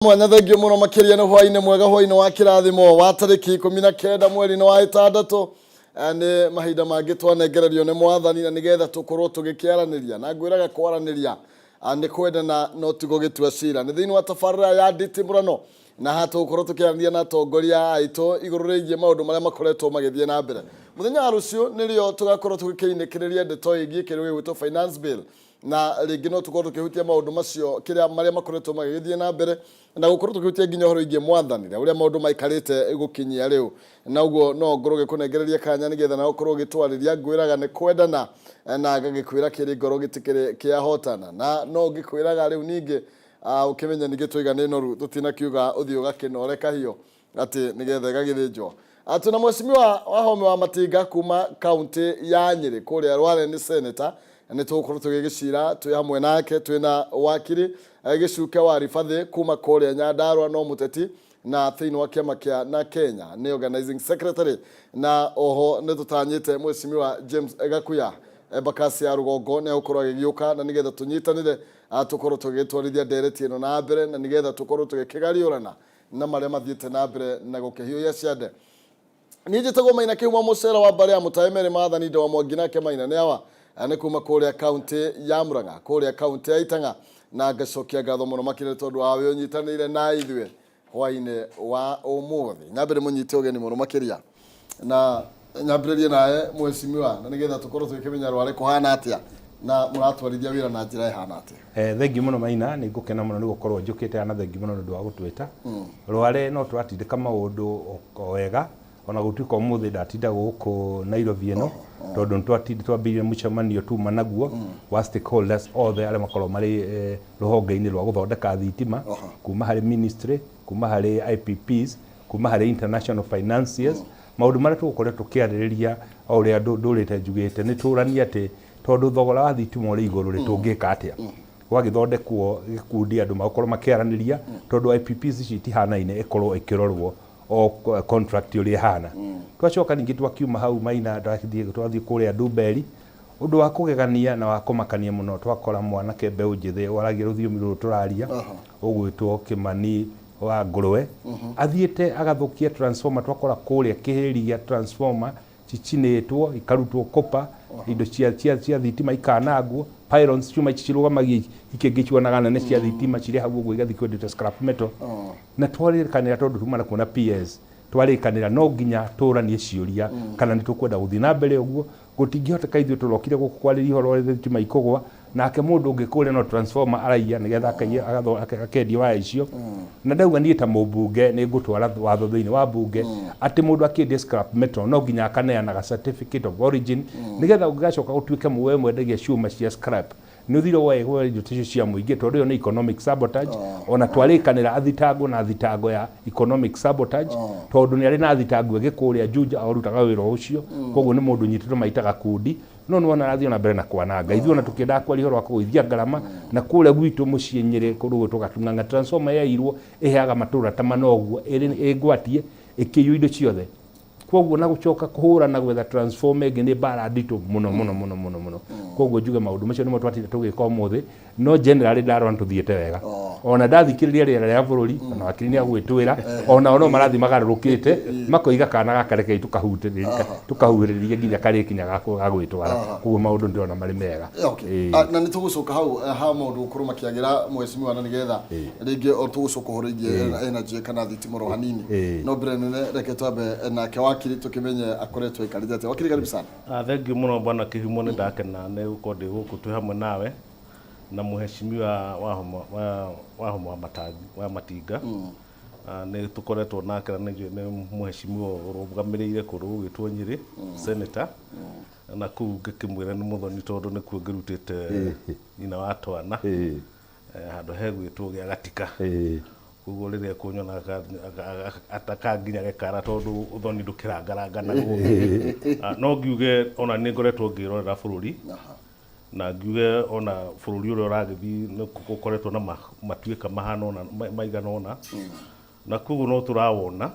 Mwanya thengio muno makiria nĩ hwainĩ mwega, hwainĩ wa kĩrathimo wa tarĩki 19 mweri-inĩ wa ĩtandatũ. Nĩ mahinda mangĩ twanengererio nĩ mwathani na nĩgetha tũkorwo tũgĩkĩaranĩria, na ngwĩraga kwaranĩria nĩ kwendana no ti gũgĩtua cira. Nĩ thĩinĩ wa tabarĩra ya nditimũrano, na haha tũgũkorwo tũkĩaranĩria na atongoria aitũ igũrũ rĩgiĩ maũndũ marĩa makoretwo magĩthiĩ na mbere. Mũthenya wa rũciũ nĩrĩo tũgakorwo tũgĩkĩinĩkĩrĩria ndeto ĩgiĩ kĩndũ gĩgwĩtwo finance bill, na rĩngĩ no tũkorwo tũkĩhutia maũndũ macio kĩrĩa marĩa makoretwo magĩgĩthiĩ na mbere, na gũkorwo tũkĩhutia nginya ũhoro wĩgiĩ mwathani na ũrĩa maũndũ maikarĩte gũkinyia rĩu. Na ũguo no ngorwo ngĩkũnengereria kanya nĩgetha nawe ũkorwo ũgĩtwarĩria. Ngwĩraga nĩ kwendana, na ngagĩkwĩra kĩrĩ ngoro gĩtikĩrĩ kĩahotana, na no ngĩkwĩraga rĩu ningĩ ũkĩmenye ningĩ twaiga nĩ noru, tũtinakiuga ũthiĩ ũgakĩnore kahiũ atĩ nĩgetha ĩgagĩthĩnjwo. Twĩna Mheshimiwa Wahome wa Matinga kuma kaunti ya Nyĩrĩ kũrĩa Rware, nĩ senator. Nĩ tũgũkorwo tũgĩgĩcira twĩ hamwe nake. Twĩna wakiri Gĩcuke wa Ribathĩ kuma kũrĩa Nyandarua, no mũteti na thĩinĩ wa kĩama kĩa na Kenya, nĩ organizing secretary. Na oho nĩ tũtanyĩte Mheshimiwa James Gakuya, Embakasi ya rũgongo, nĩ egũkorwo agĩgĩũka na nĩgetha tũnyitanĩre, tũkorwo tũgĩtwarithia ndereti ĩno na mbere, na nĩgetha tũkorwo tũgĩkĩgariũrana na marĩa mathiĩte na mbere na gũkĩhiũhia ciande. Niĩ njĩtagwo Maina Kĩhumo, mũcera wa mbarĩ ya Mũtaĩ Merĩ Maathani Ndewa Mwangi, nake Maina nĩ awa nĩ kuma kũrĩa kaunti ya Murang'a, kũrĩa kaunti ya Itang'a, na ngacokia ngatho mũno makĩria tondũ wa we ũnyitanĩire na ithuĩ hwainĩ wa ũmũthĩ. Nyambĩrĩ mũnyite ũgeni mũno makĩria na nyambĩrĩrie nawe mheshimiwa, na nĩgetha tũkorwo tũgĩkĩmenya Rware kũhana atĩa na mũratwarithia wĩra na njĩra ĩhana atĩa. Thengiũ mũno Maina, nĩ ngũkena mũno nĩ gũkorwo njũkĩte na thengiũ mũno nĩ ũndũ wa gũtwĩta. Rware no tũratindĩka maũndũ o wega, ona gũtuĩka ũmũthĩ ndatinda gũkũ Nairobi ĩno, tondũ nĩ twambĩrĩirie mũcemanio tuma naguo wa stakeholders othe arĩa makoragwo marĩ rũhonge-inĩ rwa gũthondeka thitima, kuma harĩ ministry, kuma harĩ IPPs, kuma harĩ international financiers. Maũndũ marĩa tũgũkoretwo tũkĩarĩrĩria, o ũrĩa ndũrĩte njugĩte, nĩ tũranie atĩ tondũ thogora wa thitima ũrĩ igũrũ rĩ, tũngĩka atĩa? Gwagĩthondekwo gĩkundi andũ magũkorwo makĩaranĩria, tondũ IPPs ici itihanaine, ĩkorwo ĩkĩrorwo o contract ũrĩa ĩhana. Twacoka ningĩ twakiuma hau Maina, twathiĩ kũrĩa Ndumberi. Ũndũ wa kũgegania na wa kũmakania mũno, twakora mwanake mbeũ njĩthĩ waragia rũthiomi rũrũ tũraria, ũgwĩtwo Kĩmani wa Ngũrwe, athiĩte agathũkia transformer. Twakora kũrĩa kĩhĩri gĩa transformer cicinĩtwo, ikarutwo copper, indo cia thitima ikanangwo, pylons, ciuma ici cirũgamagia ikĩngĩ cionaga nene cia thitima cirĩ hau ũguo, igathiĩ kwendio scrap metal. Na twarĩkanĩra, tondũ tuma na kuona PS, twarĩkanĩra no nginya tũranie ciũria kana nĩ tũkwenda gũthiĩ na mbere ũguo. Gũtingĩhoteka ithuĩ tũrokire gũkũ kwarĩria ũhoro wa thitima ikũgwa, nake mũndũ ũngĩ kũrĩa no transformer araiya nĩgetha akendia waya icio. Na ndauga niĩ ta mũmbunge nĩ ngũtwara watho thĩinĩ wa mbunge atĩ mũndũ akĩendia scrap metal no nginya akaneanaga certificate of origin, nĩgetha ũngĩgacoka ũtuĩke we mwendagia ciũma cia scrap, nĩ ũthire woe indo icio cia mũingĩ, tondũ ĩyo nĩ economic sabotage. Ona twarĩkanĩra athitangwo na thitango ya economic sabotage, tondũ nĩ arĩ na thitango ĩngĩ kũrĩa Juja arutaga wĩra ũcio. Koguo nĩ mũndũ nyitĩtwo maita gakundi, no nĩ wona arathiĩ ona mbere na kwananga. Ithuĩ ona tũkĩendaga kwaria ũhoro wa kũgũithia ngarama, na kũrĩa gwitũ mũciĩ Nyĩrĩ, kũndũ gwĩtwo Gatung'ang'a, transformer yairwo ĩheaga matũra ta mana ũguo, ĩrĩ ĩngwatie ĩkĩiywo indo ciothe. Koguo na gũcoka kũhũra na gwetha transformer ĩngĩ nĩ mbara nditũ mũno mũno mũno mũno mũno. Koguo njuge maũndũ macio nĩmo twatinda tũgĩka ũmũthĩ, no generally ndarora nĩ tũthiĩte wega. Ona ndathikĩrĩria rĩera rĩa bũrũri, ona wakiri nĩ agwĩtwĩra, ona no marathiĩ magarũrũkĩte makoiga kana gaka rekei tũkahutĩrĩria tũkahuhĩrĩria nginya karĩkinya ga gwĩtwara. Koguo maũndũ ndĩrona marĩ mega. Okay. Na nĩ tũgũcoka hau ha maũndũ gũkorwo makĩagĩra, mheshimiwa, na nĩgetha rĩngĩ o tũgũcoka ũhoro ĩgiĩ energy kana thitima oro hanini. No mbere nene reke twambe nake wakiri tũkĩmenye akoretwo aikarĩte atĩa. Wakiri, karibu sana. Thengiũ mũno bwana Kĩhumo, nĩ ndakena nĩ gũkorwo ndĩ gũkũ twĩ hamwe nawe na mũheshimiwa Wahoma wa Matinga. Nĩ tũkoretwo nake na nĩ nĩ mũheshimiwa ũrũgamĩrĩire kũndũ gũgwĩtwo Nyĩrĩ, senator, na kũu ngĩkĩmwĩra nĩ mũthoni tondũ nĩkuo ngĩrutĩte nyina wa twana, handũ hegwĩtwo gĩa Gatika. Koguo rĩrĩa ekũnyona atakanginya gĩkara, tondũ ũthoni ndũkĩrangaranganagwo. No ngiuge ona nĩ ngoretwo ngĩrorera bũrũri, na ngiuge ona bũrũri ũrĩa ũragĩthiĩ nĩ gũkoretwo na matuĩka mahana ũna maigana ũna, na koguo no tũrawona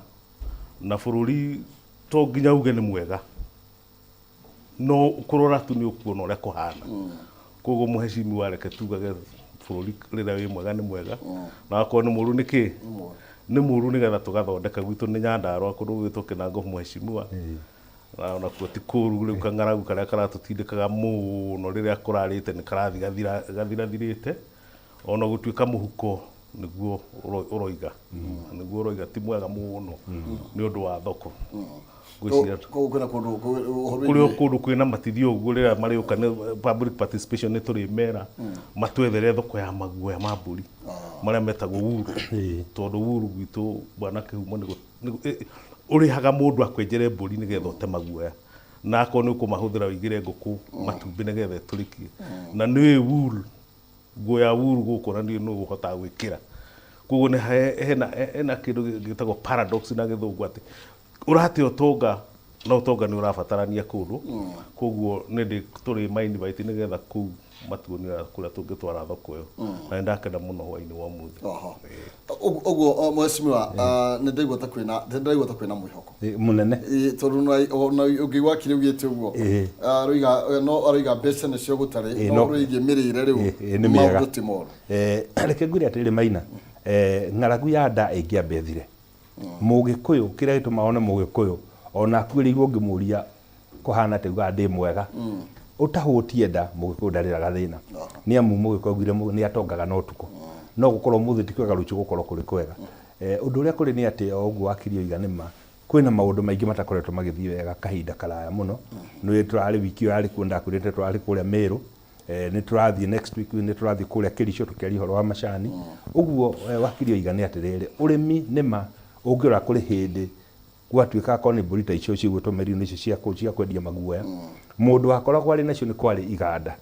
na bũrũri to nginya uge nĩ mwega, no kũrora tu nĩ ũkuona ũrĩa kũhana. Koguo mũhecimiwa, reke tugage Bũrũri rĩrĩa wĩ mwega nĩ mwega, na wakorwo nĩ mũru nĩ kĩ? Nĩ mũru nĩgetha tũgathondeka. Gwitũ nĩ Nyandarũa kũndũ gũgwĩtwo Kĩnango mheshimiwa, na onakuo ti kũru. Rĩu kang'aragu karĩa karatũtindĩkaga mũno rĩrĩa kũrarĩte nĩ karathiĩ gathirathirĩte, ona gũtuĩka mũhuko nĩguo ũroiga, nĩguo ũroiga ti mwega mũno nĩ ũndũ wa thoko. Ngwĩciria Koguo kwĩna kũndũ ũhoro kũrĩ o wĩgiĩ kũndũ kwĩna matithio ũguo rĩrĩa marĩũka nĩ public participation nĩ tũrĩmera matwethere thoko ya maguoya ma mbũri marĩa metagwo wuru, tondũ wuru gwitũ bwana Kĩhumo nĩ ũrĩhaga mũndũ akwenjere mbũri nĩgetha ũte maguoya, na akorwo nĩ ũkũmahũthĩra ũigĩre ngũkũ matumbĩ nĩgetha ĩtũrĩkie. Na nĩ wool, nguo ya wool gũkũ na nĩ ũhotaga gwĩkĩra. Koguo nĩ hena kĩndũ gĩtagwo paradox na Gĩthũngũ, atĩ ũrate ũtonga na ũtonga nĩ ũrabatarania kũndũ. Koguo nĩ ndĩ tũrĩ ma invite nĩgetha kũu matuonie kũrĩa tũngĩtwara thoko ĩyo, na nĩ ndakena mũno hwainĩ wa ũmũthĩ. Oho. Ũguo mheshimiwa, nĩ ndaigua ta kwĩna nĩ ndaigua ta kwĩna mwĩhoko. Mũnene. Tondũ ona ũngĩigua akiri augĩte ũguo, aroiga no aroiga mbeca nĩcio gũtarĩ, no rwĩgiĩ mĩrĩre rĩu Nĩ mĩega. Maũndũ ti moru. Reke ngwĩre atĩrĩrĩ Maina, ng'aragu ya nda ĩngĩamba ĩthire, Mũgĩkũyũ kĩrĩa gĩtũmaga one Mũgĩkũyũ ona akuĩrĩirwo ũngĩmũria kũhana atĩa augaga ndĩ mwega. Ũtahũtie nda, Mũgĩkũyũ ndarĩraga thĩna, nĩ amu Mũgĩkũyũ augire nĩ atongaga na ũtukũ. No gũkorwo ũmũthĩ ti kwega, rũciũ gũkorwo kũrĩ kwega. Ũndũ ũrĩa kũrĩ nĩ atĩ o ũguo wakiri oiga nĩ ma, kwĩna maũndũ maingĩ matakoretwo magĩthiĩ wega kahinda karaya mũno. Nĩ tũrarĩ wiki ĩyo yarĩ kuo ndakwĩrĩte tũrarĩ kũrĩa Meru, nĩ tũrathiĩ next week nĩ tũrathiĩ kũrĩa Kericho tũkĩaria ũhoro wa macani. Ũguo wakiri oiga nĩ atĩrĩrĩ, ũrĩmi nĩ ma ũngĩrora kũrĩ hĩndĩ gwatuĩka akorwo nĩ mbũri ta icio cigwĩtwo merino icio cia kwendia maguoya, mũndũ wakoragwo arĩ nacio nĩ kwarĩ iganda,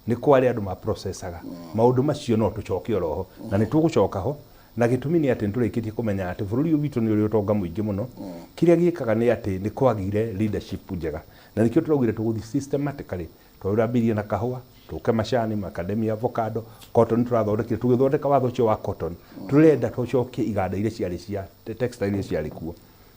nĩ kwarĩ andũ ma processaga maũndũ macio. No tũcoke oroho na nĩ tũgũcoka ho, na gĩtũmi nĩ atĩ nĩ tũrĩkĩtie kũmenya atĩ bũrũri ũyũ witũ nĩ ũrĩ ũtonga mũingĩ mũno. Kĩrĩa gĩkaga nĩ atĩ nĩ kwagire leadership njega, na nĩkĩo tũraugire tũgũthiĩ systematically. Tũrambĩrĩrie na kahũa, tũke macani, macadamia, avocado, cotton. Tũrathondekire, tũgĩthondeka watho ũcio wa cotton, tũrenda tũcokie iganda iria ciarĩ cia textile iria ciarĩ kuo.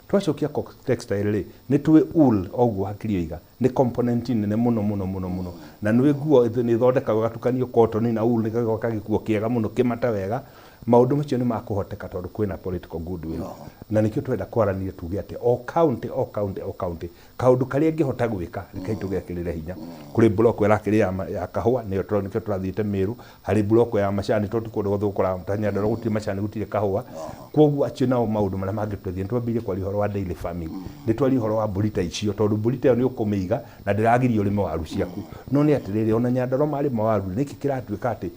Twacokia textile rĩ, nĩ tũĩ wool, o ũguo hakiri oiga, nĩ component nene mũno mũno mũno mũno, na nĩ nguo nĩ ĩthondekagwo ĩgatukanio cotton na wool nĩgetha gĩkuo kĩega mũno kĩmata wega. Maũndũ macio nĩ makũhoteka tondũ kwĩna political goodwill, na nĩkĩo twenda kwaranĩria tuge atĩ o county, o county, o county, kaũndũ karĩa ĩngĩhota gwĩka, rekei tũgekĩrĩre hinya. Kũrĩ block ĩrakĩrĩ ya kahũa, nĩyo nĩkĩo tũrathiĩte Meru. Harĩ block ya macani, tondũ ti kũndũ guothe gũkoraga ta Nyandarua gũtirĩ macani, gũtirĩ kahũa. Koguo acio nao maũndũ marĩa mangĩtũteithia, nĩ twambĩrĩirie kwaria ũhoro wa dairy farming, nĩ twaria ũhoro wa mbũri ta icio, tondũ mbũri ta ĩyo nĩ ũkũmĩiga na ndĩragiria ũrĩme waru ciaku. No nĩ atĩrĩrĩ, ona Nyandarua marĩma waru, nĩkĩ kĩratuĩka atĩ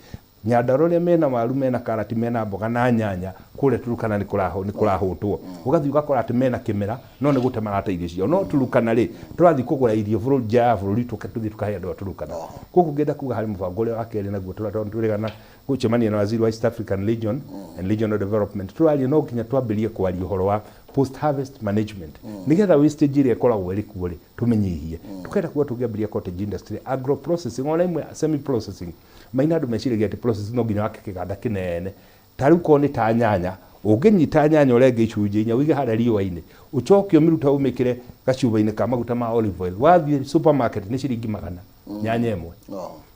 Nyandarua ũrĩa mena waru, mena karati, mena mboga na nyanya, kũrĩa Turukana nĩ kũrahũtwo? Ũgathiĩ ũgakora atĩ mena kĩmera no nĩ gũte marate irio ciao. No Turukana rĩ, tũrathiĩ kũgũra irio bũrũri nja ya bũrũri, tũke tũthiĩ tũkahe andũ a Turukana. Koguo ngĩenda kuga harĩ mũbango ũrĩa wa kerĩ naguo tũrĩgana gũcemania na waziri wa East African Region and Regional Development, tũraria no nginya twambĩrĩrie kwaria ũhoro wa post harvest management, nĩgetha wastage ĩrĩa ĩkoragwo ĩrĩ kuo rĩ, tũmĩnyihie. Tũkenda kuga tũngĩambĩrĩria cottage industry, agro processing, ona imwe semi processing. Maina, andũ meciragia atĩ process no nginya wake kĩganda kĩnene. Ta rĩu korwo nĩ ta nyanya, ũngĩnyita nyanya ũrenge icunjĩ inya, ũige harĩa riũa-inĩ, ũcoke ũmĩrute ũmĩkĩre gacuba-inĩ ka maguta ma olive oil, wathiĩ supermarket nĩ ciringi 100 nyanya ĩmwe.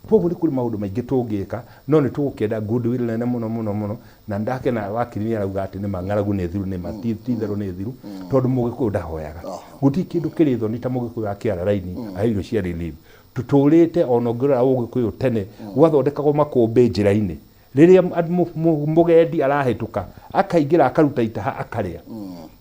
Koguo nĩ kũrĩ maũndũ maingĩ tũngĩka, no nĩ tũgũkĩenda goodwill nene mũno mũno mũno. Na ndakena wakiri nĩ arauga atĩ nĩma ng'aragu nĩ thiru. Nĩma ti itherũ nĩ thiru, tondũ Mũgĩkũyũ ndahoyaga. Gũtirĩ kĩndũ kĩrĩ thoni ta Mũgĩkũyũ akĩara raini aheo irio cia relief. Tũtũrĩte ona ũngĩrora Ũgĩkũyũ tene gwathondekagwo makũmbĩ njĩra-inĩ, rĩrĩa mũgendi arahĩtũka akaingĩra akaruta itaha akarĩa.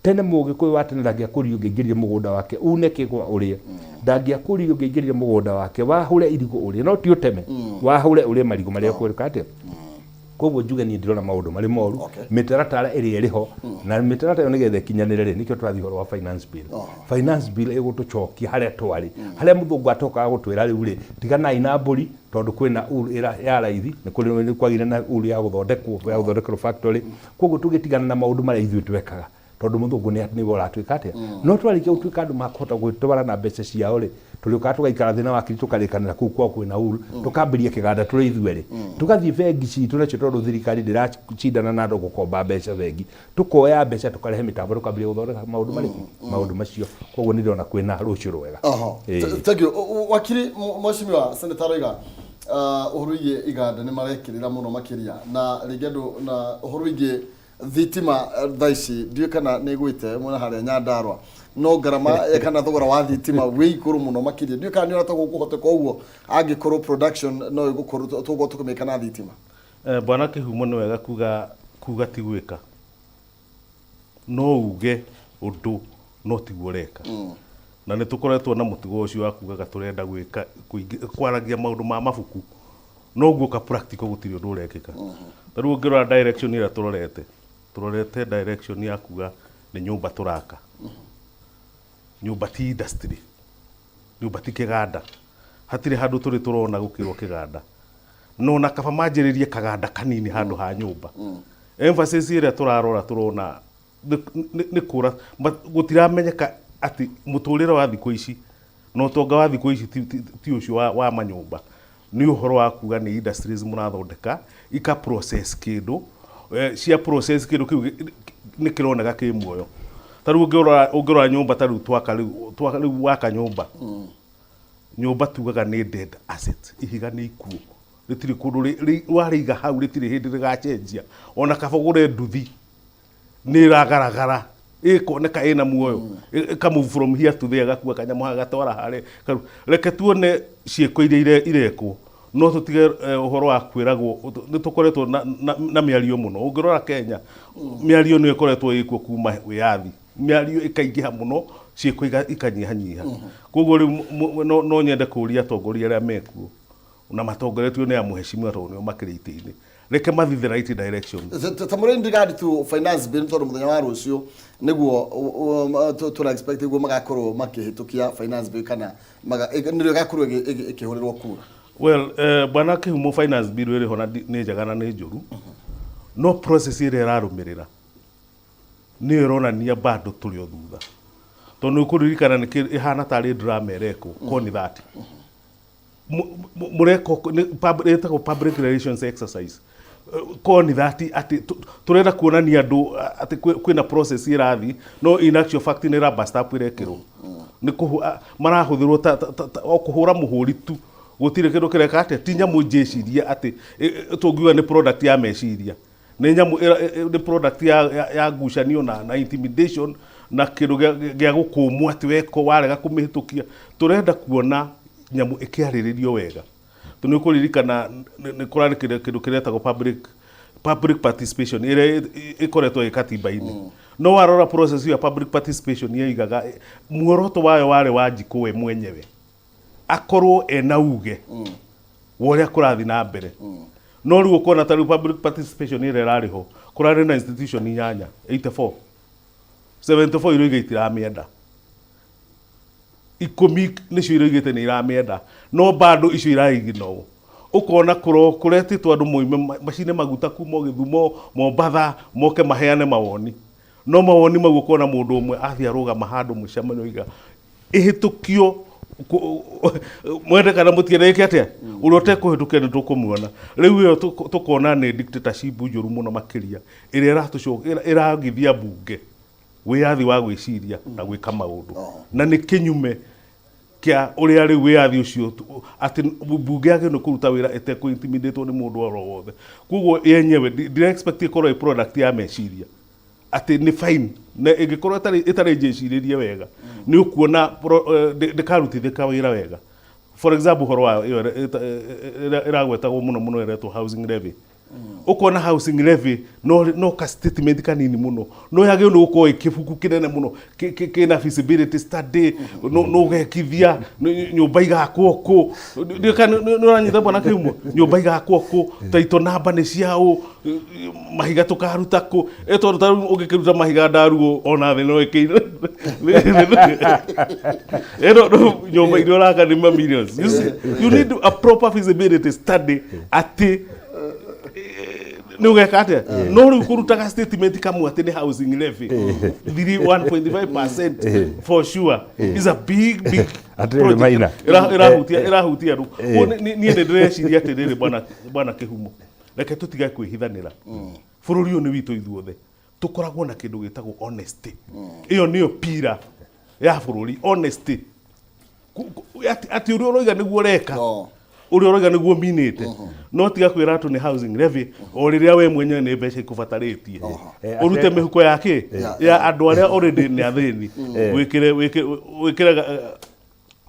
Tene Mũgĩkũyũ wa tene ndangĩakũririe ũngĩaingĩrire mũgũnda wake une kĩgwa ũrĩe, ndangĩakũririe ũngĩaingĩrire mũgũnda wake wahũre irigũ ũrĩe, no ti ũteme, wahũre ũrĩe marigũ marĩa ũkũrĩka atĩa. Koguo njuge niĩ ndirona maũndũ marĩ moru. Mĩtaratara ĩrĩa ĩrĩ ho, na mĩtaratara ĩyo nĩgetha ĩkinyanĩre rĩ, nĩkĩo tũrathiĩ ũhoro wa finance bill. Finance bill ĩgũtũcokia harĩa twarĩ, harĩa mũthũngũ atokaga gũtwĩra rĩu rĩ, tiganai na mbũri tondũ kwĩna wool ĩra ya raithi, nĩ kũrĩ nĩ kwagĩire na wool ya gũthondekwo, ya gũthondekerwo factory. Koguo tũgĩtigana na maũndũ marĩa ithuĩ twekaga, tondũ mũthũngũ nĩwe ũratuĩka atĩa. No twarĩkia gũtuĩka andũ makũhota gwĩtwara na mbeca ciao rĩ, tũrĩũkaga tũgaikara thĩ na wakiri, tũkarĩkanĩra kũu kwao kwĩna wool, tũkambĩria kĩganda tũrĩ ithuerĩ, tũgathiĩ bengi citũ nacio, tondũ thirikari ndĩracindana na andũ gũkomba mbeca bengi. Tũkoya mbeca, tũkarehe mĩtambo, tũkambĩrĩria gũthondeka maũndũ marĩkũ, maũndũ macio. Koguo nĩ ndĩrona kwĩna rũciũ rwega. Oho. Ĩĩ. Thank you. Wakiri, mheshimiwa Senator Roiga. Ũhoro wĩgiĩ iganda nĩ marekĩrĩra mũno makĩria na rĩngĩ andũ na ũhoro wĩgiĩ thitima, thaa ici ndiũĩ kana nĩ ĩgwĩte mwena harĩa Nyandarua, no ngarama kana thogora wa thitima wĩ igũrũ mũno makĩria. Ndiũĩ kana nĩ ũrona ta gũkũhoteka ũguo angĩkorwo production no ĩgũkorwo tũgũkorwo tũkĩmĩka na thitima. Bwana Kĩhumo, nĩ wega kuga ti gwĩka. No uge ũndũ no tiguo ũreka. Na nĩ tũkoretwo na mũtugo ũcio wa kugaga tũrenda gwĩka kwaragia maũndũ ma mabuku, no guoka practical gũtirĩ ũndũ ũrekĩka. Ta rĩu ũngĩrora direction ĩrĩa tũrorete direction ya kuga nĩ nyũmba tũraka. Nyũmba ti industry, nyũmba ti kĩganda. Hatirĩ handũ tũrĩ tũrona gũkĩrwo kĩganda. No na kaba manjĩrĩrie kaganda kanini handũ ha nyũmba. Emphasis ĩrĩa tũrarora tũrona nĩ kũra gũtiramenyeka atĩ mũtũrĩre wa thikũ ici na ũtonga wa thikũ ici ti ũcio wa manyũmba. Nĩ ũhoro wa kuga nĩ industries mũrathondeka ika process kĩndũ, cia process kĩndũ kĩu nĩ kĩroneka kĩ muoyo. Ta rĩu ũngĩrora nyũmba, ta rĩu twaka rĩu waka nyũmba, nyũmba tugaga nĩ dead asset, ihiga nĩ ikuũ, rĩtirĩ kũndũ warĩiga hau, rĩtirĩ hĩndĩ rĩgacenjia. Ona kaba ũgũre nduthi, nĩ ĩragaragara, ĩkoneka ĩna muoyo, ĩka move from here to there, gakua kanyamũ haha gatwara harĩa. Reke tuone ciĩko iria irekwo, no tũtige ũhoro wa kwĩragwo. Nĩ tũkoretwo na mĩario mũno. Ũngĩrora Kenya, mĩario nĩyo ĩkoretwo ĩkuo kuma wĩyathi, mĩario ĩkaingĩha mũno, ciĩko ikanyihanyiha. Koguo rĩu no nyende kũria atongoria arĩa mekuo na matongoretio nĩ a mheshimiwa, tondũ nĩo makĩrĩ itĩ-inĩ, reke mathiĩ the right direction. Ta mũrĩ in regard to finance bill, tondũ mũthenya wa rũciũ nĩguo tũra expect nĩguo magakorwo makĩhĩtũkia finance bill, kana nĩrĩo ĩgakorwo ĩkĩhũrĩrwo kura. Well, bwana Kĩhumo, finance bill ĩrĩ ho na nĩ njega na nĩ njũru, no process ĩrĩa ĩrarũmĩrĩra nĩyo ĩronania bado tũrĩ o thutha, tondũ nĩ ũkũririkana nĩ ĩhana tarĩ drama ĩrekwo. Koni that mũreka ĩtagwo public relations exercise, koni that atĩ tũrenda kuonania andũ atĩ kwĩna process ĩrathiĩ, no in actual fact nĩ rubber stamp ĩrekĩrwo, nĩ marahũthĩrwo ta o kũhũra mũhũri tu, gũtirĩ kĩndũ kĩreka. Atĩa ti nyamũ njĩcirie atĩ tũngiuga nĩ product ya meciria, nĩ nyamũ nĩ product ya ngucanio na intimidation na kĩndũ gĩa gũkũmwo atĩ weko warega kũmĩhĩtũkia. Tũrenda kuona nyamũ ĩkĩarĩrĩrio wega, tondũ nĩ ũkũririkana nĩ kũrarĩ kĩndũ kĩretagwo public participation ĩrĩa ĩkoretwo ĩ katiba-inĩ. No warora process ya public participation yoigaga muoroto wayo warĩ wa njikũ we mwenyewe akorwo ena uge wa ũrĩa kũrathiĩ na mbere. No rĩu ũkona ta rĩu public participation ĩrĩa ĩrarĩ ho, kũrarĩ na institution inyanya, 84, 74 iroiga itiramĩenda, 10 nĩcio iroigĩte nĩ iramĩenda, no bado icio iraiginwo. Ũkona kũretĩtwo andũ moime macine maguta kuma Gĩthumo, Mombatha, moke maheane mawoni, no mawoni mau ũkona mũndũ ũmwe athiĩ arũgama handũ mũcemanio oiga ĩhĩtũkio, mwende kana mũtiende, ĩke atĩa, ũrĩa ũtekũhĩtũkia nĩ tũkũmuona. Rĩu ĩyo tũkona nĩ dictatorship njũru mũno makĩria ĩrĩa ĩragithia mbunge wĩyathi wa gwĩciria na gwĩka maũndũ, na nĩ kĩnyume kĩa ũrĩa rĩu wĩyathi ũcio atĩ mbunge yagĩrĩirwo nĩ kũruta wĩra ĩtekũ intimidatwo nĩ mũndũ oro wothe. Koguo yenyewe ndira expect ĩkorwo ĩ product ya meciria atĩ nĩ fine, na ĩngĩkorwo ĩtarĩ njĩcirĩrie wega, nĩ ũkuona ndĩkarutithĩka wĩra wega. For example, ũhoro wa ĩyo ĩragwetagwo mũno mũno ĩretwo housing levy, ũkona housing levy no ka statement kanini mũno, no yagĩrĩirwo nĩ gũkorwo ĩ kĩbuku kĩnene mũno kĩna feasibility study, no ũgekithia nyũmba igakwo kũ. Ndiũĩ kana nĩ ũranyita, bwana Kĩhumo. Nyũmba igakwo kũ, title number nĩ ciaũ, mahiga tũkaruta kũ? Ĩ tondũ ta rĩu ũngĩkĩruta mahiga ndaruo ona thĩ no ĩkĩire ĩno no nyũmba iria ũraka nĩ ma millions. You see, you need a proper feasibility study atĩ nĩ ũgeka atĩa. No rĩu kũrutaga statement kamwe atĩ nĩ housing levy 1.5% for sure is a big big Atĩrĩrĩ, project. Maina. Ĩrahutia andũ. Koguo niĩ nĩ ndĩreciria atĩrĩrĩ, bwana Kĩhumo, reke tũtige kwĩhithanĩra. Bũrũri ũyũ nĩ witũ ithuothe. Tũkoragwo na kĩndũ gĩtagwo honesty, ĩyo nĩyo pira ya bũrũri, honesty. Atĩ ũrĩa ũroiga nĩguo ũreka. No. Ũrĩa ũroiga nĩguo minĩte, no tiga kwĩra atũ nĩ housing levy o rĩrĩa we mwenyewe nĩ mbeca ikũbatarĩtie ũrute mĩhuko ya kĩ ya andũ arĩa already nĩ athĩni, wĩkĩre wĩkĩre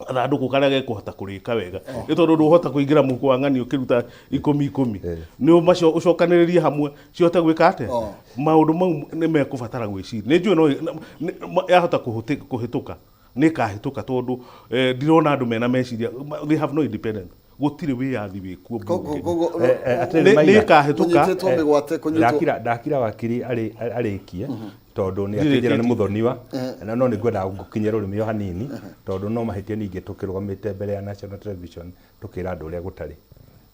gathandũkũ karĩa gekũhota kũrĩka wega, nĩ tondũ ndũhota kũingĩra mũhuko wa ng'ani ũkĩruta ikũmi ikũmi. Nĩ macio ũcokanĩrĩrie hamwe cihote gwĩka atĩa? Maũndũ mau nĩ mekũbatara gwĩciria. Nĩ njũĩ no yahota kũhĩtũka, nĩ ĩkahĩtũka, tondũ ndirona andũ mena meciria. They have no independence, gũtirĩ wĩyathi wĩkuo mbunge. Koguo Atĩrĩrĩ, Nĩ Maina. ĩkahĩtũka. Kũnyitĩtwo mĩgwate, kũnyitwo. Ndakira wakiri arĩkie, tondũ nĩ akĩnjĩra nĩ mũthoniwa, na no nĩ ngwendaga gũkinyia rũrĩmĩ o hanini, tondũ no mahĩtia ningĩ tũkĩrũgamĩte mbere ya national television tũkĩra andũ ũrĩa gũtarĩ.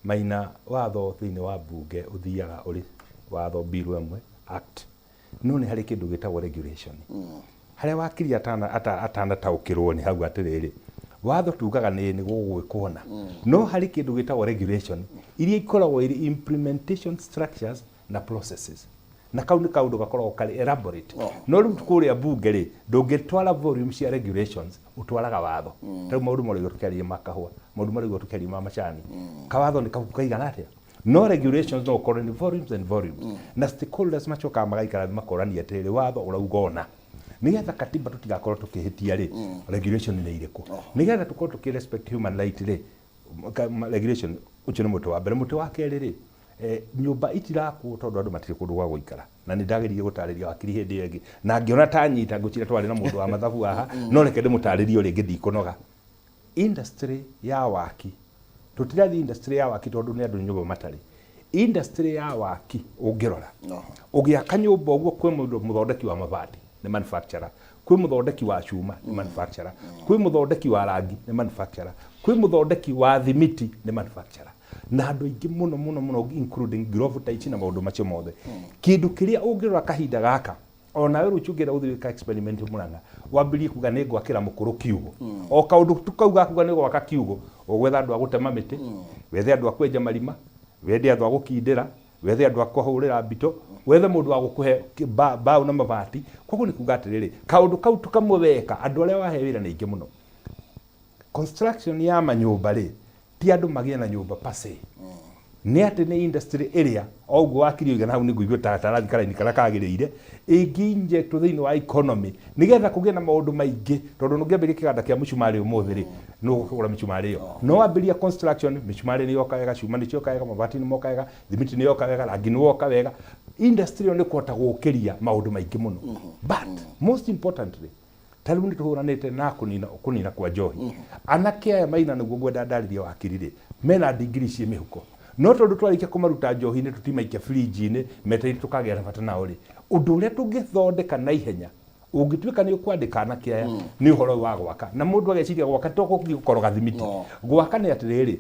Maina, watho thĩinĩ wa mbunge ũthiaga ũrĩ watho, bill ĩmwe, act, no nĩ harĩ kĩndũ gĩtagwo regulation. Harĩa wakiri atanataũkĩrwo nĩ hau atĩrĩrĩ, watho tugaga nĩ gũgwĩkwo na no harĩ kĩndũ gĩtagwo regulation iria ikoragwo irĩ implementation structures na processes, na kau nĩ kaũndũ gakoragwo karĩ elaborate. No rĩu kũrĩa mbunge rĩ, ndũngĩtwara volume cia regulations, ũtwaraga watho. Ta rĩu maũndũ marĩa tũkĩaria ma kahũa, maũndũ marĩa tũkĩaria ma macani, kawatho nĩ kabuku kaigana atĩa? No regulations no ũkorwo nĩ volumes and volumes, na stakeholders macokaga magaikara thĩ makorania atĩrĩrĩ, watho ũrauga ũna, nĩgetha katiba tũtigakorwo tũkĩhĩtia rĩ, regulation nĩ irĩkũ, nĩgetha tũkorwo tũkĩ respect human right rĩ, regulation. Ũcio nĩ mũtĩ wa mbere. Mũtĩ wa kerĩ rĩ, nyũmba itirakwo tondũ andũ matirĩ kũndũ gwa gũikara, na nĩ ndageririe gũtarĩria wakiri hĩndĩ ĩyo ĩngĩ na ngĩona ta nyita ngũcira twarĩ na mũndũ wa mathabu haha, no reke ndĩmũtarĩrie o rĩngĩ, ndikũnoga. Industry ya waki, tũtirathiĩ industry ya waki tondũ nĩ andũ nyũmba matarĩ. Industry ya waki, ũngĩrora ũgĩaka nyũmba ũguo, kwĩ mũndũ mũthondeki wa mabati, nĩ manufacturer, kwĩ mũthondeki wa cuma, nĩ manufacturer, kwĩ mũthondeki wa rangi, nĩ manufacturer, kwĩ mũthondeki wa thimiti, nĩ manufacturer, na andũ aingĩ mũno mũno mũno, including glove ta ici na maũndũ macio mothe. Kĩndũ kĩrĩa ũngĩrora kahinda gaka, onawe rũciũ ũngĩenda gũthiĩ gwĩka experiment Mũrang'a, wambĩrĩrie kuga nĩ ngwakĩra mũkũrũ kiugũ, o kaũndũ tu kau ga kuga nĩ gwaka kiugũ, ũgwetha andũ a gũtema mĩtĩ, wethe andũ a kwenja marima, wethe andũ a gũkindĩra, wethe andũ a kũhũrĩra mbito, wethe mũndũ wa gũkũhe mbaũ na mabati. Koguo nĩ kuga atĩrĩrĩ, kaũndũ kau tu kamwe weka, andũ arĩa wahe wĩra nĩ aingĩ mũno. Construction ya manyũmba rĩ, ti andũ magĩe na nyũmba per se, nĩ atĩ nĩ industry ĩrĩa o ũguo wakiri oiga na hau nĩ ngũigua ta tarathi karaini karĩa kagĩrĩire ĩngĩ inject thĩinĩ wa economy nĩgetha kũgĩe na maũndũ maingĩ, tondũ ndũngĩambĩrĩria kĩganda kĩa mũcumarĩ ũmũthĩ rĩ, nĩ ũkũgũra mĩcumarĩ ĩyo. No wambĩrĩria construction, mĩcumarĩ nĩ yoka wega, cuma nĩ cioka wega, mabati nĩ moka wega, thimiti nĩ yoka wega, rangi nĩ woka wega. Industry ĩyo nĩ kũhota gũkĩria maũndũ maingĩ mũno. But most importantly, ta rĩu nĩ tũhũranĩte na kũnina kwa njohi. Anake aya, Maina, nĩguo ngwenda ndarĩrie wakiri rĩ, mena ndigiri ciĩ mĩhuko, no tondũ twarĩkia kũmaruta njohi-inĩ tũtimaikia fridge-inĩ metereire tũkagĩa na bata nao rĩ, ũndũ ũrĩa tũngĩthondeka na ihenya ũngĩtuĩka nĩ ũkwandĩka anake aya nĩ ũhoro ũyũ wa gwaka. Na mũndũ ageciria gwaka to gũthiĩ gũkoroga thimiti. Gwaka nĩ atĩrĩrĩ,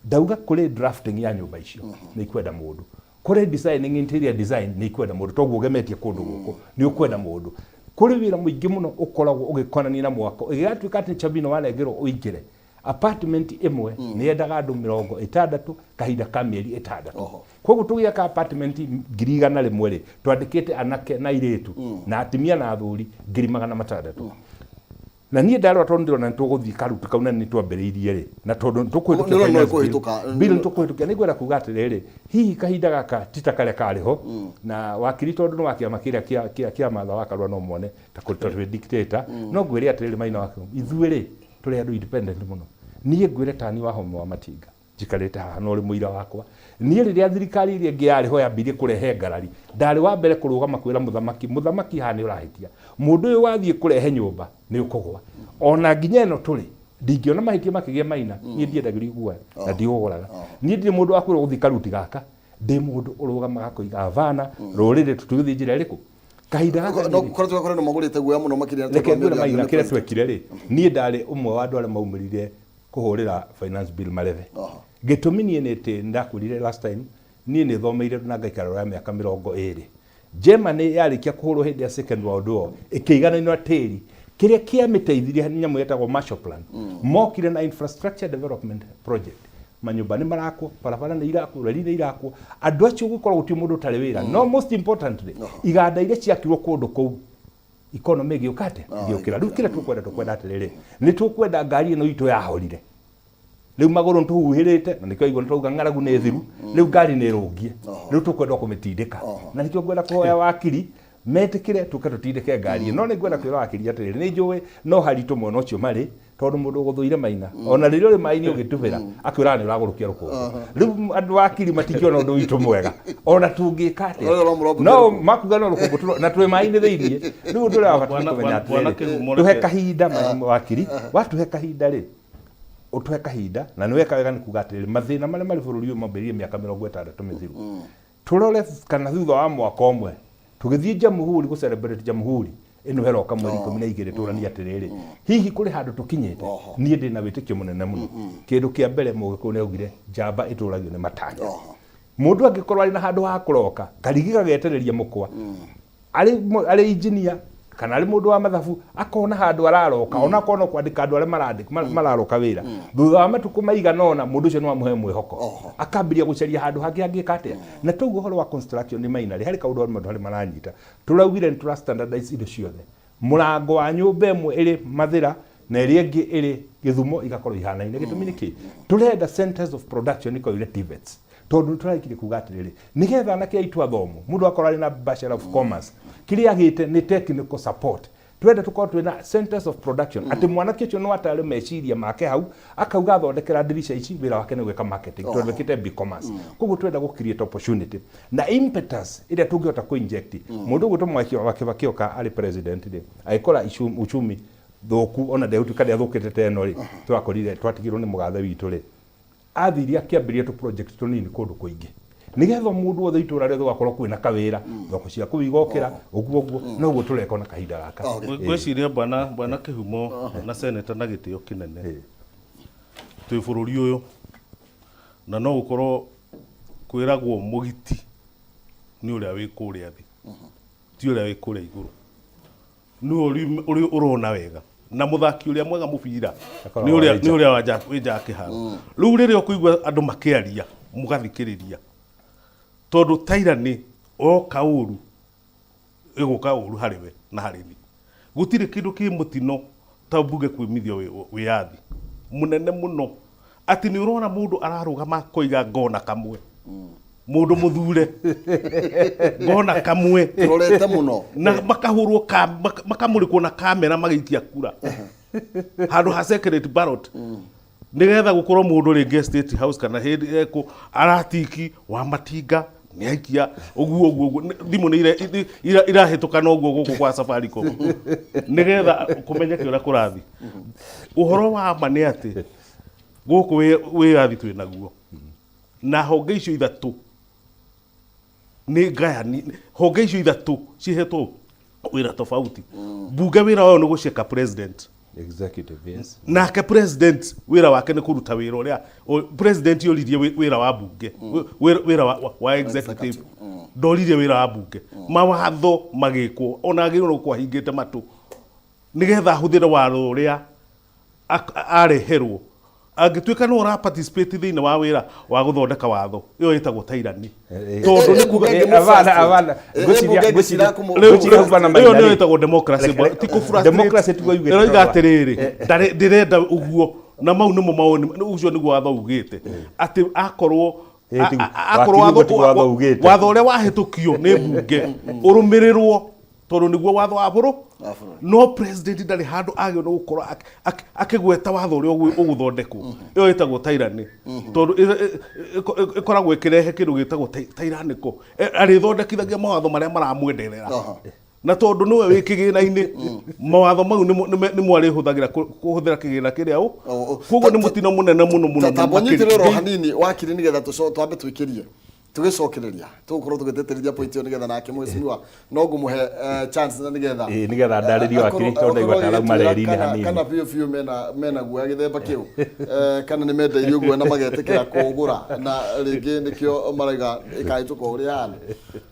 ndauga kũrĩ drafting ya nyũmba icio nĩ ikwenda mũndũ, kũrĩ designing, interior design nĩ ikwenda mũndũ, toguo ũgemetie kũndũ gũkũ nĩ ũkwenda mũndũ, kũrĩ wĩra mũingĩ mũno ũkoragwo ũgĩkonania na mwako. Ĩgĩgatuĩka atĩ chabino wanengerwo ũingĩre apartment ĩmwe, nĩ yendaga andũ 60 kahinda ka mĩeri 6. Koguo tũgĩaka apartment 100,000 rĩ, twandĩkĩte anake na airĩtu na atimia na athuri 600,000. Na niĩ ndarora, tondũ ndĩrona nĩ tũgũthiĩ karuti kau na nĩ twambĩrĩirie rĩ, na tondũ nĩ tũkũhĩtũkia Nĩũrona finance bill. ĩkũhĩtũka. Bill nĩ tũkũhĩtũkia, nĩ ngwenda kuga atĩrĩrĩ, hihi kahinda gaka ti ta karĩa karĩ ho na wakiri, tondũ nĩ wa kĩama kĩrĩa kĩa Martha wa Karua, no muone ta twĩ dictator. No ngwĩre atĩrĩrĩ, Maina wa ithuĩ rĩ, tũrĩ andũ independent mũno. Niĩ ngwĩre tani wa Homa wa Matinga njikarĩte haha na ũrĩ mũira wakwa, niĩ rĩrĩa thirikari ĩrĩa ĩngĩ yarĩ ho yambĩrĩirie kũrehe ngarari, ndarĩ wa mbere kũrũgama kwĩra mũthamaki, "Mũthamaki, haha nĩ ũrahĩtia. Mũndũ ũyũ wathiĩ kũrehe nyũmba nĩ ũkũgwa." Ona nginya ĩno tũrĩ, ndingĩona mahĩtia makĩgĩa. Maina, niĩ ndiendagĩrio iguoya na ndigũgũraga. Niĩ ndirĩ mũndũ wa kwĩrwo gũthiĩ karuti gaka, ndĩ mũndũ ũrũgamaga kũiga bana rũrĩrĩ tũtũgĩthiĩ njĩra ĩrĩkũ kahinda gaka. No kũrĩa tũgakorwo nĩ magũrĩte guoya mũno makĩria. Reke ngwĩre, Maina, kĩrĩa twekire rĩ, niĩ ndarĩ ũmwe wa andũ arĩa maumĩrire kũhũrĩra finance bill marebe. Gĩtũmi niĩ nĩ atĩ ndakwĩrire last time, niĩ nĩ thomeire na ngaikara rũraya mĩaka 20. Germany yarĩkia kũhũrwo hĩndĩ ya Second World War, ĩkĩigananio na tĩri. Kĩrĩa kĩamĩteithirie nĩ nyamũ yetagwo Marshall Plan. Mokire na infrastructure development project, manyũmba nĩ marakwo, barabara nĩ irakwo, reri nĩ irakwo, andũ acio gũkorwo gũtirĩ mũndũ ũtarĩ wĩra. No most importantly, iganda iria ciakirwo kũndũ kũu, economy ĩgĩũka atĩa? Ĩgĩũkĩra. Rĩu kĩrĩa tũkwenda atĩrĩrĩ, nĩ tũkwenda ngari ĩno itũ yahorire. Rĩu magũrũ nĩtũhuhĩrĩte na nĩkĩo aigua nĩtwauga ng'aragu nĩ thiru. Rĩu ngari nĩ ĩrũngie, rĩu tũkwenda kũmĩtindĩka, na nĩkĩo ngwenda kũhoya wakiri metĩkĩre tũke tũtindĩke ngari ĩno. No nĩ ngwenda kwĩra wakiri atĩrĩrĩ, nĩ njũĩ no haritũ mwena ũcio marĩ, tondũ mũndũ ũgũthũire maina ona rĩrĩa ũrĩ maĩ-inĩ ũgĩtubĩra akwĩraga nĩ ũragũrũkia rũkũngũ. Rĩu andũ wakiri matingĩona ũndũ witũ mwega ona tũngĩka atĩa. Ũrĩa ũramũrambũkia no rũkũngũ. Makuga no rũkũngũ na twĩ maĩ-inĩ thĩiniĩ. Rĩu ũndũ ũrĩa wa bata nĩ kũmenya Bwana atĩrĩrĩ, Kĩhumo, tũhe kahinda wakiri, watũhe kahinda rĩ, ũtũhe kahinda na nĩ weka wega nĩ kuga atĩrĩrĩ, mathĩna marĩa marĩ bũrũri ũyũ mambĩrĩrie mĩaka 60 mĩthiru. Tũrore kana thutha wa mwaka ũmwe tũgĩthiĩ Jamhuri gũ celebrate Jamhuri ĩno ĩroka mweri 12, tũranie atĩrĩrĩ, hihi kũrĩ handũ tũkinyĩte. Niĩ ndĩna wĩtĩkio mũnene mũno. Kĩndũ kĩa mbere, Mũgĩkũyũ nĩ augire njamba ĩtũragio nĩ matanya. Mũndũ angĩkorwo arĩ na handũ ha kũroka karigi gagetereria mũkwa, arĩ engineer kana arĩ mũndũ wa mathabu, akona handũ araroka, ona akorwo no kwandĩka andũ arĩa mararoka wĩra, thutha wa matukũ maigana ũna mũndũ ũcio no amũhe mwĩhoko, akambĩrĩria gũcaria handũ hangĩ angĩka atĩa. Na toguo ũhoro wa construction nĩ maina rĩ, harĩ kaũndũ andũ harĩ maranyita. Tũraugire nĩ tũra standardize indo ciothe. Mũrango wa nyũmba ĩmwe ĩrĩ Mathĩra na ĩrĩa ĩngĩ ĩrĩ Gĩthumo igakorwo ihanaine. Gĩtũmi nĩ kĩ? Tũrenda centers of production ikorwo irĩ TVETs, tondũ nĩ tũrarĩkirie kuga atĩrĩrĩ, nĩgetha anake aitũ athomo, mũndũ akorwo arĩ na Bachelor of Commerce, kĩrĩa agĩte nĩ technical support. Twenda tũkorwo twĩna centers of production, atĩ mwanake ũcio no atare meciria make hau, akauga athondekera ndirica ici, wĩra wake nĩ gwĩka marketing tondũ ekĩte B-commerce. Koguo twenda gũ create opportunity na impetus ĩrĩa tũngĩhota kũ inject. Mũndũ ũgwĩtwo Mwai wa Kibaki oka arĩ president rĩ, agĩkora uchumi thũku, ona ndegũtuĩka ndĩathũkĩte ta ĩno rĩ, twakorire twatigirwo nĩ mũgathe witũ rĩ, athire akĩambĩrĩria tũ project tũnini kũndũ kũingĩ, nĩgetha mũndũ wothe itũra rĩothe gũgakorwo kwĩna kawĩra, thoko cia kũu igokĩra, ũguo ũguo noguo tũreka ona kahinda gaka. Ngwĩciria bwana Kĩhumo na senator, na gĩtĩo kĩnene, twĩ bũrũri ũyũ na no gũkorwo kwĩragwo mũgiti nĩ ũrĩa wĩ kũrĩa thĩ, ti ũrĩa wĩ kũrĩa igũrũ. Nĩwe ũrĩ ũrona wega na mũthaki ũrĩa mwega mũbira Akoragwo nĩ ũrĩa wĩ nja. Nĩ ũrĩa wa nja, wĩ nja ya kĩharo. Rĩu rĩrĩa ũkũigua andũ makĩaria mũgathikĩrĩria, tondũ tairani oka ũru ĩgũka ũru harĩ we na harĩ niĩ. Gũtirĩ kĩndũ kĩ mũtino ta mbunge kwĩmithio wĩyathi mũnene mũno, atĩ nĩ ũrona mũndũ ararũgama akoiga ngona kamwe, mũndũ mũthure ngona kamwe. Tũrorete mũno. Na makahũrwo makamũrĩkwo na kamera magĩikia kura handũ ha secret ballot, nĩgetha gũkorwo mũndũ rĩngĩ State House kana hĩndĩ ekũ aratiki wa matinga nĩ aikia ũguo ũguo ũguo. Thimũ nĩ irahĩtũkana ũguo gũkũ kwa Safaricom, nĩgetha kũmenyeke ũrĩa kũrathiĩ. Ũhoro wa ma nĩ atĩ gũkũ wĩyathi twĩ naguo na honge icio ithatũ nĩ ngayani. Honge icio ithatũ cihetwo wĩra tofauti. Mbunge wĩra wayo nĩ gũceka president. Executive, yes. Nake president wĩra wake nĩ kũruta wĩra ũrĩa president oririe wĩra wa mbunge, wĩra wa executive ndoririe wĩra wa mbunge. Mawatho magĩkwo ona agĩrĩirwo nĩ gũkorwo ahingĩte matũ nĩgetha ahũthĩre watho ũrĩa areherwo. Angĩtuĩka nĩ ũra participate thĩinĩ wa wĩra wa gũthondeka watho, ĩyo ĩtagwo tairani, tondũ nĩ kuga Avana, avana. Ngwĩciria hubana ĩyo maina nĩyo rĩ. ĩtagwo democracy. Ti kũ-frustrate. Democracy tiguo yugĩte Ĩroiga tondũ atĩrĩrĩ, ndĩrenda ũguo na mau nĩmo mawoni. Ũcio nĩguo watho ugĩte, atĩ akorwo akorwo wakiri ũguo tiguo watho ugĩte. Watho ũrĩa wahĩtũkio nĩ mbunge ũrũmĩrĩrwo, tondũ nĩguo watho wa bũrũ Wa bũrũri. No president ndarĩ handũ agĩrĩirwo nĩ gũkorwo akĩgweta watho ũrĩa ũgũthondekwo. Ĩyo ĩtagwo tairani, tondũ ĩkoragwo ĩkĩrehe kĩndũ gĩtagwo tyrannical. Arĩthondekithagia mawatho marĩa maramwenderera. Na tondũ nĩwe wĩ kĩgĩna-inĩ, mawatho mau nĩmo arĩhũthagĩra kũhũthĩra kĩgĩna kĩrĩa ũ Koguo nĩ mũtino mũnene mũno mũno. Tamba ũnyitĩrĩre oro makĩria. Hanini wakiri, nĩgetha twambe twĩkĩrie tũgĩcokereria, tũgũkorwo tũgĩtĩtĩrithia point ĩyo, nĩgetha nake mheshimiwa no ngũmũhe chance na nĩgetha Nĩgetha ndarĩrie wakiri, tondũ ndaigua ta arauma agĩtwĩra reri-inĩ hanini. Kana biũ biũ mena guoya gĩthemba kĩu, kana nĩ mendeirio guoya na magetĩkĩra kũũgũra, na rĩngĩ nĩkĩo marauga ĩkahĩtũka ũrĩa ĩhana.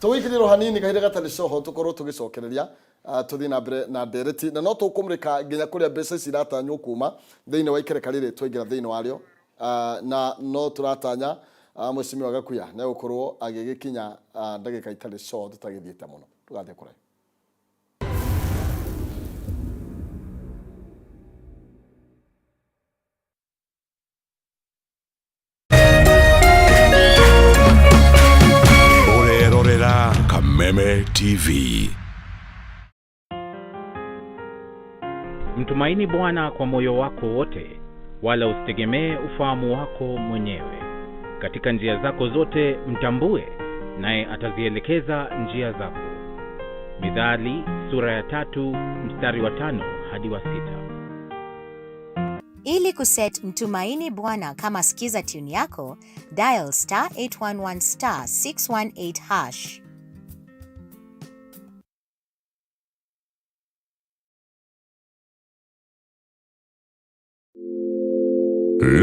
Tũgũikĩrĩrwo hanini kahinda gatarĩ coho, tũkorwo tũgĩcokereria, tũthiĩ na mbere na ndereti, na no tũkũmũrĩka nginya kũrĩa mbeca ici iratanywo kuma thĩinĩ wa ikereka rĩrĩ twaingĩra thĩinĩ warĩo. Na no tũratanya mheshimiwa Gakuya nĩ egũkorwo agĩgĩkinya ndagĩka itarĩ coho tũtagĩthiĩte mũno. Ndũgathiĩ kũraihu. Kameme TV. Mtumaini Bwana kwa moyo wako wote, wala usitegemee ufahamu wako mwenyewe. Katika njia zako zote mtambue, naye atazielekeza njia zako. Mithali sura ya 3 mstari wa 5 hadi wa 6. Ili kuset Mtumaini Bwana kama skiza tune yako, dial star 811 star 618 hash.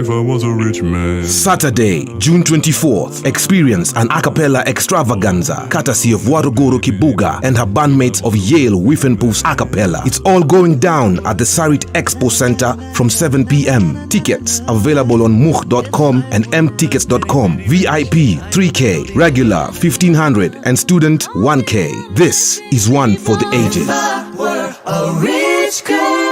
If I was a rich man. Saturday, June 24th, experience an a cappella extravaganza courtesy of Waruguru Kibuga and her bandmates of Yale Whiffenpoofs A Cappella. It's all going down at the Sarit Expo Center from 7 p.m. Tickets available on much.com and mtickets.com. VIP 3K, regular 1500 and student 1K. This is one for the ages. A rich girl.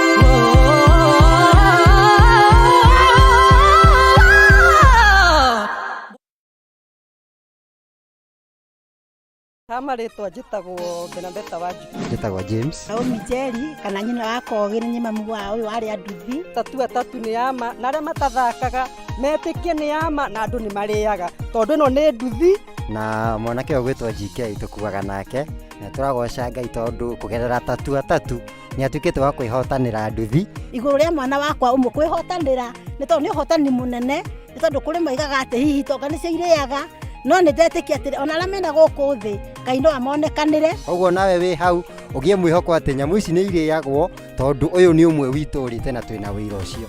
Kama rĩtwa njĩtagwo Benadetta Wanjiku. Njĩtagwo James. Naomi Njeri kana nyina wa Kogi nĩ mamu wa ũyũ warĩ anduthi. Tatua tatu nĩ ya ma na arĩa matathakaga metĩkie nĩ ya ma na andũ nĩ marĩaga tondũ ĩno nĩ nduthi. Na mwanake ũyũ gwĩtwo GK tũkuaga nake na tũragoca Ngai tondũ kũgerera tatua tatu nĩ atuĩkĩte wa kwĩhotanĩra nduthi. Igũrũ rĩa mwana wakwa ũmwe kwĩhotanĩra nĩ tondũ nĩ ũhotani mũnene, nĩ tondũ kũrĩ moigaga atĩ hihi itonga nĩcio irĩaga, no nĩ ndetĩkia atĩrĩ ona arĩa mena gũkũ thĩ Ngai no amonekanĩre. Koguo nawe wĩ hau ũgĩe mwĩhoko atĩ nyamũ ici nĩ irĩagwo tondũ ũyũ nĩ ũmwe witũ ũrĩte na twĩna wĩira ũcio.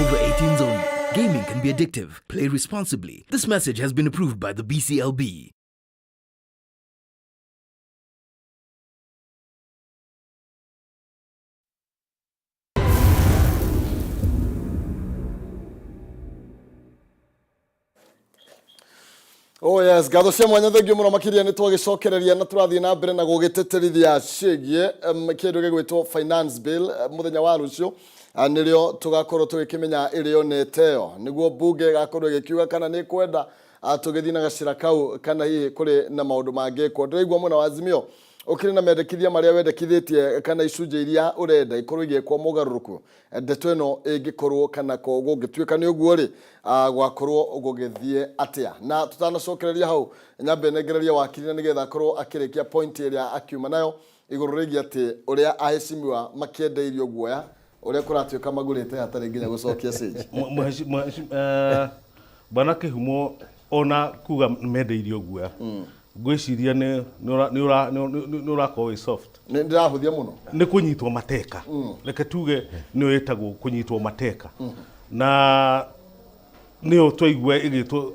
Over 18s only. Gaming can be addictive. Play responsibly. This message has been approved by the BCLB. Oh yes, ngatho cia mwanya thengio mũno makĩria nĩ twagĩcokereria na tũrathiĩ na mbere na gũgĩtĩtĩrithia ciĩgiĩ kĩndũ gĩgwĩtwo finance bill mũthenya wa rũciũ nĩrĩo tũgakorwo tũgĩkĩmenya ĩrĩo nĩ ĩteo nĩguo mbunge ĩgakorwo ĩgĩkiuga kana nĩ ĩkwenda tũgĩthiĩ na gacĩra kau kana hihi kũrĩ na maũndũ mangĩkwo. Ndĩraigua mwena wa Azimio ũkĩrĩ na mendekithia marĩa wendekithĩtie kana icunjĩ iria ũrenda ikorwo igĩkwo mũgarũrũku ndeto ĩno ĩngĩkorwo kana gũngĩtuĩka nĩ ũguo rĩ gwakorwo gũgĩthiĩ atĩa. Na tũtanacokereria hau nyambe nengereria wakiri na nĩgetha akorwo akĩrĩkia point ĩrĩa akiuma nayo igũrũ rĩgiĩ atĩ ũrĩa aheshimiwa makĩendeirio guoya ũrĩa kũratuĩka magũrĩte hatarĩ nginya gũcokia cĩnji. Bwana Kĩhumo ona kuga mendeirio guoya ngwĩciria nĩ ũrakorwo wĩ soft. Nĩ ndĩrahũthia mũno. Nĩ kũnyitwo mateka. Reke tuge nĩyo ĩtagwo kũnyitwo mateka. Na nĩyo twaigua ĩgĩtwo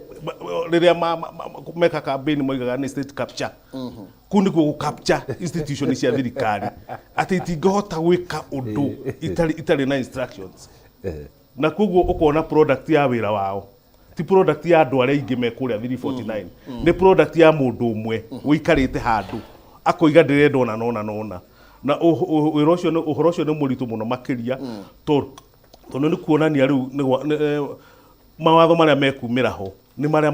rĩrĩa meka campaign moigaga nĩ state capture. Kũu nĩkuo gũ capture institution cia thirikari atĩ itingĩhota gwĩka ũndũ itarĩ na instructions. Na koguo ũkona product ya wĩra wao ti product ya andũ arĩa aingĩ me kũrĩa 349, nĩ product ya mũndũ ũmwe ũikarĩte handũ akoiga ndĩrenda ona nona nona. Na wĩra ũcio nĩ ũhoro ũcio nĩ mũritũ mũno makĩria tondũ nĩ kuonania rĩu mawatho marĩa mekumĩra ho nĩ marĩa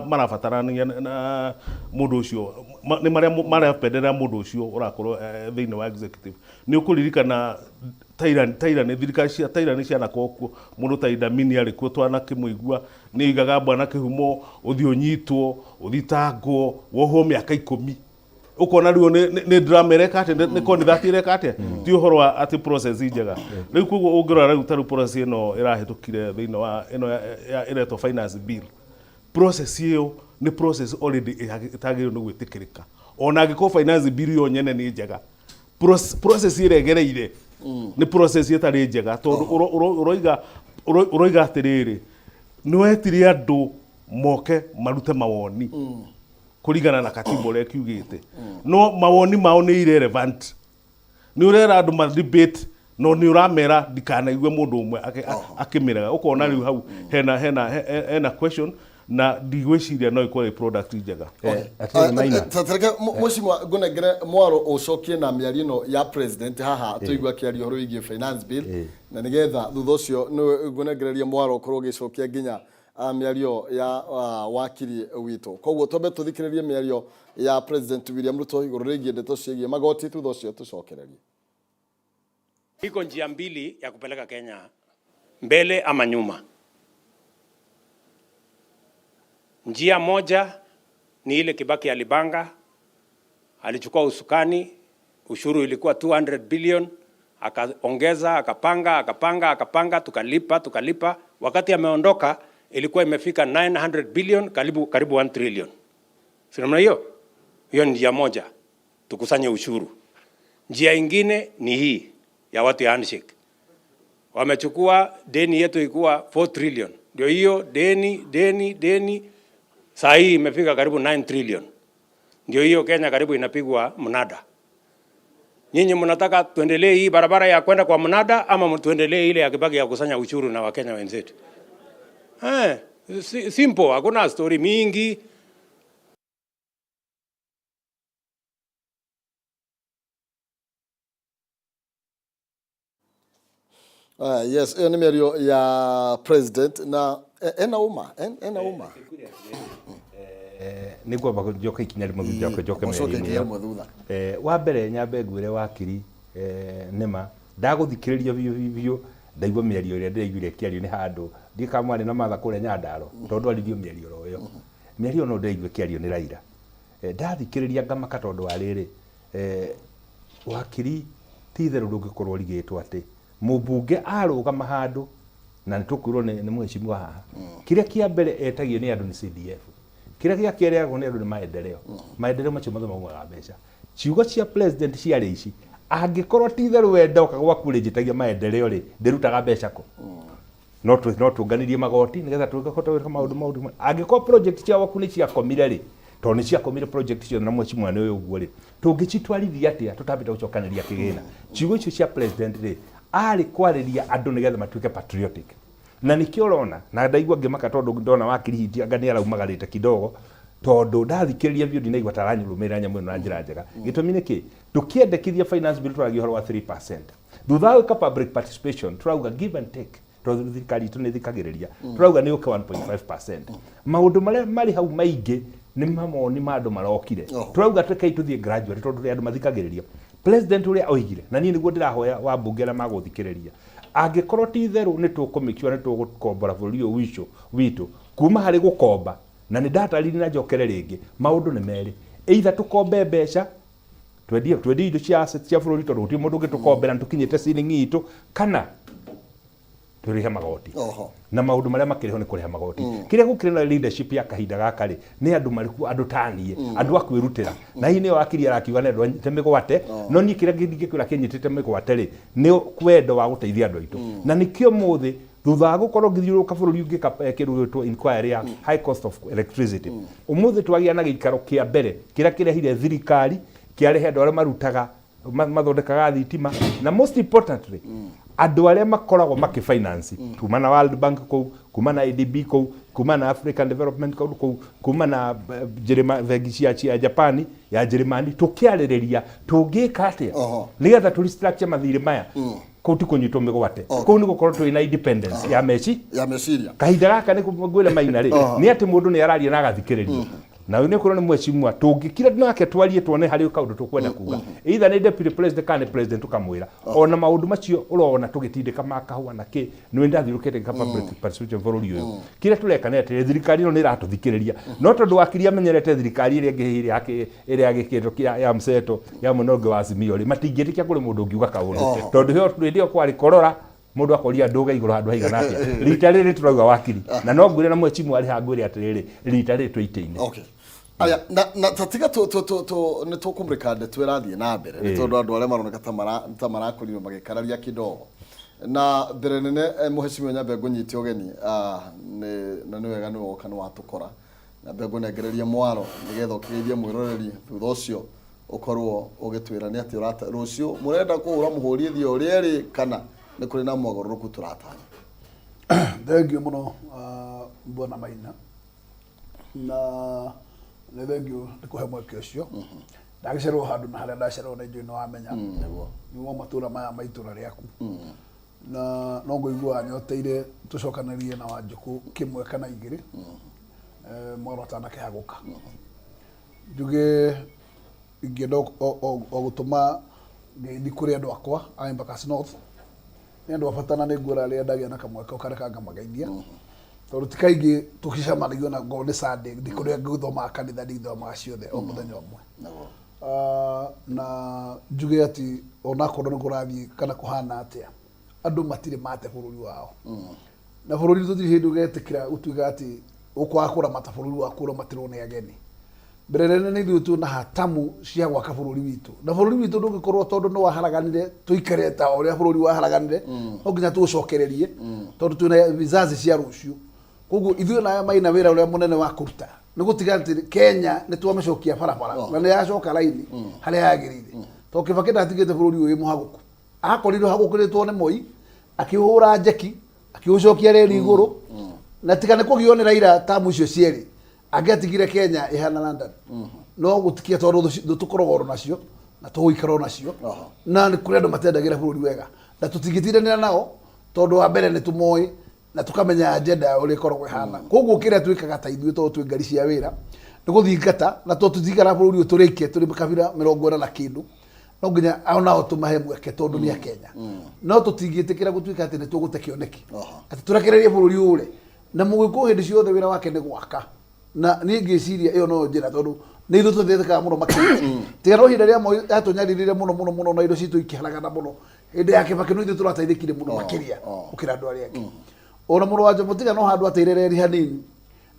marabatarania na mũndũ ũcio, nĩ marĩa marapenderera mũndũ ũcio ũrakorwo thĩinĩ wa executive. Nĩ ũkũririkana Tairani, thirikari cia Tairani cianakorwo kuo, mũndũ ta Idi Amin arĩ kuo twanakĩmũigua, nĩ oigaga Bwana Kĩhumo ũthiĩ ũnyitwo, ũthitangwo, wohwo mĩaka 10. Ũkona rĩu nĩ drama ĩreka atĩa, nĩ conduct ĩreka atĩa, ti ũhoro wa atĩ process njega. Rĩu koguo ũngĩrora rĩu ta rĩu process ĩno ĩrahĩtũkire thĩinĩ wa ĩno ĩretwo finance bill, process ĩyo nĩ process already ĩtagĩrĩirwo nĩ gwĩtĩkĩrĩka. Ona angĩkorwo finance bill yo nyene nĩ njega, process ĩrĩa ĩgereire nĩ process ĩtarĩ njega tondũ ũroiga atĩrĩrĩ nĩ wetire andũ moke marute mawoni kũringana na katiba ũrĩa ĩkiugĩte, no mawoni mao nĩ irrelevant. Nĩ ũrera andũ ma debate no nĩ ũramera ndikanaigue mũndũ ũmwe akĩmĩrega. Ũkona rĩu hau hena question na ndigwĩciria no ĩkorwo ĩ product njega. Tareke mũcimwa ngũnengere mwaro ũcokie na mĩario ĩno ya president haha tũigua akĩaria ũhoro wĩgiĩ finance bill, na nĩgetha thutha ũcio nĩ ngũnengereria mwaro ũkorwo ũgĩcokia nginya Mĩario ya wakiri witũ. Koguo twambe tũthikĩrĩrie mĩario ya President William Ruto igũrũ rĩgiĩ ndeto ciĩgiĩ magoti, thutha ũcio tũcokererie. Iko njia mbili ya kupeleka Kenya mbele ama nyuma. Njia moja ni ile Kibaki alibanga, alichukua usukani, ushuru ilikuwa 200 billion, akaongeza, akapanga, akapanga, akapanga, tukalipa, tukalipa. Wakati ameondoka ilikuwa imefika 900 billion, karibu, karibu 1 trillion. Si namna hiyo? Hiyo ni njia moja, tukusanye ushuru. Njia ingine ni hii ya watu ya handshake. Wamechukua deni yetu ilikuwa 4 trillion, ndio hiyo deni deni deni, saa hii imefika karibu 9 trillion. Ndio hiyo Kenya karibu inapigwa mnada. Nyinyi mnataka tuendelee hii barabara ya kwenda kwa mnada ama tuendelee ile ya Kibaki ya kusanya ushuru na Wakenya wenzetu? Simple, hakuna story mingi. Yes, ĩyo nĩ mĩario ya president na ena uma ena uma. Nĩ ngwamba njoke ikinya rĩmwe thutha, njoke njoke Ũcoke mĩario-inĩ ikinya ĩyo. rĩmwe thutha. Wa mbere nyambe ngwĩre wakiri, nĩma ndagũthikĩrĩria biũ biũ biũ, ndaigua mĩario ĩrĩa ndĩraiguire ĩkĩario nĩ handũ ndiĩ kana mwarĩ na Martha kũrĩa Nyandarua, tondũ aririo mĩario oro ĩyo, mĩario ĩyo no ndĩraigua ĩkĩario nĩ Raila. Ndathikĩrĩria ngamaka tondũ wa rĩrĩ, wakiri, ti itherũ ndũngĩkorwo ũrigĩtwo atĩ mũmbunge arũgama handũ na nĩ tũkwĩrwo nĩ mũheshimiwa haha, kĩrĩa kĩa mbere etagio nĩ andũ nĩ CDF, kĩrĩa gĩa kerĩ agwo nĩ andũ nĩ maendeleo, maendeleo macio mothe maumaga mbeca. Ciugo cia president ciarĩ ici, angĩkorwo ti itherũ we ndoka gwaku rĩ njĩtagia maendeleo rĩ, ndĩrutaga mbeca kũ? No tũnganirie magoti nĩgetha tũhote gwĩka maũndũ. Angĩkorwo project cia gwaku nĩ ciakomire rĩ, tondũ nĩ ciakomire project ciothe na mheshimiwa nĩ ũyũ ũguo rĩ, tũngĩcitwarithia atĩa tũtambĩte gũcokanĩria kĩgĩna? Ciugo icio cia president rĩ, arĩ kwarĩria andũ nĩgetha matuĩke patriotic, na nĩkĩo ũrona na ndaigua ngĩmaka tondũ ndona wakiri Hiti anga nĩ araumagarĩte kidogo, tondũ ndathikĩrĩria biũ ndinaigua ta aranyũrũmĩrĩra nyamũ ĩno na njĩra njega. Gĩtũmi nĩ kĩ? Tũkĩendekithia finance bill tũragia ũhoro wa 3%, thutha wa gwĩka public participation tũrauga give and take, tondũ thirikari itũ nĩ ĩthikagĩrĩria, tũrauga nĩ ũke 1.5%. Maũndũ marĩa marĩ hau maingĩ nĩ mawoni ma andũ marokire. Tũrauga rekei tũthiĩ gradually tondũ tũrĩ andũ mathikagĩrĩria. President ũrĩa oigire, na niĩ nĩguo ndĩrahoya wambunge arĩa magũthikĩrĩria, angĩkorwo ti itherũ nĩ tũkũmĩkiwa nĩ tũgũkombora bũrũri ũyũ witũ kuma harĩ gũkomba, na nĩ ndatarĩria na njokere rĩngĩ, maũndũ nĩ merĩ, either tũkombe mbeca twendie indo cia assets cia bũrũri tondũ gũtirĩ mũndũ ũngĩ tũkombera, nĩ tũkinyĩte ceiling itũ, kana tũrĩhe magoti. Na maũndũ marĩa makĩrĩ ho nĩ kũrĩha magoti. Kĩrĩa gũkĩrĩ na leadership ya kahinda gaka rĩ, nĩ andũ marĩkũ? Andũ taniĩ, andũ a kwĩrutĩra, na hihi nĩyo wakiri arakiuga nĩ andũ anyite mĩgwate, no niĩ kĩrĩa ndingĩkwĩra kĩnyitĩte mĩgwate rĩ, nĩ wendo wa gũteithia andũ aitũ. Na nĩkĩo mũthĩ thutha wa gũkorwo ngĩthiũrũrũka bũrũri ũngĩka kĩndũ gĩgwĩtwo inquiry ya high cost of electricity, ũmũthĩ twagĩa na gĩikaro kĩa mbere kĩrĩa kĩrehire thirikari, kĩarehe andũ arĩa marutaga mathondekaga thitima, na most importantly andũ arĩa makoragwo makĩfinance, kuma na World Bank kũu, kuma na ADB kũu, kuma na African Development kũu, kuma na Njĩrĩma bengi cia Japan ya Njĩrĩmani, tũkĩarĩrĩria tũngĩka atĩa nĩgetha tũ restructure mathirĩ maya. Kũu ti kũnyitwo mĩgwate, kũu nĩ gũkorwo twĩ na independence ya meci ya meciria. Kahinda gaka nĩ ngwĩre Maina rĩ, nĩ atĩ mũndũ nĩ araria na agathikĩrĩrio, na nĩ kwĩrwo nĩ mheshimiwa tũngĩkira nake twarie tuone harĩ kaũndũ tũkwenda kuga, either nĩ deputy president kana nĩ president, tũkamwĩra ona maũndũ macio ũrona tũgĩtindĩka ma kahũa na kĩ nĩ ndathiũrũkĩte ngĩka public participation bũrũri ũyũ. Kĩrĩa tũreka nĩ atĩ thirikari ĩno nĩ ĩratũthikĩrĩria, no tondũ wakiri amenyerete thirikari ĩrĩa ĩngĩ ĩrĩa ĩrĩa ya gĩkĩro kĩa ya mseto ya mwena ũngĩ wa Azimio rĩ, matingĩtĩkia kũrĩ mũndũ ũngiuga kaũndũ, tondũ hĩndĩ ĩyo kwarĩ korora mũndũ akoria ndũge igũrũ handũ haigana atĩa. Rita rĩrĩ tũrauga wakiri, na no ngwĩre na mheshimiwa arĩ haha, ngwĩre atĩrĩrĩ, rita rĩrĩ twĩ itĩ-inĩ. Okay. Aya, na tatiga tu tu tu tu nĩ tũkũmũrĩka ndeto ĩrathiĩ na mbere, nĩ tondũ andũ arĩa maroneka ta marakorirwo magĩkararia kidogo na mbere nene. Mũhecimiwa, nyambe ngũnyite ũgeni, na nĩ wega nĩ woka, nĩ watũkora. Nyambe ngũnengererie mwaro nĩgetha ũkĩgeithie mwĩroreri, thutha ũcio ũkorwo ũgĩtwĩra nĩ atĩ ũrata rũciũ mũrenda kũhũra mũhũri ĩthiĩ ũrĩa ĩrĩ kana nĩ kũrĩ na mogarũrũku tũratanya. Thengiũ mũno, bwana Maina, na nĩ thengiũ nĩ kũhe mweke ũcio. Ndagĩcererwo handũ na harĩa ndacererwo nĩ njũĩ nĩ wamenya nĩguo matũra maya ma itũra rĩaku. Na no ngũiguaga nyoteire tũcokanĩrie na Wanjikũ kĩmwe kana igĩrĩ mwaro atanakĩhagũka. Njuge ingĩenda o gũtũma ngeithi kũrĩ andũ akwa a Embakasi North. Nĩ andũ a bata na nĩ nguona rĩrĩa ndagĩa na kamweke ũkareka ngamageithia. Tondũ ti kaingĩ tũgĩcemanagia ona ngorwo nĩ Sunday, ndĩ kũrĩa ngĩthomaga kanitha ndithomaga ciothe o mũthenya ũmwe. Na njuge atĩ onakorwo nĩ kũrathiĩ kana kũhana atĩa, andũ matirĩ mate bũrũri wao. Na bũrũri tũtirĩ hĩndĩ ũgetĩkĩra gũtuĩka atĩ ũkwaga kũramata bũrũri waku ũramatirwo nĩ ageni. Mbere nene nĩ ithuĩ twĩna hatamu cia gwaka bũrũri witũ. Na bũrũri witũ ndũngĩkorwo tondũ nĩ waharaganire tũikare ta ũrĩa bũrũri waharaganire, no nginya tũũcokererie tondũ twĩna vizazi cia rũciũ. Koguo ithuĩ na aya maina wĩra ũrĩa mũnene wa kũruta nĩ gũtiga atĩ Kenya nĩ twamĩcokia barabara na nĩ yacoka raini harĩa yagĩrĩire. Tondũ Kibaki ndatigĩte bũrũri ũyũ wĩ mũhagũku. Akorirwo hagũkĩrĩtwo nĩ Moi, akĩũhũra njeki, akĩũcokia reri igũrũ, na tiga nĩ kũgio nĩ Raila tamu icio cierĩ, angĩatigire Kenya ĩhana London. No gũtikia tondũ thũ tũkoragwo nacio na tũgũikara nacio na nĩ kũrĩ andũ matendagĩra bũrũri wega na tũtingĩtindanĩra nao tondũ wa mbere nĩ tũmoĩ na tũkamenya agenda yao ũrĩa ĩkoragwo ĩhana. Koguo kĩrĩa twĩkaga ta ithuĩ tondũ twĩ ngari cia wĩra nĩ gũthingata na tondũ tũtingĩikara bũrũri ũyũ tũrĩke tũrĩ kabira 40 na kĩndũ, no nginya onao tũmahe mweke tondũ nĩ Akenya. No tũtingĩtĩkĩra gũtuĩka atĩ nĩ tũgũte kĩoneki atĩ tũrekererie bũrũri ũre. Na Mũgĩkũyũ hĩndĩ ciothe wĩra wake nĩ gwaka. Na niĩ ngĩciria ĩyo noyo njĩra tondũ nĩ ithuĩ tũteithĩkaga mũno makĩria. Tiga no ihinda rĩa Moi atũnyaririre mũno mũno mũno na indo citũ ikĩharagana mũno. Hĩndĩ ya Kibaki no ithuĩ tũrateithĩkire mũno makĩria gũkĩra andũ arĩa angĩ. Ona mũrũ wa Jomo tiga no handũ ateire reri hanini.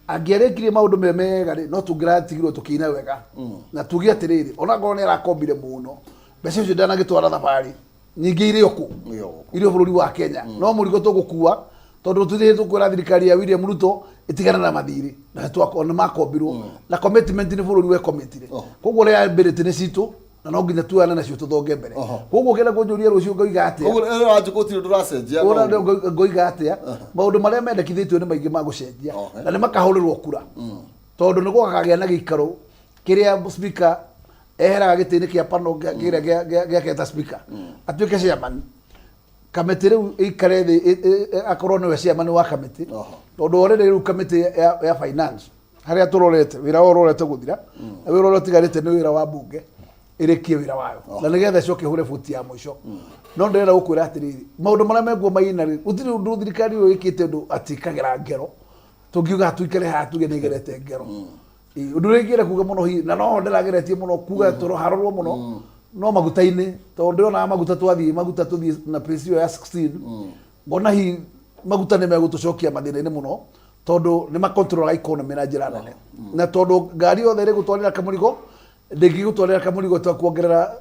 Angĩarĩkirie maũndũ me mega rĩ, no tũngĩratigirwo tũkĩina wega. Na tuge atĩrĩrĩ, ona ngorwo nĩ arakombire mũno, mbeca icio ndanagĩtwara thabarĩ, nyingĩ irĩ o kũ? Irĩ o bũrũri wa Kenya. No mũrigo tũgũkua, tondũ tũtirĩ tũkwĩra thirikari ya William Ruto ĩtigane na mathirĩ. Na nĩ makombirwo. Na commitment nĩ bũrũri wekomitire. Koguo liability nĩ citũ, na no nginya tuoyane nacio tũthonge mbere. Koguo ũngĩenda kũnjũria rũciũ ngoiga atĩa? Koguo rĩrĩa Wanjikũ gũtirĩ ũndũ ũracenjia Ũrĩa ngoiga atĩa? Maũndũ marĩa mendekithĩtio nĩ maingĩ ma gũcenjia na nĩ makahũrĩrwo kura. Tondũ nĩ gũkagĩa na gĩikaro kĩrĩa speaker eheraga gĩtĩ-inĩ kĩa panel kĩrĩa gĩake ta speaker atuĩke chairman. Kamĩtĩ rĩu ĩikare thĩ akorwo nĩwe chairman wa kamĩtĩ. Tondũ already rĩu kamĩtĩ ya finance harĩa tũrorete wĩra wao ũrorete gũthira na wĩra ũrĩa ũtigarĩte nĩ wĩra wa mbunge ĩrĩkie wĩra wayo na nĩgetha ĩcoke ĩhũre buti ya mũico. No ndĩrenda gũkwĩra atĩrĩrĩ, maũndũ marĩa mekuo maina rĩ, gũtirĩ ũndũ thirikari ĩyo ĩkĩte ũndũ atĩ ĩkagera ngero. Tũngiuga tũikare haha tuge nĩ ĩgerete ngero. Ũndũ ũrĩa ingĩenda kuga mũno hihi, na noho ndĩrageretie mũno kuga tũroharorwo mũno, no maguta-inĩ, tondũ ndĩronaga maguta twathiĩ maguta tũthiĩ na pace ĩyo ya 16, ngona hihi maguta nĩ megũtũcokia mathĩna-inĩ mũno, tondũ nĩ makontrolaga economy na njĩra nene. Na tondũ ngari yothe ĩrĩgũtwarĩra kamũrigo, ndĩngĩgũtwarĩra kamũrigo ta kuongerera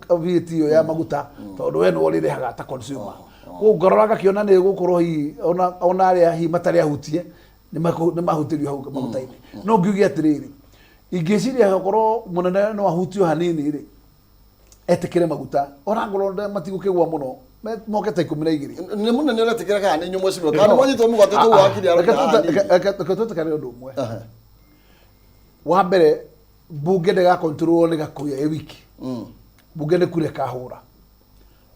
VAT ĩyo ya maguta, tondũ we nĩwe ũrĩrĩhaga ta consumer. Koguo ngarora ngakĩona nĩ ĩgũkorwo hihi ona arĩa hihi matarĩ ahutie, nĩ mahutĩrio hau maguta-inĩ. No ngiuge atĩrĩrĩ, ingĩciria okorwo mũnene no ahutio hanini rĩ, etĩkĩre maguta, ona ngorwo matigũkĩgwa mũno, moke ta 12. Nĩ mũnene ũretĩkĩra kana nĩ inyuĩ mheshimiwa? Kana nĩ mwanyitwo mũgwate tũu wakiri arauga hanini? Reke twĩtĩkane ũndũ ũmwe. Wa mbere, mbunge ndĩgakontrolwo nĩ Gakuya ĩ wiki. Mbunge nĩ kura ĩkahũra.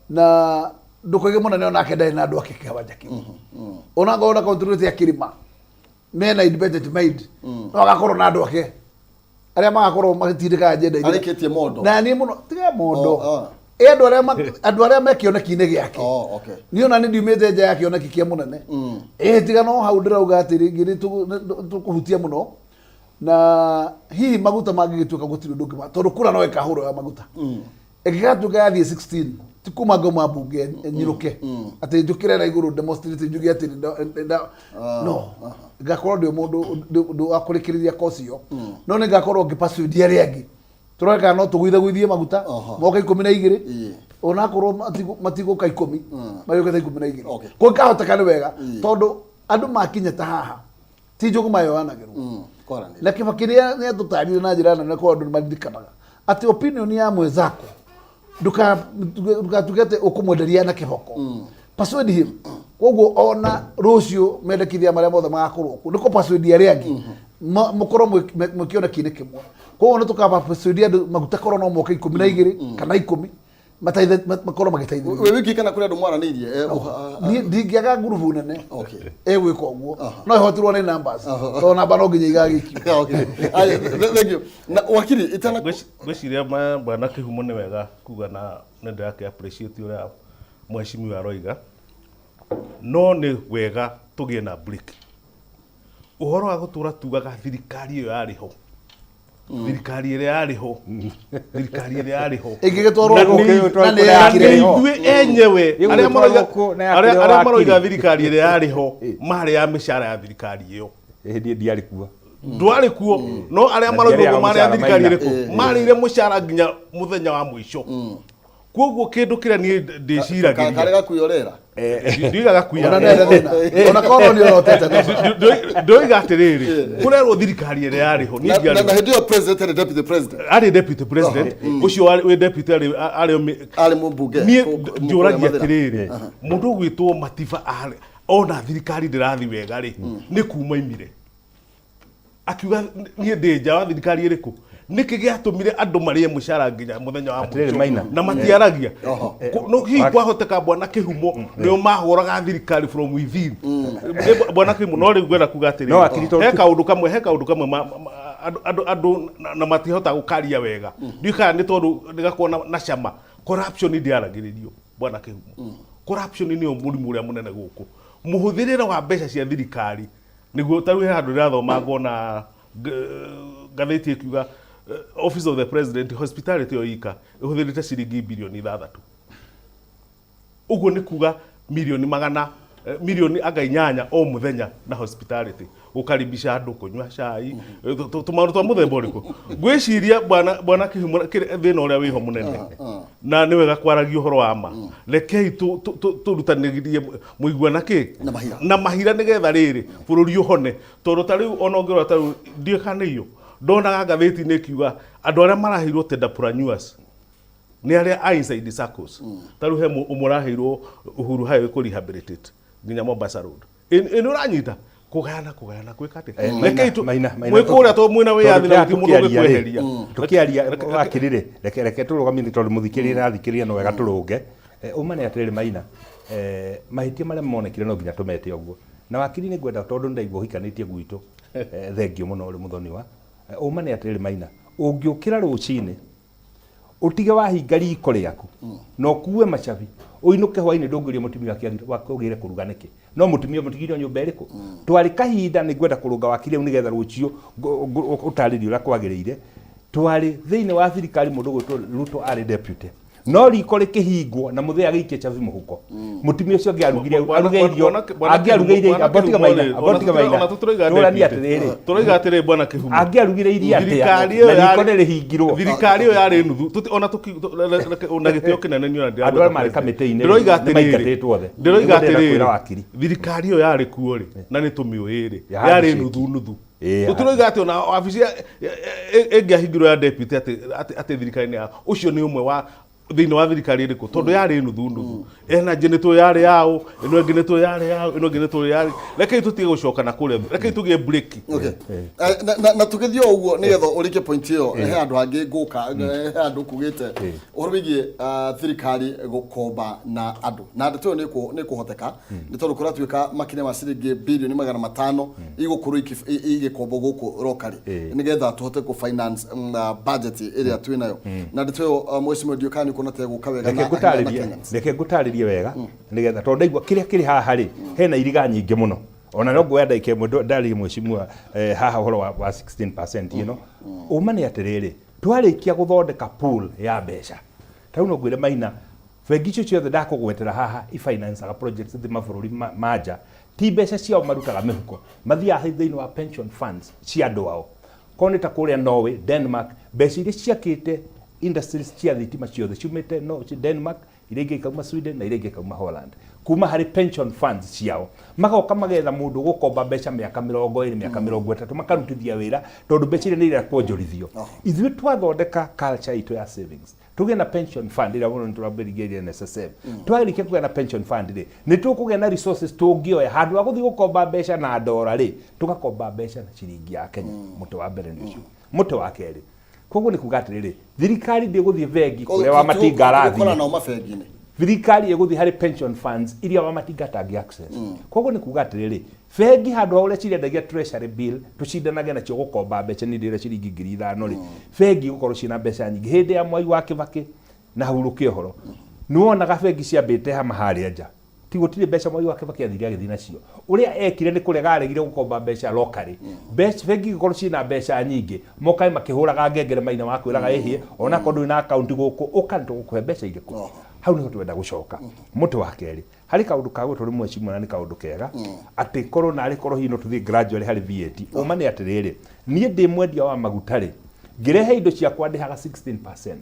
Na ndũkoige mũnene onake ndarĩ na andũ ake kĩwanja kĩu. Ona ngorwo ndakontrolĩte akĩrĩma, mena independent mind, no agakorwo na andũ ake arĩa magakorwo magĩtindĩka agenda iria. Arĩkĩtie mondo. Na niĩ mũno, tiga mondo. Oh, Ĩ andũ arĩa me kĩoneki-inĩ gĩake. Oh, okay. Niĩ ona nĩ ndiumĩte nja ya kĩoneki kĩa mũnene. Ĩ tiga no hau ndĩrauga atĩ rĩngĩ nĩ tũkũhutia mũno. Na hihi maguta mangĩgĩtuĩka gũtirĩ ũndũ ũngĩ tondũ kura no ĩkahũrwo ya maguta. Ĩngĩgatuĩka yathiĩ 16, ti kuma ngauma mbunge nyinũke. Atĩ njũkĩre na igũrũ demonstrate njuge atĩ no. Ngakorwo ndĩ mũndũ ndĩ wa kũrĩkĩrĩria kosi ĩyo. No nĩ ngakorwo ngĩ persuade arĩa angĩ. Tũrore kana no tũgũithagũithie maguta, moke 12, onakorwo matigũka 10, magĩũke ta 12. Kũngĩkahoteka nĩ wega, tondũ andũ makinya ta haha, ti njũgũ mayoanagĩrwo. Na Kibaki nĩ atũtarire na njĩra nene kwa andũ nĩ maririkanaga atĩ opinion ya mwenzako ndũkatuge atĩ ũkũmwenderia na kĩhoko. Persuade him. Koguo ona rũciũ mendekithia marĩa mothe magakorwo kuo nĩ kũ persuade arĩa angĩ mũkorwo mwĩ kĩoneki-inĩ kĩmwe. Koguo nĩ tũkaba persuade andũ maguta korwo no moke 12 kana 10. Mateithe makorwo magĩteithĩrĩria. Wĩ wiki kana kũrĩ andũ mwaranĩirie? Niĩ ndingĩaga ngurubu nene Okay. ĩgwĩka ũguo, no ĩhotirwo nĩ numbers, tondũ namba no nginya igagĩikio. Okay. Aya, thank you. Na wakiri itana Ngwĩciria bwana Kĩhumo nĩ wega kuga na nĩ ndĩrakĩ appreciate ũrĩa mheshimiwa aroiga, no nĩ wega tũgĩe na break. Ũhoro wa gũtũra tugaga thirikari ĩyo yarĩ ho, thirikari ĩrĩa yarĩ ho, thirikari ĩrĩa yarĩ ho Ĩngĩgĩtwarwo Na gũkũ, na nĩ na yakire nĩ ho. ithuĩ enyewe Ĩgũgĩtwarwo kũ, na yakire arĩa maroiga wakiri. thirikari ĩrĩa yarĩ ho marĩ ya mĩcara ya thirikari ĩyo. Niĩ ndiarĩ kuo. Ndwarĩ kuo, no arĩa Na maroiga ndiarĩaga ũguo marĩ ya mũcara thirikari maina. ĩrĩkũ marĩire mũcara nginya mũthenya wa mũico. Koguo kĩndũ kĩrĩa niĩ ndĩciragĩria Karĩ gakuyorera. Ndiugaga kuya. Ona nĩ thĩna. Ona korwo nĩ ũrotete no. Ndoiga atĩrĩrĩ, kũrerwo thirikari ĩrĩa yarĩ ho niĩ Na ndiarĩ na ho. hĩndĩ ĩyo president arĩ deputy president. Arĩ deputy president ũcio wĩ deputy arĩ Arĩ mũmbunge. Niĩ njũragia Mathĩra. atĩrĩrĩ, mũndũ ũgwĩtwo Matiba arĩ ona thirikari ndĩrathi wega rĩ, nĩ kuma imire akiuga niĩ ndĩ nja wa thirikari ĩrĩkũ? Nĩkĩ gĩatũmire andũ marĩe mũcara nginya mũthenya wa Atĩrĩrĩ, mũico Maina. na matiaragia? No hihi kwahoteka bwana Kĩhumo nĩo mahũraga thirikari from within? Bwana Kĩhumo, no rĩu ngwenda kuga No, akiri atĩrĩrĩ, he kaũndũ kamwe andũ na matihota gũkaria wega, ndiũĩ kana nĩ tondũ nĩgakorwo na cama. Corruption ndĩaragĩrĩrio, bwana Kĩhumo. Corruption nĩyo mũrimũ ũrĩa mũnene gũkũ, mũhũthĩrĩre wa mbeca cia thirikari. Nĩguo ta rĩu he handũ ndĩrathoma ngona ngathĩti ĩkiuga Office of the President hospitality ĩyo ika ĩhũthĩrĩte ciringi bilioni 6. Ũguo nĩ kuga milioni magana milioni anga 8 o mũthenya na hospitality, gũkaribisha andũ, kũnyua cai, tũmaũndũ twa mũthemba ũrĩkũ. Ngwĩciria bwana Kĩhumo, thĩna ũrĩa wĩho mũnene, na nĩ wega kwaragia ũhoro wa ma, rekei tũrutanĩrie mũigua na kĩ Na mahira. Na mahira, nĩgetha rĩrĩ bũrũri ũhone, tondũ ta rĩu ona ũngĩrora ta rĩu ndiũĩ kana nĩ iyo ndonaga ngathĩti-inĩ ĩkiuga andũ arĩa maraheirwo tenderpreneurs nĩ arĩa a inside circles. Ta rĩu he ũmwe ũraheirwo Uhuru Highway kũ rehabilitate nginya Mombasa Road. Ĩ nĩ ũranyita kũgayana gwĩka atĩa? Rekei Maina, Maina, mwĩ kũrĩa tondũ mwĩna wĩyathi na tondũ gũtirĩ mũndũ tũkĩaria rĩ, ũngĩkweheria. Tũkĩaria wakiri rĩ, reke tũrũgamie nĩ tondũ mũthikĩrĩria arathikĩrĩria, no wega tũrũnge. Ũma nĩ atĩrĩrĩ Maina, mahĩtia marĩa monekire no nginya tũmete ũguo. Na wakiri nĩ ngwenda, tondũ nĩndaigua ũhikanĩtie gwitũ, thengiũ mũno ũrĩ mũthoniwa. Ũma nĩ atĩrĩrĩ Maina, ũngĩũkĩra rũcinĩ ũtige wahinga riko rĩaku na ũkue macabi ũinũke hwainĩ, ndũngĩũria mũtumia wake wakũgĩre kũruga nĩkĩ, no mũtumia mũtigire nyũmba ĩrĩkũ. Twarĩ kahinda, nĩ ngwenda kũrũnga wakiri rĩu nĩgetha rũciũ ũtarĩrie ũrĩa kwagĩrĩire. Twarĩ thĩinĩ wa thirikari, mũndũ ũgwĩtwo Ruto arĩ deputy, no riko rĩkĩhingwo na mũthee agĩikia cabi mũhuko, mũtumia ũcio angĩarugire aruge irio, angĩarugire irio, amba tiga Maina, amba tiga Maina, Ona tũtũraiga tũranie deputy. atĩrĩrĩ, Tũraiga atĩrĩrĩ bwana Kĩhumo, angĩarugire irio atĩa thirikari ĩyo na riko nĩ rĩhingirwo? Thirikari ĩyo yarĩ nuthu. Ona na gĩtĩo kĩnene niĩ ona Andũ arĩa marĩ kamĩtĩ-inĩ ndĩroiga nĩ atĩrĩrĩ, maingatĩtwo othe. Ndĩroiga Nĩguo ndĩrenda kwĩra atĩrĩrĩ, wakiri. Thirikari ĩyo yarĩ kuo rĩ, na nĩ tũmĩũĩ rĩ, Ya yarĩ handshake. nuthu nuthu. Ĩĩ, Tũtiroiga atĩ ona wabici ĩngĩahingirwo ya deputy atĩ thirikari nĩ ya ũcio nĩ ũmwe wa thĩinĩ wa thirikari ĩrĩkũ, tondũ yarĩ nuthu nuthu. Energy nĩ tũĩ yarĩ yaũ, ĩno ĩngĩ nĩ tũĩ yarĩ yaũ, ĩno ĩngĩ nĩ tũĩ yarĩ. Rekei tũtige gũcoka na kũrĩa, rekei tũgĩe break. Okay. Na tũgĩthiĩ o ũguo nĩgetha ũrĩkie point ĩyo, he handũ hangĩ ngũka, he handũ kugĩte ũhoro wĩgiĩ thirikari gũkomba na andũ, na ndeto ĩyo nĩ ĩkũhoteka nĩ tondũ kũratuĩka makĩria ma ciringi bilioni 500 igũkorwo igĩkombwo gũkũ rokari nĩgetha tũhote kũ finance budget ĩrĩa twĩ nayo. Na ndeto ĩyo, mheshimiwa, ndiũĩ kana nĩ ũkuona ta ĩgũka wega Reke na ngũtarĩrie. Kenyans. Reke ngũtarĩrie wega nĩgetha, tondũ ndaigua kĩrĩa kĩrĩ haha rĩ, hena iriga nyingĩ mũno. Ona no nguoya ndagĩka 1 ndarĩrie mheshimiwa haha ũhoro wa 16% ĩno. Ũma nĩ atĩrĩrĩ, twarĩkia gũthondeka pool ya mbeca, ta rĩu no ngwĩre Maina, bengi icio ciothe ndakũgwetera haha ifinancaga projects thĩ mabũrũri ma nja, ti mbeca ciao marutaga mĩhuko, mathiaga thĩinĩ wa pension funds cia andũ ao. Korwo nĩ ta kũrĩa Norway, Denmark, mbeca iria ciakĩte industries cia thitima ciothe ciumĩte no Denmark, iria ingĩ ikauma Sweden na iria ingĩ ikauma Holland, kuma harĩ pension funds ciao. Magoka magetha mũndũ ũgũkomba mbeca mĩaka 20, mĩaka 30, makarutithia wĩra, tondũ mbeca iria nĩ iria kuonjorithio. Ithuĩ twathondeka culture itũ ya savings, tũgĩe na pension fund ĩrĩa mũno nĩtũrambĩrĩria NSSF. Twarĩkia kũgĩa na pension fund rĩ, nĩ tũkũgĩa na resources tũngĩoya handũ ha gũthiĩ gũkomba mbeca na ndora rĩ, tũgakomba mbeca na ciringi ya Kenya. Mũtĩ wa mbere nĩ ũcio. Mũtĩ wa kerĩ, Koguo nĩ kuga atĩrĩrĩ, thirikari ndĩgũthiĩ bengi kũrĩa Wamatinga Tũgũkora arathiĩ. Nao mabengi-inĩ. Thirikari ĩgũthiĩ harĩ pension funds iria Wamatinga atangĩ access. Koguo nĩ kuga atĩrĩrĩ, bengi handũ ha ũrĩa cirendagia treasury bill tũcindanage nacio gũkomba mbeca, niĩ ndĩrĩa ciringi 5,000 rĩ, bengi igũkorwo ciĩna mbeca nyingĩ. Hĩndĩ ya Mwai wa Kĩbakĩ na hurũke ũhoro, nĩ wonaga bengi ciambĩte hama harĩa nja. Ti gũtirĩ mbeca Mwai wa Kĩbakĩ athire agĩthiĩ nacio. Ũrĩa ekire nĩ kũrega aregire gũkomba mbeca locally. Mbeca bengi igĩkorwo ciĩna mbeca nyingĩ, mokae makĩhũraga ngengere Maina makwĩraga ĩhĩ, onakorwo ndũrĩ na akaunti gũkũ, ũka nĩ tũgũkũhe mbeca irĩkũ. Hau nĩho twenda gũcoka. Mũtĩ wa kerĩ, harĩ kaũndũ ka gwĩtwo nĩ mheshimiwa na nĩ kaũndũ kega, atĩ korwo narĩ korwo hihi no tũthiĩ gradually harĩ VAT. Ũma nĩ atĩrĩrĩ, niĩ ndĩ mwendia wa maguta rĩ, ngĩrehe indo ciakwa ndĩhaga 16%.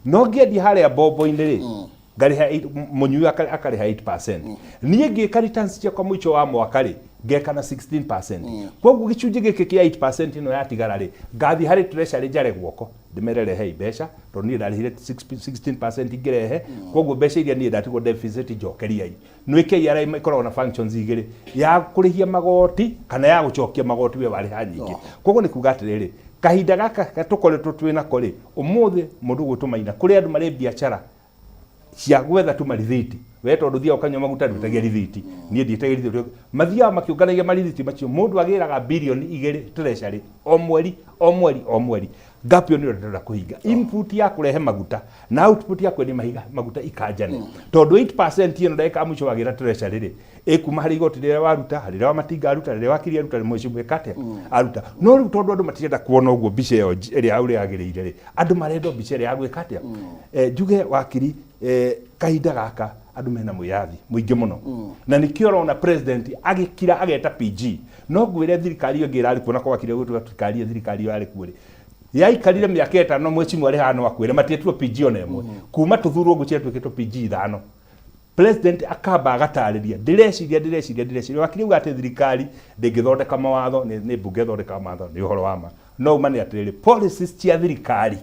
No ngĩendia harĩa mbombo-inĩ rĩ, ngarĩha mũnyui akarĩha 8%. Niĩ ngĩka returns ciakwa mũico wa mwaka rĩ, ngeka na 16%. Koguo gĩcunjĩ gĩkĩ kĩa 8% ĩno yatigara rĩ, ngathiĩ harĩ treasury njare guoko ndĩmere rehei mbeca, tondũ niĩ ndarĩhire 16% ngĩrehe, koguo mbeca iria niĩ ndatigwo deficit njokeriai. Nĩ KRA ĩkoragwo na functions igĩrĩ, ya kũrĩhia magoti kana ya gũcokia magoti we warĩha nyingĩ. Koguo nĩ kuga atĩrĩrĩ, kahinda gaka tũkoretwo twĩ nako rĩ, ũmũthĩ mũndũ ũgwĩtwo Maina, kũrĩ andũ marĩ biacara cia gwetha tu marithiti. We tondũ ũthiaga ũkanyua maguta ndwĩtagia rithiti, niĩ ndiĩtagia rithiti. Mathiaga makĩũnganagia marithiti macio, mũndũ agĩraga 2 birioni treasury o mweri o mweri o mweri. Gap ĩyo nĩyo ndĩrenda kũhinga. Input ya kũrehe maguta na output ya kwendia mahiga maguta ikanjane, tondũ 8% ĩno ndagĩka ya mũico wagĩra treasury rĩ, ĩkuma harĩ igoti rĩrĩa waruta, rĩrĩa Wamatinga aruta, rĩrĩa wakiri aruta, rĩrĩa mheshimiwa ĩka atĩa aruta. No rĩu tondũ andũ matirenda kuona ũguo mbica ĩyo ĩrĩa ũrĩa yagĩrĩire rĩ, andũ marenda mbica ĩrĩa ya gwĩka atĩa. Njuge wakiri, kahinda gaka andũ mena mwĩyathi mũingĩ mũno, na nĩkĩo ũrona president agĩkira ageta PG. No ngwĩre thirikari ĩyo ĩngĩ ĩrarĩ kuo, na kwa wakiri gũtuĩka thirikari thirikari ĩyo yarĩ kuo rĩ, yaikarire mĩaka 5, mheshimiwa arĩ haha no akwĩre matietirwo PG ona ĩmwe. Kuma tũthurwo ngwĩciria twĩkĩtwo PG ithano. President akamba agatarĩria, ndĩreciria, ndĩreciria, ndĩreciria. Wakiri auga atĩ thirikari ndĩngĩthondeka mawatho, nĩ mbunge ĩthondekaga mawatho, nĩ ũhoro wa ma. No uma nĩ atĩrĩrĩ, policies cia thirikari,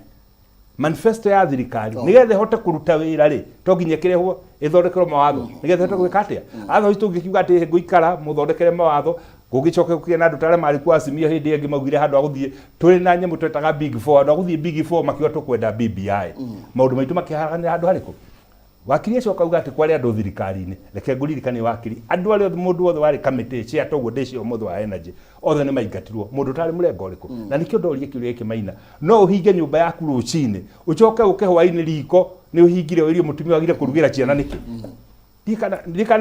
manifesto ya thirikari, nĩgetha ĩhote kũruta wĩra rĩ, to nginya ĩkĩrehwo ĩthondekerwo mawatho nĩgetha ĩhote gwĩka atĩa. Otherwise tũngĩkiuga atĩ ngũikara mũthondekere mawatho, gũgĩcoke gũkĩgĩa na andũ ta arĩa marĩ kuo Azimio hĩndĩ ĩyo ĩngĩ maugire handũ ha gũthiĩ tũrĩ na nyamũ twetaga Big Four, handũ ha gũthiĩ Big Four makiuga tũkwenda BBI. Maũndũ maitũ makĩharaganĩra handũ harĩkũ? Wakiri acoka auga atĩ kwarĩ andũ thirikari-inĩ. Reke ngũririkanie wakiri, andũ arĩa othe, mũndũ wothe warĩ kamĩtĩ chair toguo ndĩ chair ũmũthĩ wa energy, othe nĩ maingatirwo. Mũndũ ũtarĩ mũrengo ũrĩkũ? Na nĩkĩo ndoria kĩũria gĩkĩ Maina, no ũhinge nyũmba yaku rũcinĩ, ũcoke ũke hwainĩ riko nĩ ũhingire ũrie mũtumia wagire kũrugĩra ciana nĩkĩ? Ndiĩ kana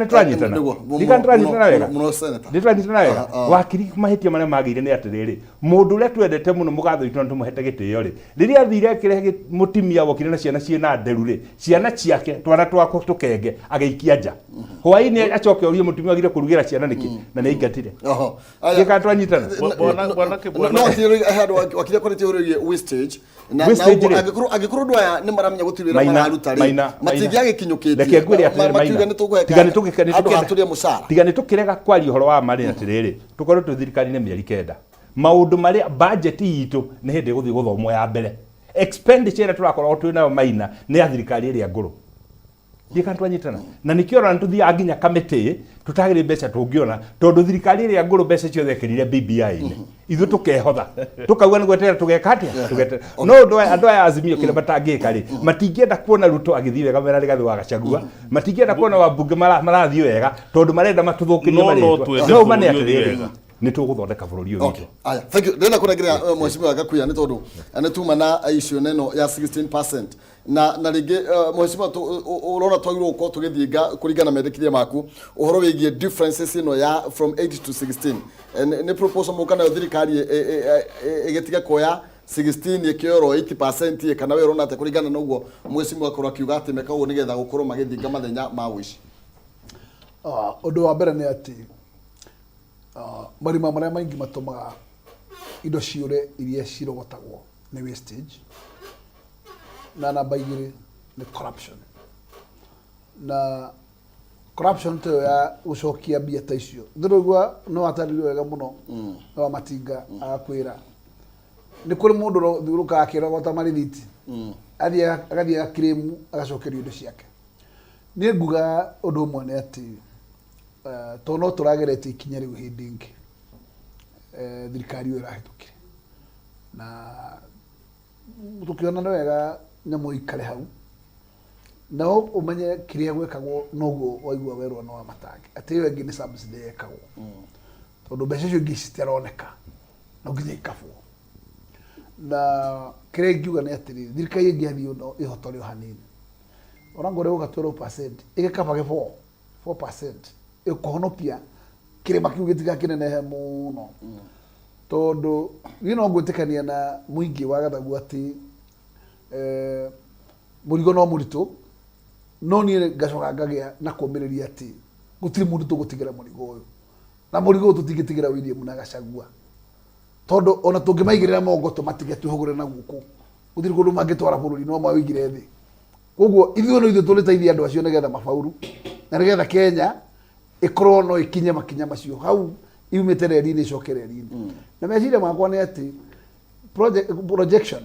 nĩ tũranyitana? Ndiĩ kana nĩ tũranyitana wega? Mũno, Senator. Nĩ tũranyitana wega? Wakiri, mahĩtia marĩa magĩire nĩ atĩrĩrĩ, mũndũ ũrĩa twendete mũno mũgatho witũ na tũmũhete gĩtĩo rĩ, rĩrĩa athire akĩrehe mũtumia wokire na ciana ciĩna nderu rĩ, ciana ciake twana twakwa tũkenge agĩikia nja hwainĩ, acoke orie mũtumia wagire kũrugĩra ciana nĩkĩ, na nĩ aingatire. Ndiĩ kana twanyitana. No wakiri handũ wakiri akoretio ũhoro wĩgiĩ wastage na Wastage ũguo rĩ. Angĩkorwo andũ aya nĩ maramenya gũtirĩ wĩra Maina, mararuta rĩ, Maina, Maina. matingĩagĩkinyũkĩtie Reke ngwĩre atĩrĩrĩ, makiuga Maina. nĩ tũkũhe Tiga nĩ tũgĩke- nĩ handũ ha tũkĩenda- tũrĩe mũcara. Tiga nĩ tũkĩrega kwaria ũhoro wa ma rĩ, atĩrĩrĩ, tũkorwo twĩ thirikari-inĩ mĩeri 9, maũndũ marĩa budget itũ nĩ hĩndĩ ĩgũthiĩ gũthomwo ya mbere, expenditure ĩrĩa tũrakoragwo twĩ nayo Maina nĩ ya thirikari ĩrĩa ngũrũ. Ndiĩ kana twanyitana. Na nĩkĩo ũrona tũthiaga nginya kamĩtĩ tũtagĩrĩ mbeca tũngĩona, tondũ thirikari ĩrĩa ngũrũ mbeca ciothe ĩkĩrire BBI-inĩ, ithuĩ tũkehotha tũkauga nĩ gweterera tũgeka atĩa, tũgeterera. No ũndũ aya andũ aya Azimio kĩrĩa matangĩka rĩ, matingĩenda kuona Ruto agĩthiĩ wega mena Rigathĩ wa Gachagua, matingĩenda kuona wambunge marathiĩ wega, tondũ marenda matũthũkĩrie No, no marĩtwa. twende No ũma nĩ bũrũri ũthiĩ atĩrĩrĩ, wega. Nĩ tũgũthondeka bũrũri ũyũ witũ. Aya, thank you. Ndĩrenda kũnengera mheshimiwa Gakuya nĩ tondũ nĩ tuma na issue neno ya 16% na rĩngĩ, mheshimiwa, ũrona twagĩrĩirwo gũkorwo tũgĩthinga kũringana na mendekithia maku ũhoro wĩgiĩ differences ĩno ya from 8 to 16. Nĩ proposal mũka nayo thirikari ĩgĩtige kuoya 16 ĩkĩoerwo 80%, kana we ũrona atĩa kũringana na ũguo mheshimiwa akorwo akiuga atĩ meka ũguo nĩgetha gũkorwo magĩthinga mathenya ma ũici? Ũndũ wa mbere nĩ atĩ marima marĩa maingĩ matũmaga indo ciũre iria cirogotagwo nĩ wastage, na namba igĩrĩ nĩ corruption. Na corruption ta ĩyo ya gũcokia mbia ta icio, ndĩraigua nĩ watarĩrio wega mũno nĩ wa Matinga, agakwĩra nĩ kũrĩ mũndũ ũrothiũrũrũkaga akĩrogota marithiti, athiĩ agathiĩ agakirĩmu agacokerio indo ciake. Niĩ nguga ũndũ ũmwe nĩ atĩ tondũ no tũrageretie ikinya rĩu hĩndĩ ĩngĩ, thirikari ĩyo ĩrahĩtũkire na Tũkĩona nĩ wega nyamũ ikare hau, no ũmenye kĩrĩa gwĩkagwo noguo waigua werwo nĩ wa matangi atĩ ĩyo ĩngĩ nĩ subsidy yekagwo, tondũ mbeca icio ingĩ citironeka, no nginya ikabwo. Na kĩrĩa ingiuga nĩ atĩrĩrĩ, thirikari ĩngĩathiĩ no ĩhotore o hanini, ona ngorwo ĩgũka 12% ĩgĩkabage 4% ĩkũhonokia kĩrĩma kĩu gĩtigakĩnenehe mũno, tondũ niĩ no ngwĩtĩkania na mũingĩ wa Gathagu atĩ mũrigo no mũritũ, no niĩ ngacoka ngagĩa na kũmĩrĩria atĩ gũtirĩ mũndũ tũgũtigĩra mũrigo ũyũ, na mũrigo ũyũ tũtingĩtigĩra William na Gachagua, tondũ ona tũngĩmaigĩrĩra mongo tũmatige twĩhũgũre na guoko, gũtirĩ kũndũ mangĩtwara bũrũri, no mawĩigire thĩ. Koguo ithuĩ no ithuĩ tũrĩteithia andũ acio nĩgetha mabauru na nĩgetha Kenya ĩkorwo no ĩkinye makinya macio hau yumĩte reri-inĩ ĩcoke reri-inĩ. Na meciria makwa nĩ atĩ projection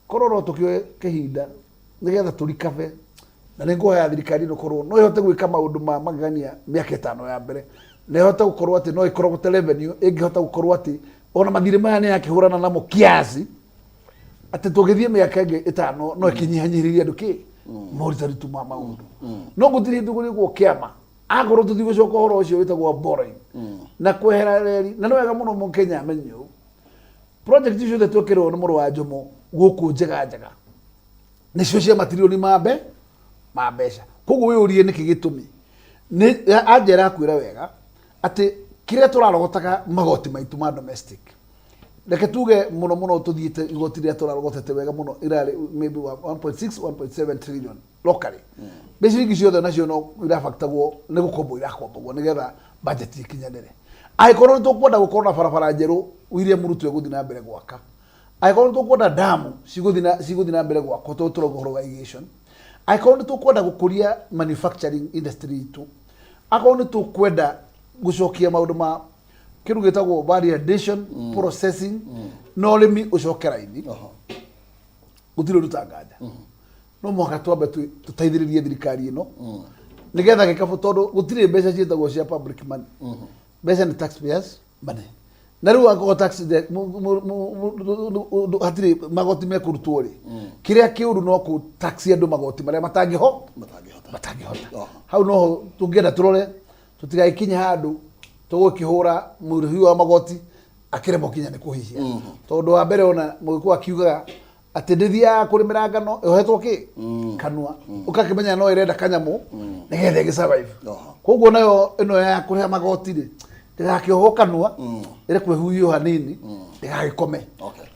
korwo no tũkĩoe kĩhinda nĩgetha tũrikabe, na nĩ ngũhoya thirikari ĩno korwo no ĩhote gwĩka maũndũ ma magegania mĩaka 5 ya mbere, na ĩhote gũkorwo atĩ no ĩkorogote revenue, ĩngĩhota gũkorwo atĩ ona mathirĩ maya nĩ yakĩhũrana namo kiasi, atĩ tũgĩthiĩ mĩaka ĩngĩ 5 no ĩkĩnyihanyihĩrie andũ kĩ moritaritu ma maũndũ. No gũtirĩ hĩndĩ gũrĩkwo kĩama akorwo tũtigũcoka ũhoro ũcio wĩtagwo borrowing na kwehera reri. Na nĩ wega mũno mũkenya amenye ũũ, project icio ciothe twekĩrwo nĩ mũrũ wa Jomo gũkũ njega njega nĩcio cia matirioni ma mbeca. Koguo wĩyũrie nĩkĩ gĩtũmi. Nĩ anjera akwĩra wega atĩ kĩrĩa tũrarogotaga magoti maitũ ma domestic, reke tuge mũno mũno tũthiĩte igoti rĩrĩa tũrarogotete wega mũno irarĩ maybe 1.6 1.7 trillion locally. Mbeca ingĩ ciothe nacio no irabaktagwo nĩ gũkombwo, irakombagwo nĩgetha budget ĩkinyanĩre. Angĩkorwo nĩ tũkwenda gũkorwo na barabara njerũ William Ruto egũthiĩ na mbere gwaka, angĩkorwo nĩ tũkwenda damu cigũthiĩ na mbere gwakwo tondũ tũrauga ũhoro wa irrigation, angĩkorwo nĩ tũkwenda gũkũria manufacturing industry itũ, akorwo nĩ tũkwenda gũcokia maũndũ ma kĩndũ gĩtagwo value addition, processing na ũrĩmi ũcoke raini, gũtirĩ ũndũ tanganja. No mũhaka twambe tũteithĩrĩrie thirikari ĩno nĩgetha gĩkabũ, tondũ gũtirĩ mbeca ciĩtagwo cia public money. Mbeca nĩ taxpayers money, na rĩu angĩkorwo tax hatirĩ magoti mekũrutwo rĩ, kĩrĩa kĩũru no kũ tax andũ magoti marĩa matangĩhota. Hau noho tũngĩenda tũrore tũtigagĩkinye handũ tũgũkĩhũra mũrĩhi wa magoti akĩremwo kinya nĩ kũhihia, tondũ wa mbere ona mũgĩkũyũ akiugaga atĩ ndĩthiaga kũrĩmĩra ngano ĩohetwo kĩ kanua, ũgakĩmenya no ĩrenda kanyamũ nĩgetha ĩgĩ survive. Koguo nayo ĩno ya kũrĩha magoti rĩ, ndĩgakĩohwo kanua, ĩrekwo ĩhuhio hanini ndĩgagĩkome.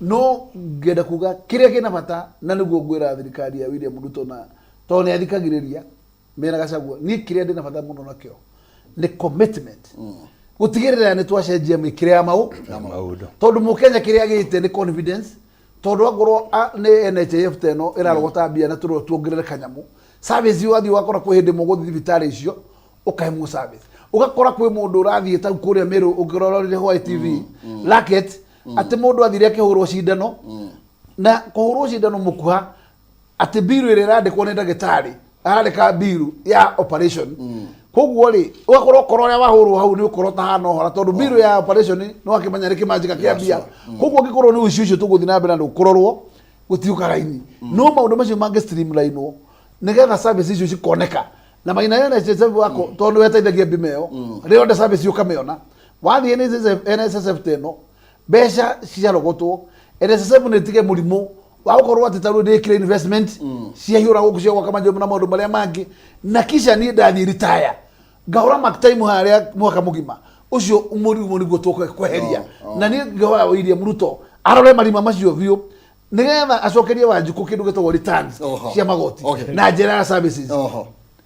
No ngenda kuga kĩrĩa kĩna bata, na nĩguo ngwĩra thirikari ya William Ruto, na tondũ nĩ athikagĩrĩria mena Gachagua, niĩ kĩrĩa ndĩna bata mũno nakĩo nĩ commitment gũtigĩrĩra nĩ twacenjia mĩkĩre ya maũndũ, tondũ mũkenya kĩrĩa agĩte nĩ confidence, tondũ akorwo nĩ NHIF ta ĩno ĩrarogota mbia na tũrwo tuongerere kanyamũ service, ũgathiĩ ũgakora kwĩ hĩndĩ mũgũthiĩ thibitarĩ icio ũkahemwo service, ũgakora kwĩ mũndũ ũrathiĩ ta kũrĩa Meru ũngĩrorire Hwaĩ TV racket atĩ mũndũ athire akĩhũrwo cindano, na kũhũrwo cindano mũkuha atĩ mbiru ĩrĩa ĩrandĩkwo nĩ ndagĩtarĩ arandĩka mbiru ya operation. Koguo rĩ, ũgakorwo ũkorwo ũrĩa wahũrwo hau nĩ ũkorwo ũtahana ũhora, tondũ mbiru ya operation nĩ wakĩmenya nĩ kĩmanjĩka kĩa mbia. Koguo angĩkorwo nĩ ũcio ũcio tũgũthiĩ na mbere na kũrorwo gũtiũka raini, no maũndũ macio mangĩ streamline nĩgetha service icio cikoneka na maina ya NSSF wako, tondũ weteithagia bima ĩyo rĩo service ũkamĩona wathiĩ NSSF ta ĩno mbeca ciarogotwo. NSSF nĩ ĩtige mũrimũ wa gũkorwo atĩ tarĩu ndĩkire investment ciahiũra gũkũ cia gwaka manyũmba na maũndũ marĩa mangĩ, na kisha niĩ ndathiĩ retire ngahũra mark time harĩa mwaka mũgima. Ũcio mũrimũ nĩguo tũkweheria, na niĩ ngĩhoya William Ruto arore marima macio biũ nĩgetha acokerie Wanjikũ kĩndũ gĩtagwo returns cia magoti na njĩra ya services,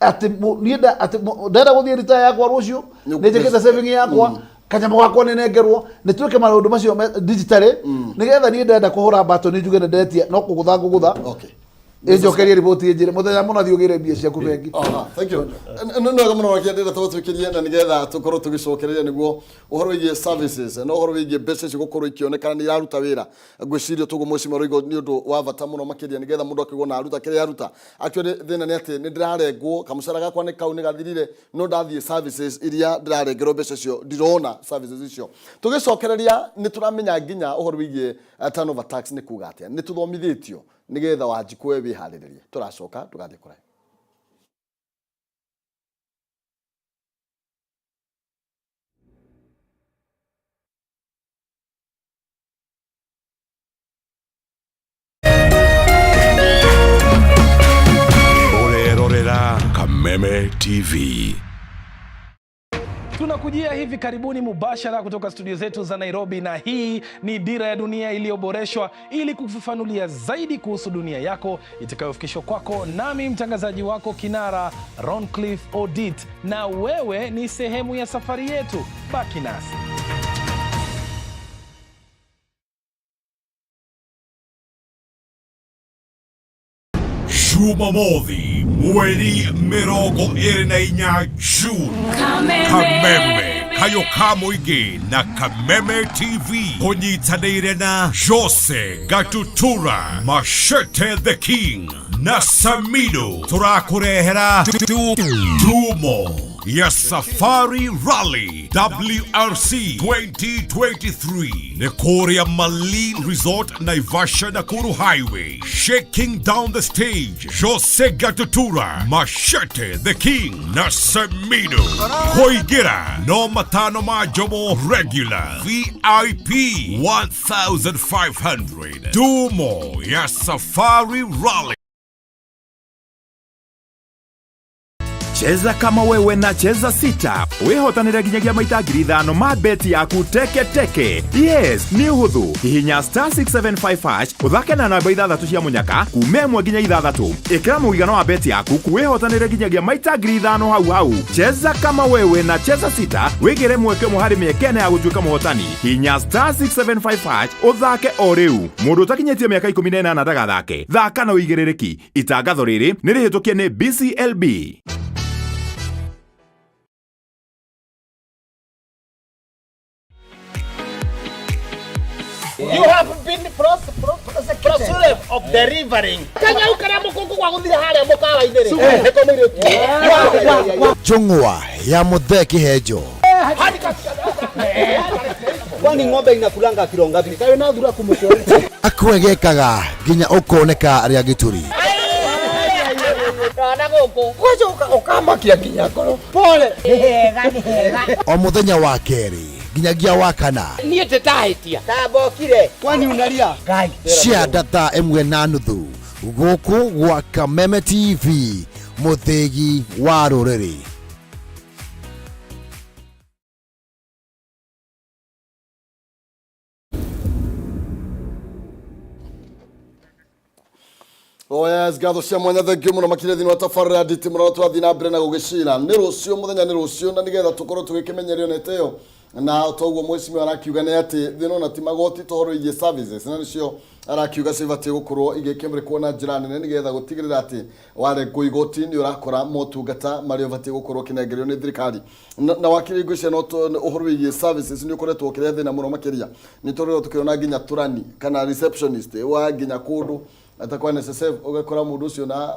atĩ niĩ atĩ ndenda gũthiĩ retire yakwa rũciũ, nĩ njĩkĩte saving yakwa, kanyamũ gakwa nĩ nengerwo, nĩ twĩke maũndũ macio digitally, nĩgetha niĩ ndenda kũhũra mbato nĩ njuge nĩ ndetia no kũgũtha ngũgũtha. Ĩnjokerie riboti ĩnjĩre mũthenya mũna thiĩ ũgĩre mbia ciaku bengi. Aha, thank you. Nĩ wega mũno wakĩendete tũgũtuĩkĩrie na nĩgetha tũkorwo tũgĩcokereria nĩguo ũhoro wĩgiĩ services na ũhoro wĩgiĩ mbeca icio gũkorwo ikĩonekana nĩ iraruta wĩra. Ngwĩciria toguo mheshimiwa Roigo nĩ ũndũ wa bata mũno makĩria nĩgetha mũndũ akĩgwo na aruta kĩrĩa aruta. Actually thĩna nĩ atĩ nĩ ndĩrarengwo kamũcara gakwa nĩ kau nĩ gathirire no ndathiĩ services iria ndĩrarengerwo mbeca icio ndirona services icio. Tũgĩcokereria nĩ tũramenya nginya ũhoro wĩgiĩ turnover tax nĩ kuga atĩa. Nĩ tũthomithĩtio nĩgetha Wanjikũ we wĩharĩrĩrie. Tũracoka ndũgathiĩ kũraihu. Ũrerorera Kameme TV. Tunakujia hivi karibuni mubashara kutoka studio zetu za Nairobi, na hii ni Dira ya Dunia iliyoboreshwa ili kufafanulia zaidi kuhusu dunia yako itakayofikishwa kwako nami mtangazaji wako kinara Roncliffe Odit, na wewe ni sehemu ya safari yetu. Baki nasi. Jumamothi mweri 24 June. Kameme. Kameme kayo ka mũingĩ na Kameme TV kũnyitanĩire na Jose Gatutura Machete the King na Samido tũrakũrehera Tumo ya Safari Rally WRC 2023 nĩ kũrĩa Malin Resort Naivasha Nakuru Highway. Shaking down the stage, Jose Gatutura, Machete the King na Samido. Kũingĩra no matano ma Jomo regular VIP 1500. Dumo ya Safari Rally. Cheza kama wewe na Cheza Sita wihotanire nginyagia maita 5,000 ma beti yaku teke teke. Yes, nĩ ũhũthũ. Hihinya star 675 hash ũthake na namba ithathatũ cia mũnyaka kuma 1 nginya 6. Ĩkĩra mũigana wa beti yaku wihotanire nginyagia maita 5,000 hau hau. Cheza kama wewe na Cheza Sita wĩgĩre mweke ũmwe harĩ mĩeke ĩna ya gũtuĩka mũhotani. Hihinya star 675 hash ũthake o rĩu. Mũndũ ũtakinyĩtie mĩaka 18 ndagathake. Thaka na ũigĩrĩrĩki. Itangatho rĩrĩ nĩ rĩhĩtũkie nĩ BCLB. You have been prosecuted of delivering. Kanyau karia mukungu gwa guthire haria mukawa-inĩ rĩ. Nĩko mũirĩtu. Njũng'wa ya Mũthee Kĩhenjo. Kwani ng'ombe inakulanga kilo ngapi? Kayo na thura kumucore. Akwegekaga nginya ũkoneka rĩa gĩturi. Ndona gũkũ. Kwaja ũkamakia nginya ngoro. Pole. Nĩ hega, nĩ hega. O mũthenya wa kerĩ nginyagia wa kana. Niĩ ndĩtahĩtia. Tambokire. Kwani unalia? Ngai. Cia thaa 1:30 gũkũ gwa Kameme TV mũthĩgi wa rũrĩrĩ. Oh yes, ngatho cia mwanya thank you muno makĩria thĩinĩ wa tabarĩra ya nditi mũno twathiĩ na mbere na gũgĩcira nĩ rũciũ mũthenya nĩ rũciũ na nĩgetha tũkorwo tũgĩkĩmenyerio nete ĩyo na toguo mheshimiwa arakiuga nĩ atĩ thĩna ona ti magoti tũhoro wĩgiĩ services na nĩcio arakiuga cibatiĩ gũkorwo igĩkĩmũrĩkwo na njĩra nene nĩgetha gũtigĩrĩra atĩ warengwo igoti nĩ ũrakora motungata marĩa ũbatiĩ gũkorwo ũkĩnengerio nĩ thirikari. Na wakiri ngwĩciria no ũhoro wĩgiĩ services nĩ ũkoretwo ũkĩrehe thĩna mũno makĩria nĩ tũrĩo tũkĩona nginya tũrani kana receptionist wa nginya kũndũ ata kwa NSSF ũgakora mũndũ ũcio na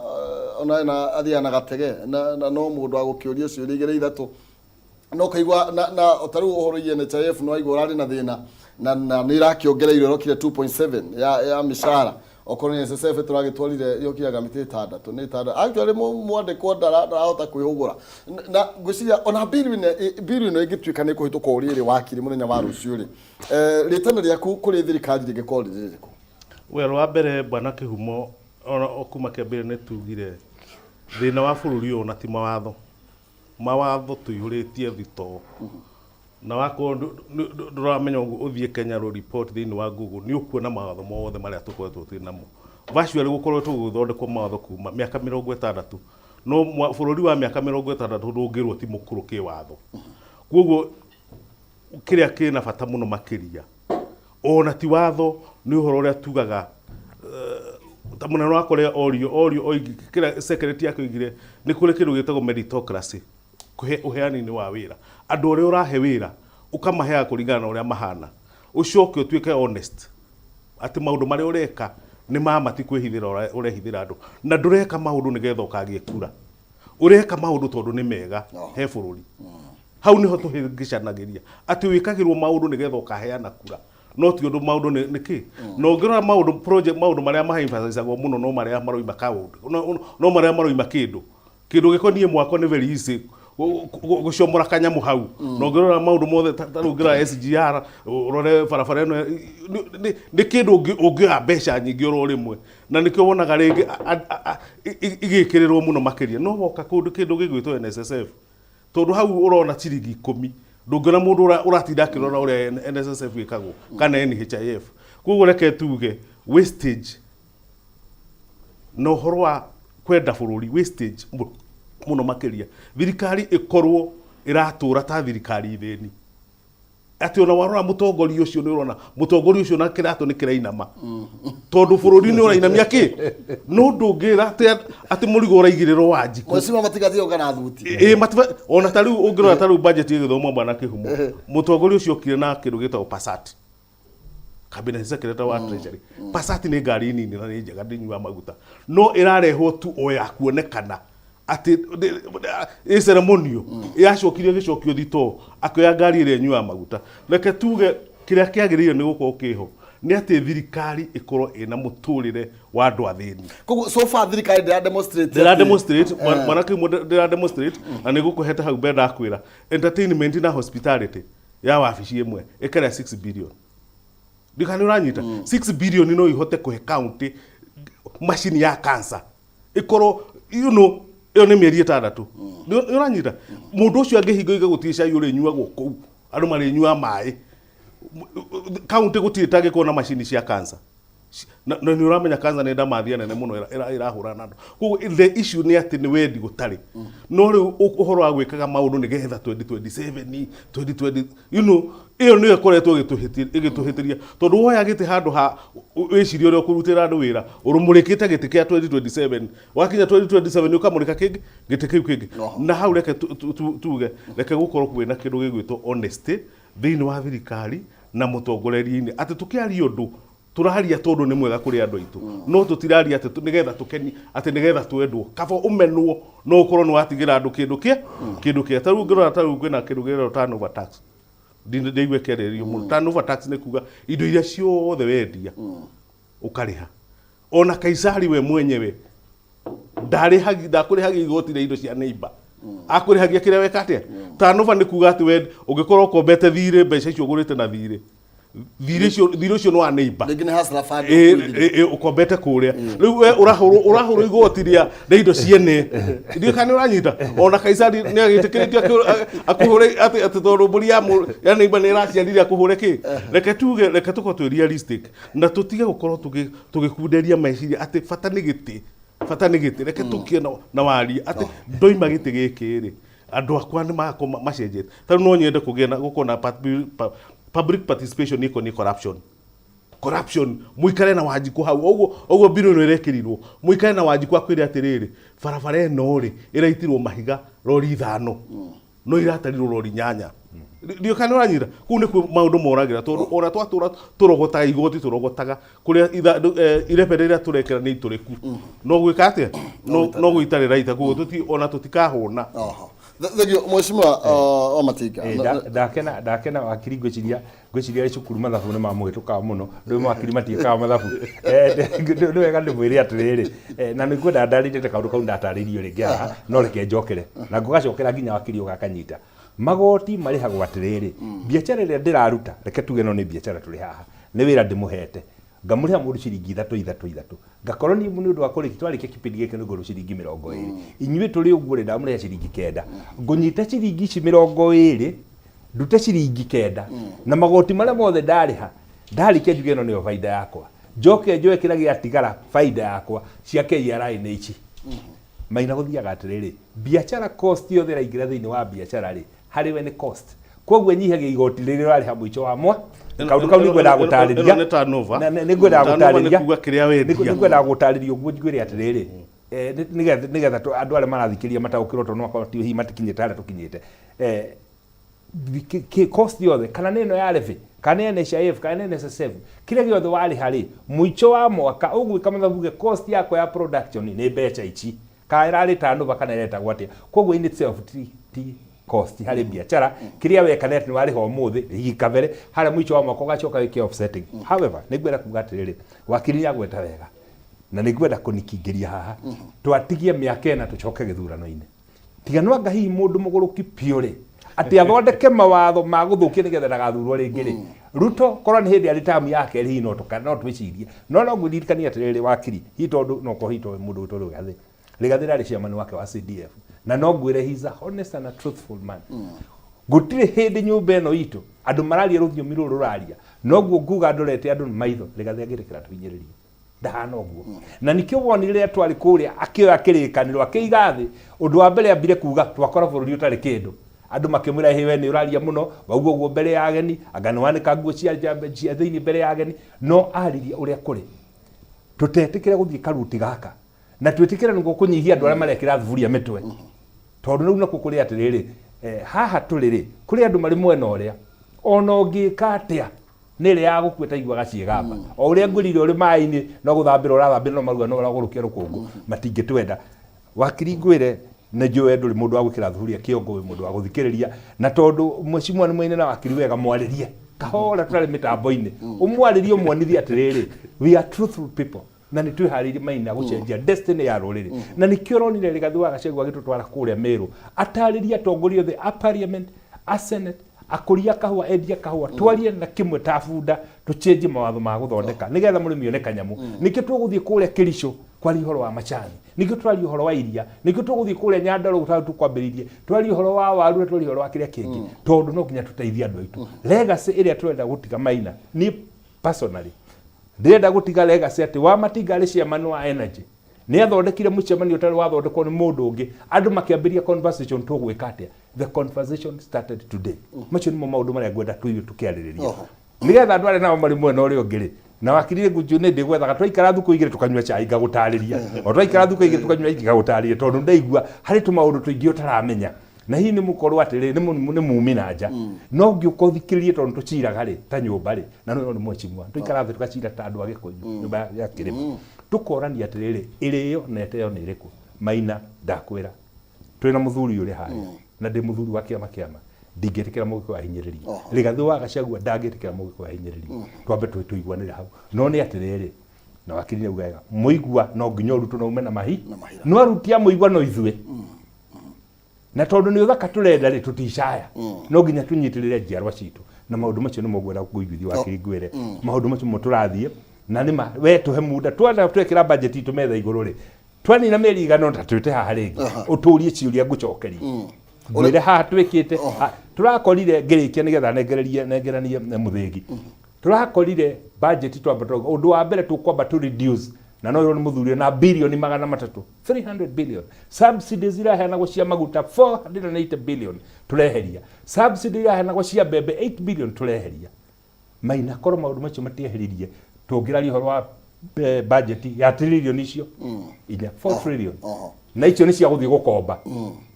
ona na athiaga na gatege na no mũndũ agũkĩũria ciũria igĩrĩ ithatũ no kaigua na o ta rĩu ũhoro wĩgiĩ NHIF no waigua ũrarĩ na thĩna na nĩ irakĩongereirwo ĩrokire 2.7 ya mĩcara okorwo nĩ NSSF tũragĩtwarire yokiraga mĩtĩ ĩtandatũ nĩ ĩtandatũ actually mwandĩkwo ndarahota kwĩhũgũra na ngwĩciria ona bill ĩno ĩngĩtuĩka nĩ ĩkũhĩtũka ũrĩa ĩrĩ wakiri mũthenya wa rũciũ rĩ, rĩtana rĩaku kũrĩ thirikari rĩngĩkorwo rĩrĩ rĩrĩkũ? Well, wa mbere bwana Kĩhumo, ona o kuma kĩambĩrĩria nĩ tugire thĩna wa bũrũri ũyũ ona ti mawatho. Mawatho tũihũrĩtie thitoo. Na wakorwo ndũramenya ũguo ũthiĩ Kenya Law Report thĩinĩ wa Google nĩ ũkuona mawatho mothe marĩa tũkoretwo twĩ namo. Virtually gũkoretwo gũgĩthondekwo mawatho kuma mĩaka 60. No bũrũri wa mĩaka 60 ndũngĩrwo ti mũkũrũ kĩwatho. Koguo kĩrĩa kĩna bata mũno makĩria ona ti watho nĩ ũhoro ũrĩa tugaga Ta mũnene wa kũrĩa orio orio oigi kĩrĩa secretary yake oigire nĩ kũrĩ kĩndũ gĩtagwo meritocracy kũhe ũheani-inĩ wa wĩra. Andũ arĩa ũrahe wĩra ũkamaheaga kũringana na ũrĩa mahana. Ũcoke ũtuĩke honest atĩ maũndũ marĩa ũreka nĩ ma ma ti kwĩhithĩra ũrehithĩra andũ. Na ndũreka maũndũ nĩgetha ũkagĩe kura. Ũreka maũndũ tondũ nĩ mega he bũrũri. Hau nĩho tũhĩngĩcanagĩria atĩ wĩkagĩrwo maũndũ nĩgetha ũkaheana kura no ti ũndũ maũndũ nĩ nĩ kĩ na ũngĩrora maũndũ project maũndũ marĩa ma-emphasizagwo mũno no marĩa maroima kaũndũ no, no marĩa maroima kĩndũ kĩndũ gĩkoniĩ mwako nĩ very easy gũcomora kanyamũ hau. Na ũngĩrora maũndũ mothe ta rĩu ũngĩrora SGR, ũrore barabara ĩno nĩ kĩndũ ũngĩoya mbeca nyingĩ oro rĩmwe, na nĩkĩo wonaga rĩngĩ igĩkĩrĩrwo mũno makĩria. No woka kũndũ kĩndũ gĩgwĩtwo NSSF, tondũ hau ũrona ciringi 10, ndũngĩona mũndũ ũratinda akĩrora ũrĩa NSSF ĩkagwo kana NHIF. Koguo reke tuge wastage na ũhoro wa kwenda bũrũri, wastage mũno makĩria, thirikari ĩkorwo ĩratũra ta thirikari thĩni, atĩ ona warora mũtongoria ũcio nĩ ũrona mũtongoria ũcio na kĩratũ nĩ kĩrainama tondũ bũrũri nĩ ũrainamia kĩ. No ndũngĩra atĩ atĩ mũrigo ũraigĩrĩrwo wa njikũ. Mheshimiwa, matigathiĩ ũka na thuti. Ĩ matiba ona ta rĩu ũngĩrora ta rĩu budget ĩgĩthomwo, bwana Kĩhumo, mũtongoria ũcio okire na kĩndũ gĩtagwo Passat, cabinet secretary wa Treasury. Passat nĩ ngari nini na nĩ njega, ndĩnyuaga maguta, no ĩrarehwo tu o ya kuonekana atĩ ĩ ceremonial. Yacokire ĩgĩcokio thitoo, akĩoya ngari ĩrĩa ĩnyuaga maguta. Reke tuge kĩrĩa kĩagĩrĩire nĩ gũkorwo kĩho nĩ atĩ thirikari ĩkorwo ĩna mũtũrĩre wa andũ athĩni. Koguo so far thirikari ndĩra demonstrate ndĩra demonstrate, mwana kĩmwe ndĩra demonstrate. Na nĩ gũkũhete hau mbere ndakwĩra entertainment na hospitality ya wabici ĩmwe ĩkarĩa 6 billion. Ndikana nĩ ũranyita, 6 billion no ihote kũhe county macini ya cancer ĩkorwo ĩyo nĩ mĩeri 6. Nĩ ũranyita, mũndũ ũcio angĩhinga iga gũtirĩ cai ũrĩnyuagwo kũu, andũ marĩnyuaga maĩ. County gũtirĩ tangĩkorwo na macini cia cancer. Na nĩ ũramenya cancer nĩ ndamathia nene mũno ĩrahũrana na andũ. Koguo the issue nĩ atĩ nĩ wendi gũtarĩ. No rĩu ũhoro wa gwĩkaga maũndũ nĩgetha 2027, 2020, ĩyo nĩyo ĩkoretwo ĩgĩtũhĩtĩria, tondũ woya gĩtĩ handũ ha wĩcirie ũrĩa ũkũrutĩra andũ wĩra, ũrũmũrĩkĩte gĩtĩ kĩa 2027. Wakinya 2027 ũkamũrĩka kĩngĩ gĩtĩ kĩu kĩngĩ. Na hau reke tuge reke gũkorwo kwĩna kĩndũ gĩgwĩtwo honesty thĩinĩ wa thirikari na mũtongoreria-inĩ, atĩ tũkĩaria ũndũ tũraria tondũ nĩ mwega kũrĩ andũ aitũ, no tũtiraria atĩ nĩgetha tũkeni, atĩ nĩgetha twendwo. Kaba ũmenwo no ũkorwo nĩ watigĩra andũ kĩndũ kĩa kĩndũ kĩa. Ta rĩu ũngĩrora, ta rĩu kwĩna kĩndũ gĩretwo turnover tax. Ndĩigue kĩarĩrĩrio mũno. Turnover tax nĩ kuga indo iria ciothe wendia ũkarĩha. Ona Kaisari we mwenyewe ndarĩhagia, ndakũrĩhagia igoti rĩa indo cia neighbor, akũrĩhagia kĩrĩa weka atĩa. Turnover nĩ kuga atĩ we ũngĩkorwo ũkombete thirĩ, mbeca icio ũgũrĩte na thirĩ, thirĩ ũcio nĩ wa neighbor. Rĩngĩ nĩ hustler fund. Ĩ, ũkombete kũrĩa, rĩu we ũrahũrwo igoti rĩa indo ciene. Ndiũĩ kana nĩ ũranyita. Ona Kaisari nĩ agĩtĩkĩrĩtio akũhũre atĩ tondũ mbũri ya neighbor nĩ ĩraciarire akũhũre kĩ. Reke tuge, reke tũkorwo twĩ realistic na tũtige gũkorwo tũgĩkunderia meciria atĩ bata nĩ gĩtĩ, bata nĩ gĩtĩ. Reke tũkie na warie atĩ ndoima gĩtĩ gĩkĩ rĩ, andũ akwa nĩ magakorwo macenjetie. Ta rĩu no nyende kũgĩa na gũkorwo na public participation ĩkoniĩ corruption. Mũikare na Wanjikũ hau ũguo ũguo mbirũ ĩno ĩrekĩrirwo, mũikare na Wanjikũ akwĩre atĩrĩrĩ, barabara ĩno rĩ, ĩraitirwo mahiga rori 5 no iratarirwo rori 8. Ndiũĩ kana nĩ ũranyita. Kũu nĩkuo maũndũ moragĩra, tondũ ona twatũra tũrogotaga igoti, tũrogotaga kũrĩa irebe rĩrĩa tũrekĩra nĩ itũrĩku, no gwĩka atĩa, no gũita rĩraita. Koguo ona tũtikahũna. Thengiũ, Mheshimiwa wa Matinga. Ndakena wakiri, ngwĩciria cukuru mathabu nĩ mamũhĩtũkaga mũno. Rĩu mawakiri matiĩkaga mathabu. Nĩ wega ndĩmwĩre atĩrĩrĩ, na nĩ ngwenda ndarĩrie ta kaũndũ kau ndatarĩirio rĩngĩ haha, no reke njokere na ngũgacokera nginya wakiri ũgakanyita. Magoti marĩhagwo atĩrĩrĩ, biacara ĩrĩa ndĩraruta, reke tuge no nĩ biacara tũrĩ haha, nĩ wĩra ndĩmũhete, ngamũrĩha mũndũ ciringi 3 3 3, ngakorwo niĩ nĩ ũndũ wa kũrĩki twarĩkia kĩbindi gĩkĩ nĩ ngũrĩhwo ciringi 20. Inyuĩ tũrĩ ũguo rĩ, ndamũrĩha ciringi 9, ngũnyita ciringi ici 20, ndute ciringi 9 na magoti marĩa mothe ndarĩha. Ndarĩkia njuge ĩno nĩyo baida yakwa, njoke njoe kĩrĩa gĩatigara baida yakwa cia KRA nĩ ici. Maina gũthiaga atĩrĩrĩ, biacara cost yothe ĩraingĩra thĩinĩ wa biacara rĩ, harĩ we nĩ cost. Koguo ĩnyihagia igoti rĩrĩa ũrarĩha mũico wa mwa. Kaũndũ kau nĩngwendaga gũtarĩria. Ĩno nĩ turnover. Nĩngwendaga Turnover nĩ gũtarĩria. kuga kĩrĩa wendia. Nĩngwendaga gũtarĩria ũguo njugĩre atĩrĩrĩ, nĩgetha andũ arĩa marathikĩrĩria mataũkĩrwo tondũ no akorwo ti hihi matikinyĩte harĩa tũkinyĩte. Cost yothe kana nĩ ĩno ya levy kana nĩ NHIF kana nĩ NSSF, kĩrĩa gĩothe warĩha rĩ, mũico wa mwaka ũgwĩka mathabu uge cost yakwa ya production nĩ mbeca ici, kana ĩrarĩ turnover kana ĩretagwo atĩa. Koguo in itself ti cost harĩ biacara. Kĩrĩa weka nĩ atĩ nĩ warĩha ũmũthĩ, hihi kabere harĩa mũico wa mwaka ũgacoka wĩke offsetting. However, nĩ ngwenda kuga atĩrĩrĩ, wakiri nĩ agweta wega na nĩ ngwenda kũnikingĩria haha, twatigie mĩaka 4 tũcoke gĩthurano-inĩ. Tiga no anga hihi mũndũ mũgũrũki biũ rĩ, atĩ athondeke mawatho ma gũthũkia nĩgetha ndagathurwo rĩngĩ rĩ. Ruto korwo nĩ hĩndĩ arĩ tamu ya kerĩ hihi no twĩcirie. No no ngwĩririkanie atĩrĩrĩ wakiri, hihi tondũ no korwo hihi toĩ mũndũ ũgwĩtwo Rigathĩ. Rigathĩ rarĩ chairman wake wa CDF. Na no ngwĩre he is a honest and a truthful man. Gũtirĩ hĩndĩ nyũmba ĩno itũ andũ mararia rũthiomi rũrũ rũraria noguo nguga ndorete andũ maitho Rigathĩ angĩtĩkĩra tũhinyĩrĩrio. Ndahana ũguo. Na nĩkĩo wonire rĩrĩa twarĩ kũrĩa akĩoya kĩrĩkanĩro akĩiga thĩ, ũndũ wa mbere ambire kuga twakora bũrũri ũtarĩ kĩndũ. Andũ makĩmwĩra hĩ we nĩ ũraria mũno, wauga ũguo mbere ya ageni, anga nĩ wanĩka nguo cia cia thĩinĩ mbere ya ageni, no aririe ũrĩa kũrĩ. Tũtetĩkĩre gũthiĩ karuti gaka na twĩtĩkĩre nĩguo kũnyihia andũ arĩa marekĩra thuburia mĩtwe. Tondũ rĩu nakuo kũrĩ atĩrĩrĩ, haha tũrĩ rĩ, kũrĩ andũ marĩ mwena ũrĩa ona ũngĩka atĩa nĩ ĩrĩa ya gũkua ĩtaiguaga ciĩgamba. O ũrĩa ngwĩrire ũrĩ maĩ-inĩ no gũthambĩra ũrathambĩra no maruga no ũragũrũkia rũkũngũ, matingĩtwenda. Wakiri ngwĩre nĩ njũĩ we ndũrĩ mũndũ wa gwĩkĩra thuburia kĩongo, wĩ mũndũ wa gũthikĩrĩria, na tondũ mheshimiwa nĩ mũine na wakiri wega, mwarĩrie kahora tũtarĩ mĩtambo-inĩ, ũmwarĩrie ũmuonithie atĩrĩrĩ, we are truthful people na nĩ twĩharĩirie Maina gũcenjia destiny ya rũrĩrĩ. Na nĩkĩo ũronire Rigathĩ wa Gachagua agĩtũtwara kũrĩa Meru atarĩrie atongoria othe a parliament, a senate, akũria kahũa, endia kahũa, twarie na kĩmwe ta bunda tũcenjie mawatho ma gũthondeka nĩgetha mũrĩmi one kanyamũ. Nĩkĩo tũgũthiĩ kũrĩa Kericho kwaria ũhoro wa macani, nĩkĩo tũraria ũhoro wa iria, nĩkĩo tũgũthiĩ kũrĩa Nyandarua gũtarĩ tũkwambĩrĩirie twarie ũhoro wa waru na twarie ũhoro wa kĩrĩa kĩngĩ, tondũ no nginya tũteithie andũ aitũ. Legacy ĩrĩa tũrenda gũtiga Maina, niĩ personally ndĩrenda gũtiga legacy atĩ Wamatinga arĩ chairman wa energy nĩ athondekire mũcemanio ũtarĩ wathondekwo nĩ mũndũ ũngĩ, andũ makĩambĩrĩria conversation tũgwĩka atĩa. The conversation started today. Macio nĩmo maũndũ marĩa ngwenda tũigue tũkĩarĩrĩria nĩgetha andũ arĩa nao marĩ mwena ũrĩa ũngĩ rĩ, na wakiri ngũnjũ nĩ ndĩgwethaga twaikara thukũ 2 tũkanyua cai ngagũtarĩria, o twaikara thukũ 2 tũkanyua cai ngagũtarĩria, tondũ ndaigua harĩ tũmaũndũ tũingĩ ũtaramenya na hihi nĩ mũkorwo atĩrĩ nĩ mumi na nja no ngĩũka ũthikĩrĩrie tondũ tũciraga rĩ ta nyũmba rĩ na no nĩ mheshimiwa tũikara thĩ tũgacira ta andũ a Gĩkũyũ nyũmba ya kĩrĩma tũkorania atĩrĩrĩ, ĩrĩo na ĩteo nĩ ĩrĩkũ. Maina ndakwĩra twĩna mũthuri ũrĩ harĩa na ndĩ mũthuri wa kĩama kĩama ndingĩtĩkĩra mũgĩkũyũ ahinyĩrĩrio. Rigathĩ wa Gachagua ndangĩtĩkĩra mũgĩkũyũ ahinyĩrĩrio. Twambe tũiguanĩre hau. No nĩ atĩrĩrĩ, na wakiri nĩ auga wega, mũigua no nginya ũrutwo na ume na mahi no aruti a mũigua no ithuĩ, na tondũ nĩ ũthaka tũrenda rĩ, tũticaya no nginya tũnyitĩrĩre njiarwa citũ na maũndũ macio nĩmo ngwenda kũiguithia wakiri ngwĩre maũndũ macio mo tũrathiĩ na nĩma we tũhe muda twenda twekĩra budget itũ metha igũrũ rĩ, twanina mĩeri igana ta twĩte haha rĩngĩ ũtũrie ciũria ngũcokerie ngwĩre haha twĩkĩte. Tũrakorire ngĩrĩkia nĩgetha nengererie nengeranie na mũthĩgi, tũrakorire budget twamba ũndũ wa mbere tũkwamba tũ reduce na no ĩrwo nĩ mũthuri na birioni 300, 300 billion subsidies iraheanagwo cia maguta, 480 billion tũreheria, subsidy iraheanagwo cia mbembe, 8 billion tũreheria. Maina korwo maũndũ macio matieheririe tũngĩraria ũhoro wa budget ya trillion icio 4, 4 trillion na icio nĩ cia gũthiĩ gũkomba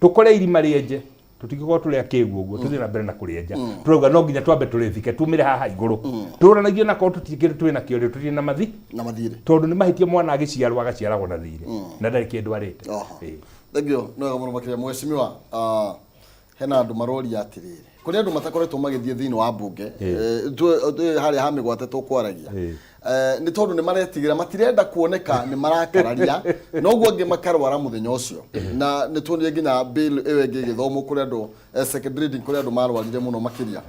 tũkore irima rĩenje tũtingĩkorwo tũrĩ akĩgu ũguo tũthiĩ na mbere na kũrĩenja. Tũrauga no nginya twambe tũrĩthike tumĩre haha igũrũ tũranagie na korwo tũtirĩ kĩndũ twĩ nakĩo rĩ, tũtirĩ na mathi na mathirĩ tondũ nĩ mahĩtia mwana agĩciarwo agaciaragwo na thirĩ na ndarĩ kĩndũ arĩte. Ĩĩ. Thank you, nĩ wega mũno makĩria mheshimiwa. Hena andũ maroria atĩrĩrĩ, kũrĩ andũ matakoretwo magĩthiĩ thĩinĩ wa mbunge harĩa ha mĩgwate tũkwaragia nĩ tondũ nĩ maretigĩra, matirenda kuoneka nĩ marakararia noguo angĩ makarwara mũthenya ũcio, na nĩ tuonire nginya bill ĩyo ĩngĩ ĩgĩthomwo kũrĩ andũ second reading kũrĩ andũ marwarire mũno makĩria.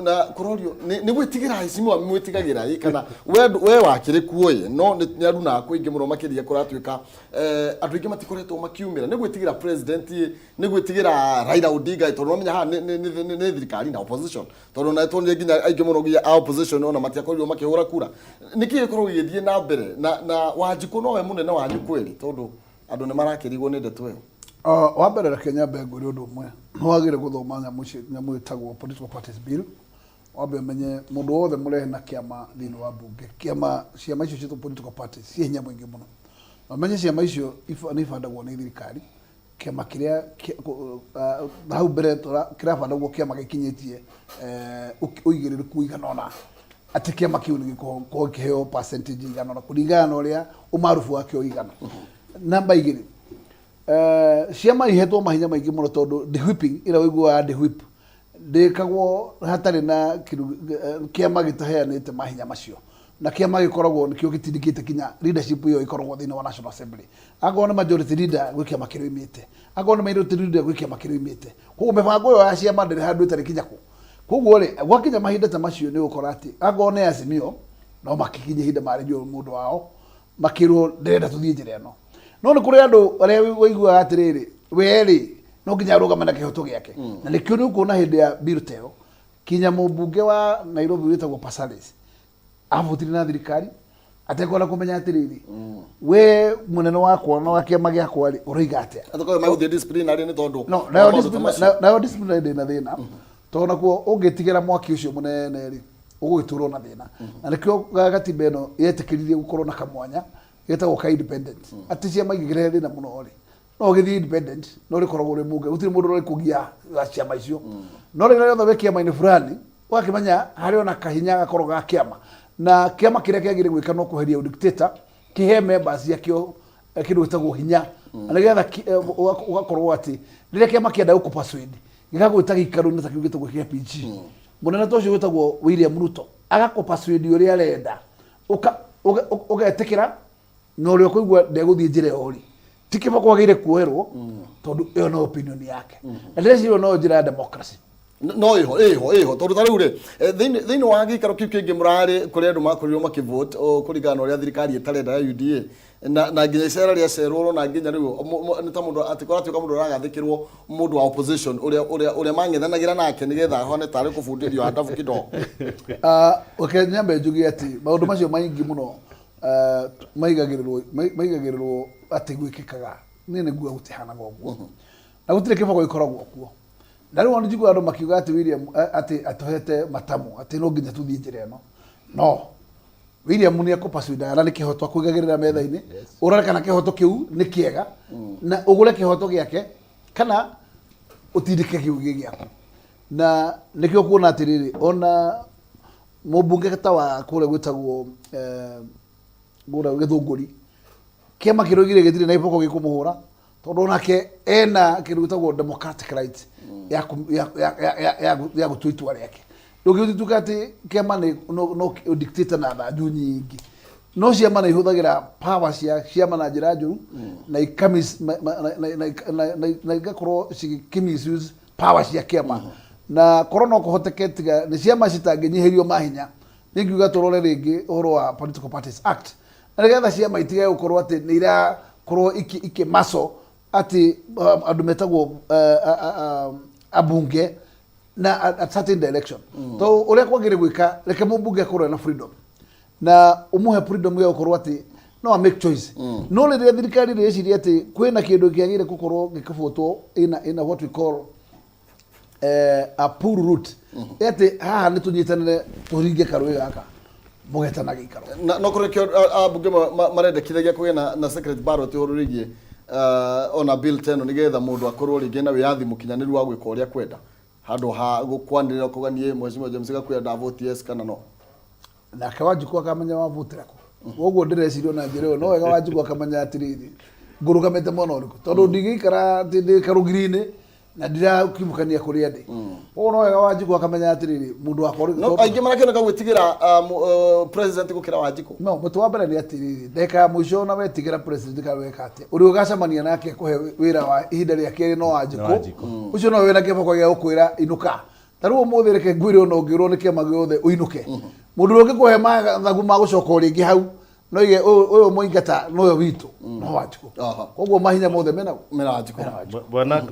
Na kũrorio nĩ gwĩtigĩra heshimiwa mwĩtigagĩra ĩ kana we wakĩrĩ kuo ĩ no nĩ andũ na kũingĩ mũno makĩria kũratuĩka andũ aingĩ matikoretwo makiumĩra nĩ gwĩtigĩra president ĩ, nĩ gwĩtigĩra Raila Odinga tondũ wamenya haha nĩ thirikari na opposition, tondũ na tuonire nginya aingĩ mũno nginya a opposition ona matiakorirwo makĩhũra kura. Nĩkĩ gĩkoragwo gĩgĩthiĩ na mbere na Wanjikũ nowe mũnene wanyu kweli, tondũ andũ nĩ marakĩrigwo nĩ ndeto ĩyo? Wa mbere reke nyambe ngwĩre ũndũ ũmwe, nĩ wagĩrĩire gũthoma nyamũ ici, nyamũ ĩtagwo Political Parties Bill, wambe ũmenye mũndũ wothe mũrehe na kĩama thĩinĩ wa mbunge, kĩama, ciama icio ciĩtwo political parties ciĩ hinya mũingĩ mũno. Na ũmenye ciama icio nĩ ibandagwo nĩ thirikari, kĩama kĩrĩa hau mbere kĩrabandagwo kĩama gĩkinyĩtie ũigĩrĩrĩku ũigana ũna, atĩ kĩama kĩu nĩ gĩkoragwo gĩkĩheo percentage ĩigana ũna kũringana na ũrĩa ũmarubu wakĩo ũigana. Namba igĩrĩ, Ciama ihetwo mahinya maingĩ mũno tondũ de-whipping ĩrĩa ũiguaga de-whip ndĩkagwo hatarĩ na kĩndũ kĩama gĩtaheanĩte mahinya macio na kĩama gĩkoragwo nĩkĩo gĩtindĩkĩte kinya leadership ĩyo ĩkoragwo thĩinĩ wa National Assembly. Akorwo nĩ majority leader gwĩ kĩama kĩrĩa oimĩte, akorwo nĩ minority leader gwĩ kĩama kĩrĩa oimĩte. Koguo mĩbango ĩyo ya ciama ndĩrĩ handũ ĩtarĩ kinya kũ. Koguo rĩ, gwakinya mahinda ta macio nĩ ũgũkora atĩ akorwo nĩ Azimio no makĩkinye ihinda marĩrio mũndũ wao makĩrwo ndĩrenda tũthiĩ njĩra ĩno no nĩ kũrĩ andũ arĩa waiguaga atĩrĩrĩ we rĩ no nginya arũgame na kĩhoto gĩake na nĩkĩo nĩ ũkuona hĩndĩ ya bill ta ĩyo kinya mũmbunge wa Nairobi wĩtagwo Passaris avotire na thirikari atekwenda kũmenya atĩrĩrĩ we mũnene wakwa na wa kĩama gĩakwa rĩ ũroiga atĩa Atakorwo magũthiĩ disciplinary nĩ tondũ no wa nayo maũndũ ta discipline- macio. nayo disciplinary ndĩ na thĩna tondũ nakuo ũngĩtigĩra mwaki ũcio mũnene rĩ ũgũgĩtũrwo na thĩna na nĩkĩo gatiba ĩno yetĩkĩririe gũkorwo na kamwanya getagwo ka independent atĩ ciama ingĩkĩrehe thĩna mũno rĩ no ũgĩthiĩ independent no rĩkoragwo rĩ mũnge gũtirĩ mũndũ ũrĩkũgia wa ciama icio no rĩrĩa rĩothe wĩ kĩama-inĩ fulani ũgakĩmenya harĩ ona kahinya gakorwo ga kĩama na kĩama kĩrĩa kĩagĩrĩire gwĩka no kweheria ũdictator kĩhe members ciakĩo kĩndũ gĩtagwo hinya na nĩgetha ũgakorwo atĩ rĩrĩa kĩama kĩenda gũkũ persuade gĩgagwĩta gĩikaro-inĩ ta kĩu gĩtagwo kĩa PG mũnene ta ũcio wĩtagwo William Ruto agakũ persuade ũrĩa arenda ũgetĩkĩra na ũrĩa ũkũigua ndegũthiĩ njĩra ĩyo rĩ ti kĩboko agĩrĩire kuoerwo tondũ ĩyo no opinion yake na ndĩreciria ĩyo no njĩra ya democracy. No ĩho ĩho ĩho tondũ ta rĩu rĩ thĩinĩ wa gĩikaro kĩu kĩngĩ mũrarĩ kũrĩ andũ makorirwo makĩvote kũringana na ũrĩa thirikari ĩtarenda ya UDA na nginya icera rĩacerwo na nginya rĩu nĩ ta mũndũ atĩ kũratuĩka mũndũ ũragathĩkĩrwo mũndũ wa opposition ũrĩa ũrĩa ũrĩa mang'ethanagĩra nake nĩgetha ahone tarĩ kũbundithio adabu kidogo. Reke nyambe njuge atĩ maũndũ macio maingĩ mũno maigagĩrĩrwo maigagĩrĩrwo atĩ gwĩkĩkaga niĩ nĩ nguga gũtihanaga ũguo na gũtirĩ kĩboko gĩkoragwo kuo. Na rĩu njiguaga andũ makiuga atĩ William atĩ atũhete matamu atĩ no nginya tũthiĩ njĩra ĩno. No William nĩ ekũpasuindaga na nĩ kĩhoto akũigagĩrĩra metha-inĩ ũrore kana kĩhoto kĩu nĩ kĩega na ũgũre kĩhoto gĩake kana ũtindĩke kĩu gĩ gĩaku. Na nĩkĩo kuona atĩrĩrĩ ona mũmbunge ta wa kũrĩa gwĩtagwo kũrĩa Gĩthũngũri kĩama kĩroigire gĩtirĩ na iboko gĩkũmũhũra tondũ onake ena kĩndũ gĩtagwo democratic right ya gũtua itua rĩake. Ndũngĩtuĩka atĩ kĩama nĩ no dictator na thanju nyingĩ. No ciama nĩ ihũthagĩra power cia ciama na njĩra njũru na na igakorwo cigĩkĩ misuse power cia kĩama. Na korwo no kũhoteke tiga nĩ ciama citangĩnyihĩrio mahinya, niĩ ingiuga tũrore rĩngĩ ũhoro wa Political Parties Act na nĩgetha ciama itige gũkorwo atĩ nĩ irakorwo ikĩmaco atĩ andũ metagwo ambunge na a certain direction. To ũrĩa kwagĩrĩire gwĩka, reke mũmbunge akorwo ena freedom na ũmũhe freedom ya gũkorwo atĩ no a make choice. No rĩrĩa thirikari ĩreciria atĩ kwĩna kĩndũ kĩagĩrĩire gũkorwo gĩkĩbutwo ina what we call a poor route atĩ haha nĩ tũnyitanĩre tũringe karũĩ gaka mũgetana gĩikaro. Na no kũrĩ kĩo ambunge marendekithagia kũgĩe na secret ballot ũhoro wĩgiĩ ona bill ta ĩno nĩgetha mũndũ akorwo rĩngĩ na wĩyathi mũkinyanĩru wa gwĩka ũrĩa kwenda handũ ha gũkwanĩrĩra kuga niĩ Mheshimiwa James Gakuya ndavote yes kana no. Nake Wanjikũ akamenya wavotera kũ. Koguo ndĩreciria ona njĩra ĩyo no wega Wanjikũ akamenya atĩrĩrĩ ngũrũgamĩte mwena ũrĩkũ tondũ ndingĩikara atĩ ndĩ karũgiri-inĩ na ndirakiumũkania kũrĩa ndĩ. Koguo no wega Wanjikũ akamenya atĩrĩrĩ mũndũ wakwa ũrĩkũ No tondũ aingĩ marakĩoneka gwĩtigĩra president gũkĩra Wanjikũ. No mũtĩ wa mbere nĩ atĩrĩrĩ ndagĩka ya mũico ona wetigĩra president kana weka atĩa ũrĩa ũgacemania nake akũhe wĩra wa ihinda rĩa kerĩ no Wanjikũ. Wanjikũ. Ũcio nowe wĩna kĩboko gĩa gũkwĩra inũka. Ta rĩu ũmũthĩ reke ngwĩre ona ũngĩrwo nĩ kĩama gĩothe ũinũke mũndũ ũrĩa ũngĩkũhe mathagu ma gũcoka o rĩngĩ hau no ige ũyũ mũingata nowe witũ no Wanjikũ. Koguo mahinya mothe mena mena Wanjikũ.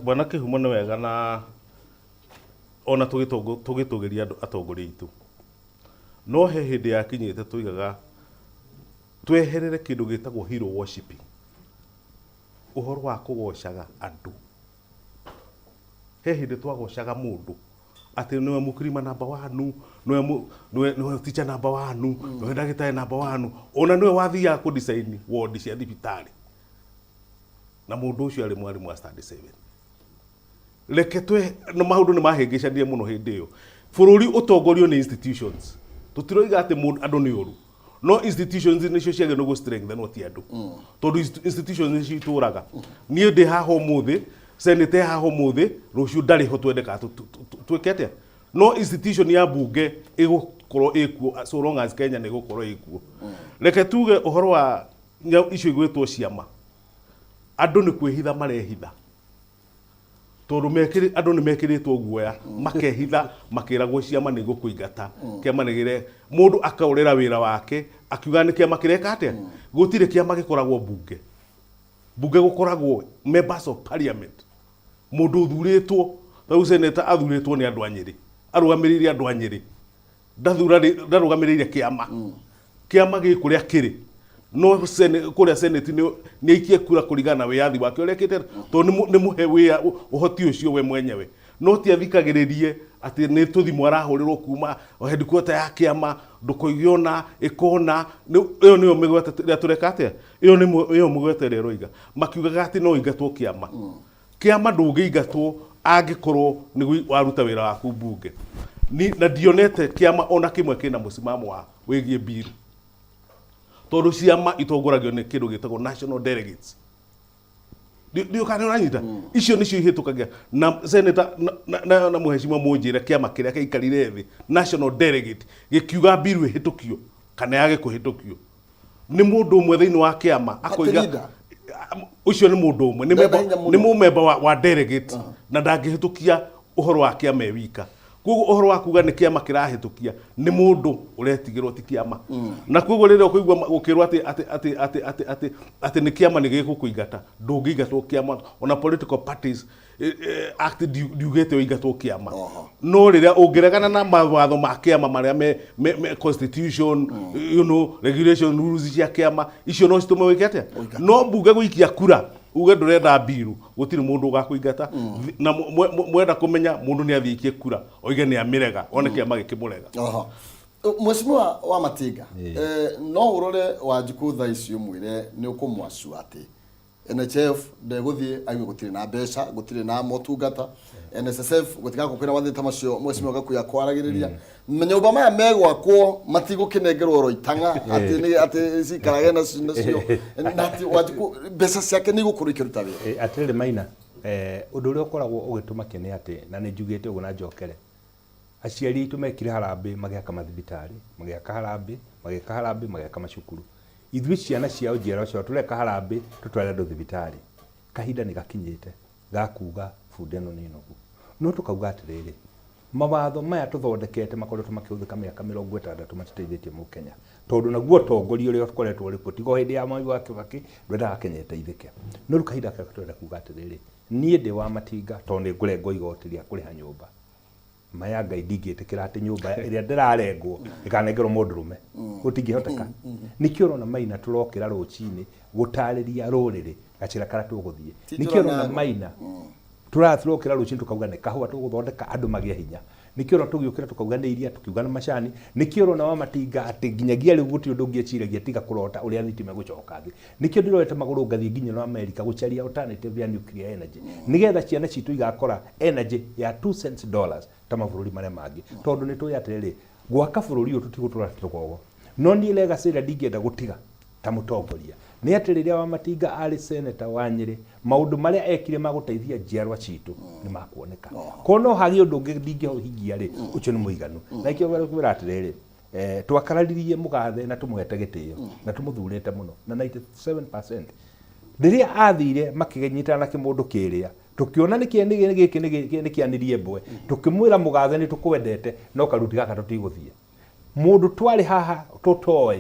Bwana Kĩhumo nĩ wega na ona tũgĩtũgĩria andũ atongoria aitũ no he hĩndĩ yakinyĩte tũigaga tweherere kĩndũ gĩtagwo hero worshiping. Ũhoro wa kũgocaga andũ, he hĩndĩ twagocaga mũndũ atĩ nĩwe mũkirima namba wanu, nĩwe nĩwe teacher namba wanu, nĩwe ndagĩtarĩ namba wanu, ona nĩwe wathiaga kũ design ward cia thibitarĩ, na mũndũ ũcio arĩ mwarimũ wa standard 7. Reke twe na maũndũ nĩ mahĩngĩcanire mũno hĩndĩ ĩyo. Bũrũri ũtongorio nĩ institutions, tũtiroiga atĩ mũndũ andũ nĩ ũru, no institutions nĩcio ciagĩrĩirwo gũ strengthen ti andũ, tondũ institutions nĩcio itũraga. Niĩ ndĩ haha ũmũthĩ, senate ĩ haha ũmũthĩ, rũciũ ndarĩ ho, twendekaga twĩke atĩa? No institution ya mbunge ĩgũkorwo ĩkuo so long as Kenya nĩ ĩgũkorwo ĩkuo. Reke tuge ũhoro wa icio igwĩtwo ciama, andũ nĩ kwĩhitha marehitha, tondũ andũ nĩ mekĩrĩtwo guoya, makehitha makĩragwo ciama nĩ igũkũingata. Kĩama nĩ gĩre mũndũ akaũrĩra wĩra wake akiuga nĩ kĩama kĩreka atĩa. Gũtirĩ kĩama gĩkoragwo mbunge. Mbunge gũkoragwo members of parliament, mũndũ ũthurĩtwo. Rĩu senator athurĩtwo nĩ andũ a Nyĩrĩ, arũgamĩrĩire andũ a Nyĩrĩ, ndarũgamĩrĩire kĩama. Kĩama gĩ kũrĩa kĩrĩ, no kũrĩa senate nĩ aikie kura kũringana na wĩyathi wake ũrĩa ekĩte, tondũ nĩ mũhe wĩa ũhoti ũcio we mwenyewe, no ti athikagĩrĩrie atĩ nĩ tũthimũ arahũrĩrwo kuma headquarter ya kĩama, ndũkoige ona ĩkona. Ĩyo nĩyo mĩgwete ĩrĩa tũreka atĩa, ĩyo nĩ ĩyo mĩgwete ĩrĩa ĩroiga makiugaga atĩ no ingatwo kĩama. Kĩama ndũngĩingatwo angĩkorwo nĩ waruta wĩra waku mbunge. Na ndionete kĩama ona kĩmwe kĩna mũsimamo wa wĩgiĩ mbiru, tondũ ciama itongoragio nĩ kĩndũ gĩtagwo national delegates. Ndiũ kana ũranyita, icio nĩcio ihĩtũkagia na senator na mũhecimwa. Mũnjĩre kĩama kĩrĩa gĩaikarire thĩ national delegate gĩkiuga mbiru ĩhĩtũkio kana yage kũhĩtũkio. Nĩ mũndũ ũmwe thĩinĩ wa kĩama akoiga. Leader. Ũcio nĩ mũndũ ũmwe, nĩ Ndena member- hinya mũno. Nĩ mũmemba wa delegate, na ndangĩhĩtũkia ũhoro wa kĩama e wika. Koguo ũhoro wa kuga nĩ kĩama kĩrahĩtũkia nĩ mũndũ ũretigĩrwo, ti kĩama. Na koguo rĩrĩa ũkũigua gũkĩrwo atĩ nĩ kĩama nĩ gĩgũkũingata, ndũngĩingatwo kĩama. Ona Political Parties Act ndiugĩte ũingatwo kĩama, no rĩrĩa ũngĩregana na mawatho ma kĩama marĩa me constitution, regulation, rules cia kĩama, icio no citũme wĩke atĩa. No mbunge gũikia kura uge ndũrenda mbiru, gũtirĩ mũndũ ũgakũingata. Na mwenda kũmenya, mũndũ nĩ athiĩ aikie kura oige nĩ amĩrega, one kĩama gĩkĩmũrega. Oho. Mheshimiwa wa Matinga, no ũrore Wanjikũ thaa ici ũmwĩre nĩ ũkũmwacua atĩ NHIF ndegũthiĩ, aigue gũtirĩ na mbeca, gũtirĩ na motungata, NSSF gũtigakorwo kwĩna mathĩna ta macio mheshimiwa Gakuya kwaragĩrĩria, manyũmba maya megwakwo matigũkĩnengerwo roitang'a atĩ nĩ atĩ cikarage nacio, na atĩ Wanjikũ mbeca ciake nĩ igũkorwo ikĩruta wĩra. Atĩrĩrĩ Maina, ũndũ ũrĩa ũkoragwo ũgĩtũmakia nĩ atĩ, na nĩ njugĩte ũguo na njokere, aciari aitũ mekire harambĩ magĩaka mathibitarĩ, magĩaka harambĩ, magĩka harambĩ, magĩaka macukuru. Ithuĩ ciana ciao, njiarwa ciao, tũreka harambĩ tũtware andũ thibitarĩ. Kahinda nĩ gakinyĩte ga kuga bunda ĩno nĩ nogu. No tũkauga atĩrĩrĩ, mawatho maya tũthondekete makoretwo makĩhũthĩka mĩaka 60 matiteithĩtie mũkenya, tondũ naguo ũtongoria ũrĩa ũkoretwo ũrĩ kuo tiga o hĩndĩ ya Mwai wa Kĩbakĩ ndwendaga Kenya ĩteithĩke. No rĩu kahinda gaka tũrenda kuga atĩrĩrĩ, niĩ ndĩ wa Matinga, tondũ nĩ ngũrengwo igoti rĩa kũrĩha nyũmba, ma ya Ngai ndingĩtĩkĩra atĩ nyũmba ĩrĩa ndĩrarengwo ĩkanengerwo mũndũrũme. Gũtingĩhoteka. Nĩkĩo ũrona Maina tũrokĩra rũcinĩ gũtarĩria rũrĩrĩ gacĩra karĩa tũgũthiĩ. Ti Nĩkĩo ũrona tũrona- Maina tũrokĩra rũcinĩ tũkauga nĩ kahũa tũgũthondeka andũ magĩe hinya. Nĩkĩo ũrona tũgĩũkĩra tũkauga nĩ iria, tũkiuga nĩ macani. Nĩkĩo ũrona wa Matinga atĩ nginyagia rĩu gũtirĩ ũndũ ũngĩ eciragia tiga kũrota ũrĩa thitima ĩgũcoka thĩ. Nĩkĩo ndĩroete magũrũ ngathiĩ nginya na America gũcaria alternative ya nuclear energy, nĩgetha ciana citũ igakora energy ya 2 cents dollars ta mabũrũri marĩa mangĩ, tondũ nĩ tũĩ atĩrĩrĩ, gwaka bũrũri ũyũ tũtigũtũra tũgogo. No niĩ legacy ĩrĩa ndingĩenda gũtiga ta mũtongoria nĩ atĩ rĩrĩa Wamatinga arĩ senator wa Nyĩrĩ, maũndũ marĩa ekire ma gũteithia njiarwa citũ nĩ makuoneka. Korwo no hagĩe ũndũ ũngĩ ndingĩhingia rĩ, ũcio nĩ mũiganu. Na ikĩo kwĩra atĩrĩrĩ, twakararirie mũgathe na tũmũhete gĩtĩo na tũmũthurĩte mũno na 97%. Rĩrĩa athire makĩnyitana na kĩmũndũ kĩrĩa, tũkĩona nĩ gĩkĩ nĩ kĩanirie mbwe, tũkĩmwĩra, "Mũgathe, nĩ tũkwendete, no karuti gaka tũtigũthiĩ." Mũndũ twarĩ haha tũtoĩ,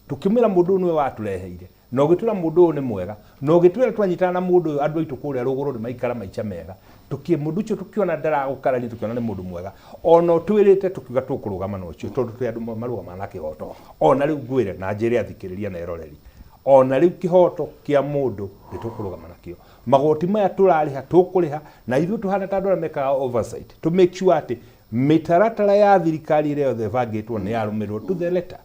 tũkĩmwĩra mũndũ ũyũ nĩwe watũreheire, na ũgĩtwĩra mũndũ ũyũ nĩ mwega, na ũgĩtwĩra twanyitana na mũndũ ũyũ andũ aitũ kũrĩa rũgũrũ nĩ maikara maica mega. Tũkĩ mũndũ ũcio tũkĩona ndaragũkararia, tũkĩona nĩ mũndũ mwega, ona ũtwĩrĩte tũkiuga tũkũrũgama na ũcio, tondũ twĩ andũ marũgamaga na kĩhoto. Ona rĩu ngwĩre na njĩre athikĩrĩria na eroreri, Ona rĩu kĩhoto kĩa mũndũ nĩ tũkũrũgama nakĩo. Magoti maya tũrarĩha tũkũrĩha na ithuĩ tũhana ta andũ arĩa mekaga oversight to make sure atĩ mĩtaratara ya thirikari ĩrĩa yothe ĩbangĩtwo nĩ yarũmĩrĩrwo to the letter.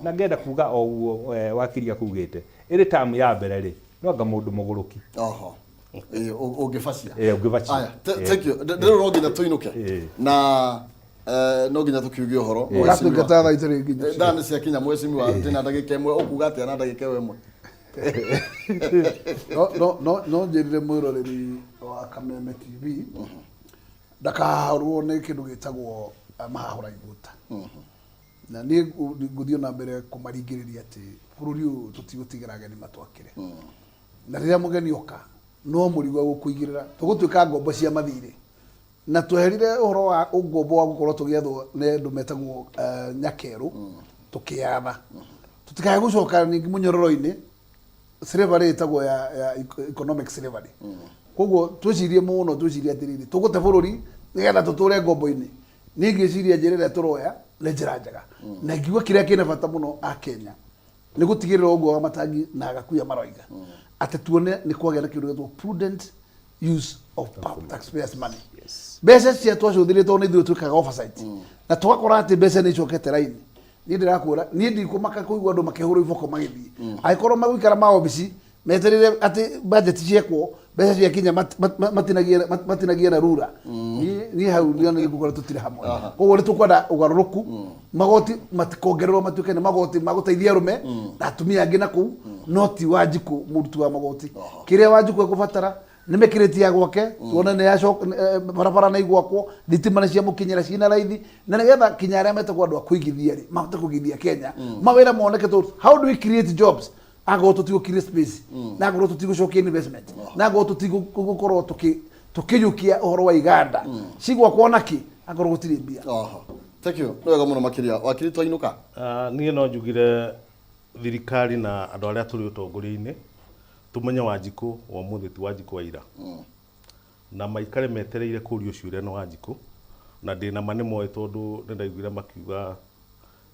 Na ngenda kuga o ũguo wakiri akugĩte, ĩrĩ term ya mbere rĩ, no anga mũndũ mũgũrũki. Oho. Ĩĩ, ũngĩbacia. Ĩĩ, ũngĩbacia. Aya, thank you. Rĩu no nginya tũinũke. Na no nginya tũkiuge ũhoro. Ĩĩ. Ũratungata thaa itarĩ nginyu. Thaa nĩ ciakinya mwecimiwa, ndĩna ndagĩka ĩmwe, ũkuga atĩa na ndagĩka ĩyo ĩmwe? No njĩrire mwĩroreri wa Kameme TV ndakahahũrwo nĩ kĩndũ gĩtagwo mahahũra igũta. Na niĩ ngũthiĩ na mbere kũmaringĩrĩria atĩ bũrũri ũyũ tũtigũtigĩra ageni matwakĩre. Na rĩrĩa mũgeni oka no mũrigo egũkũigĩrĩra, tũgũtuĩka ngombo cia mathirĩ. Na tweherire ũhoro wa ũngombo wa gũkorwo tũgĩathwo nĩ andũ metagwo nyakerũ, tũkĩyatha. Tũtikae gũcoka ningĩ mũnyororo-inĩ, slavery ĩtagwo ya economic slavery. Koguo twĩcirie mũno, twĩcirie atĩrĩrĩ, tũgũte bũrũri nĩgetha tũtũre ngombo-inĩ. Niĩ ngĩciria njĩra ĩrĩa tũroya nĩ njĩra njega. Na ngiuga kĩrĩa kĩna bata mũno a Kenya nĩ gũtigĩrĩra ũguo wa Matangi na Gakuya maroiga atĩ tuone nĩ kwagĩa na kĩndũ gĩtagwo prudent use of taxpayers money. Mbeca cia twacũthĩrĩria tondũ nĩ ithuĩ twĩkaga oversight na tũgakora atĩ mbeca nĩ icokete raini. Niĩ ndĩrakwĩra, niĩ ndikũmaka kũigua andũ makĩhũrwo iboko magĩthiĩ. Angĩkorwo megũikara maobici metereire atĩ budget ciekwo, mbeca ciakinya matinagie na rura. Niĩ hau nĩ ngũkora tũtirĩ hamwe. Koguo nĩ tũkwenda ũgarũrũku, magoti matikongererwo matuĩke nĩ magoti ma gũteithia arũme na atumia angĩ na kũu, no ti Wanjikũ mũruti wa magoti. Kĩrĩa Wanjikũ ekũbatara nĩ mĩkĩrĩti ya gwake, tuone nĩ yacoka, barabara nĩ igwakwo, thitima nĩ ciamũkinyĩra ciĩna raithi, na nĩgetha kinya arĩa metagwo andũ a kũigithia rĩ mahote kũigithia Kenya, mawĩra moneke. Tondũ how do we create jobs angorwo tũtigũ create space, na angorwo tũtigũcokia investment, na angorwo tũtigũkorwo tũkĩyũkia ũhoro wa iganda cigwakwo nakĩ angorwo gũtirĩ mbia? Oho. Thank you. Nĩ wega mũno makĩria. Wakiri, twainũka. Niĩ no njugire thirikari na andũ arĩa tũrĩ ũtongoria-inĩ tũmenye Wanjikũ wa ũmũthĩ ti Wanjikũ wa ira, na maikare metereire kũrio ciũria nĩ Wanjikũ, na ndĩna ma nĩ moĩ tondũ nĩ ndaiguire makiuga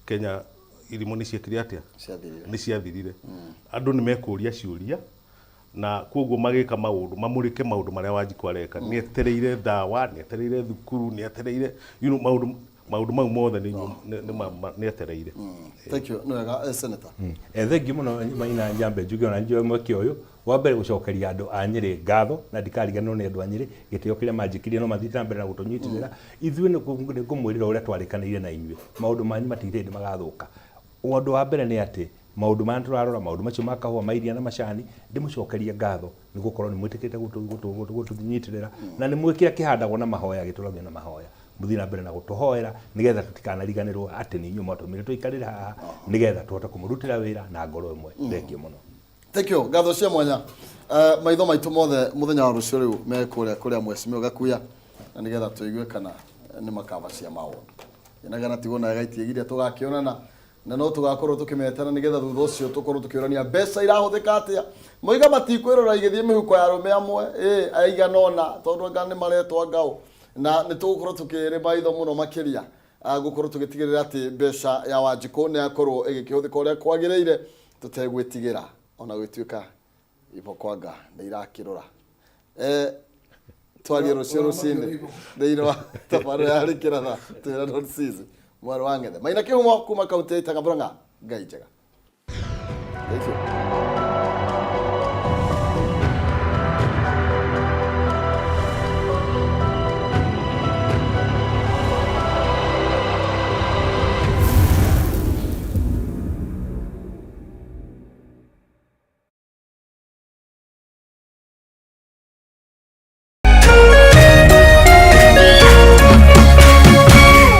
Kenya irimũ nĩ ciekire atĩa? Ciathirire. Nĩ ciathirire. Andũ nĩ mekũria ciũria na koguo magĩka maũndũ mamũrĩke maũndũ marĩa Wanjikũ areka. Nĩ etereire ndawa, nĩ etereire thukuru, nĩ etereire maũndũ mau mothe nĩ etereire. Thank you. Nĩ wega, Senator. Thengiũ mũno Maina. Njambe njuge ona njoe mweke ũyũ wa mbere gũcokeria andũ a Nyĩrĩ ngatho, na ndikariganĩrwo nĩ andũ a Nyĩrĩ gĩtĩo kĩrĩa manjĩkĩire no mathiĩte na mbere na gũtũnyitĩrĩra. Ithuĩ nĩ ngũmwĩrĩra ũrĩa twarĩkanĩire na inyuĩ, maũndũ manyu matirĩ hĩndĩ magathũka. Ũndũ wa mbere nĩ atĩ maũndũ maya tũrarora, maũndũ macio ma kahũa, ma iria na macani, ndĩmũcokerie ngatho nĩ gũkorwo nĩ mwĩtĩkĩte gũtũnyitĩrĩra na nĩ mũĩ kĩrĩa kĩhandagwo na mahoya gĩtũragio na mahoya. Mũthiĩ na mbere na gũtũhoera nĩgetha tũtikanariganĩrwo atĩ nĩ inyuĩ mwatũmire tũikarĩre haha nĩgetha tũhote kũmũrutĩra wĩra na ngoro ĩmwe. Thengiũ mũno. Thank you. Ngatho cia mwanya. Maitho maitũ mothe mũthenya wa rũciũ rĩu me kũrĩa kũrĩa mwecimiwa Gakuya na nĩgetha tũigue kana nĩ makaba cia maũndũ. Inagana tigwo na gaitiĩgiria tũgakĩonana na no tũgakorwo tũkĩmetana nĩgetha thutha ũcio tũkorwo tũkĩũrania mbeca irahũthĩka atĩa. Moiga matikwĩrora igĩthiĩ mĩhuko ya arũme amwe ĩ aigana ũna tondũ anga nĩ maretwa ngao, na nĩ tũgũkorwo tũkĩrĩ maitho mũno makĩria gũkorwo tũgĩtigĩrĩra atĩ mbeca ya Wanjikũ nĩ yakorwo ĩgĩkĩhũthĩka ũrĩa kwagĩrĩire tũtegwĩtigĩra ona gwĩtuĩka iboko anga nĩ irakĩrũra. Twarie rũciũ rũcinĩ thĩinĩ wa tabarĩra ya Rĩkĩra Tha twĩra Don Cici mwarĩ wa Ng'ethe Maina Kĩhumo kuma kaunti ya Itaga Murang'a. Ngai njega.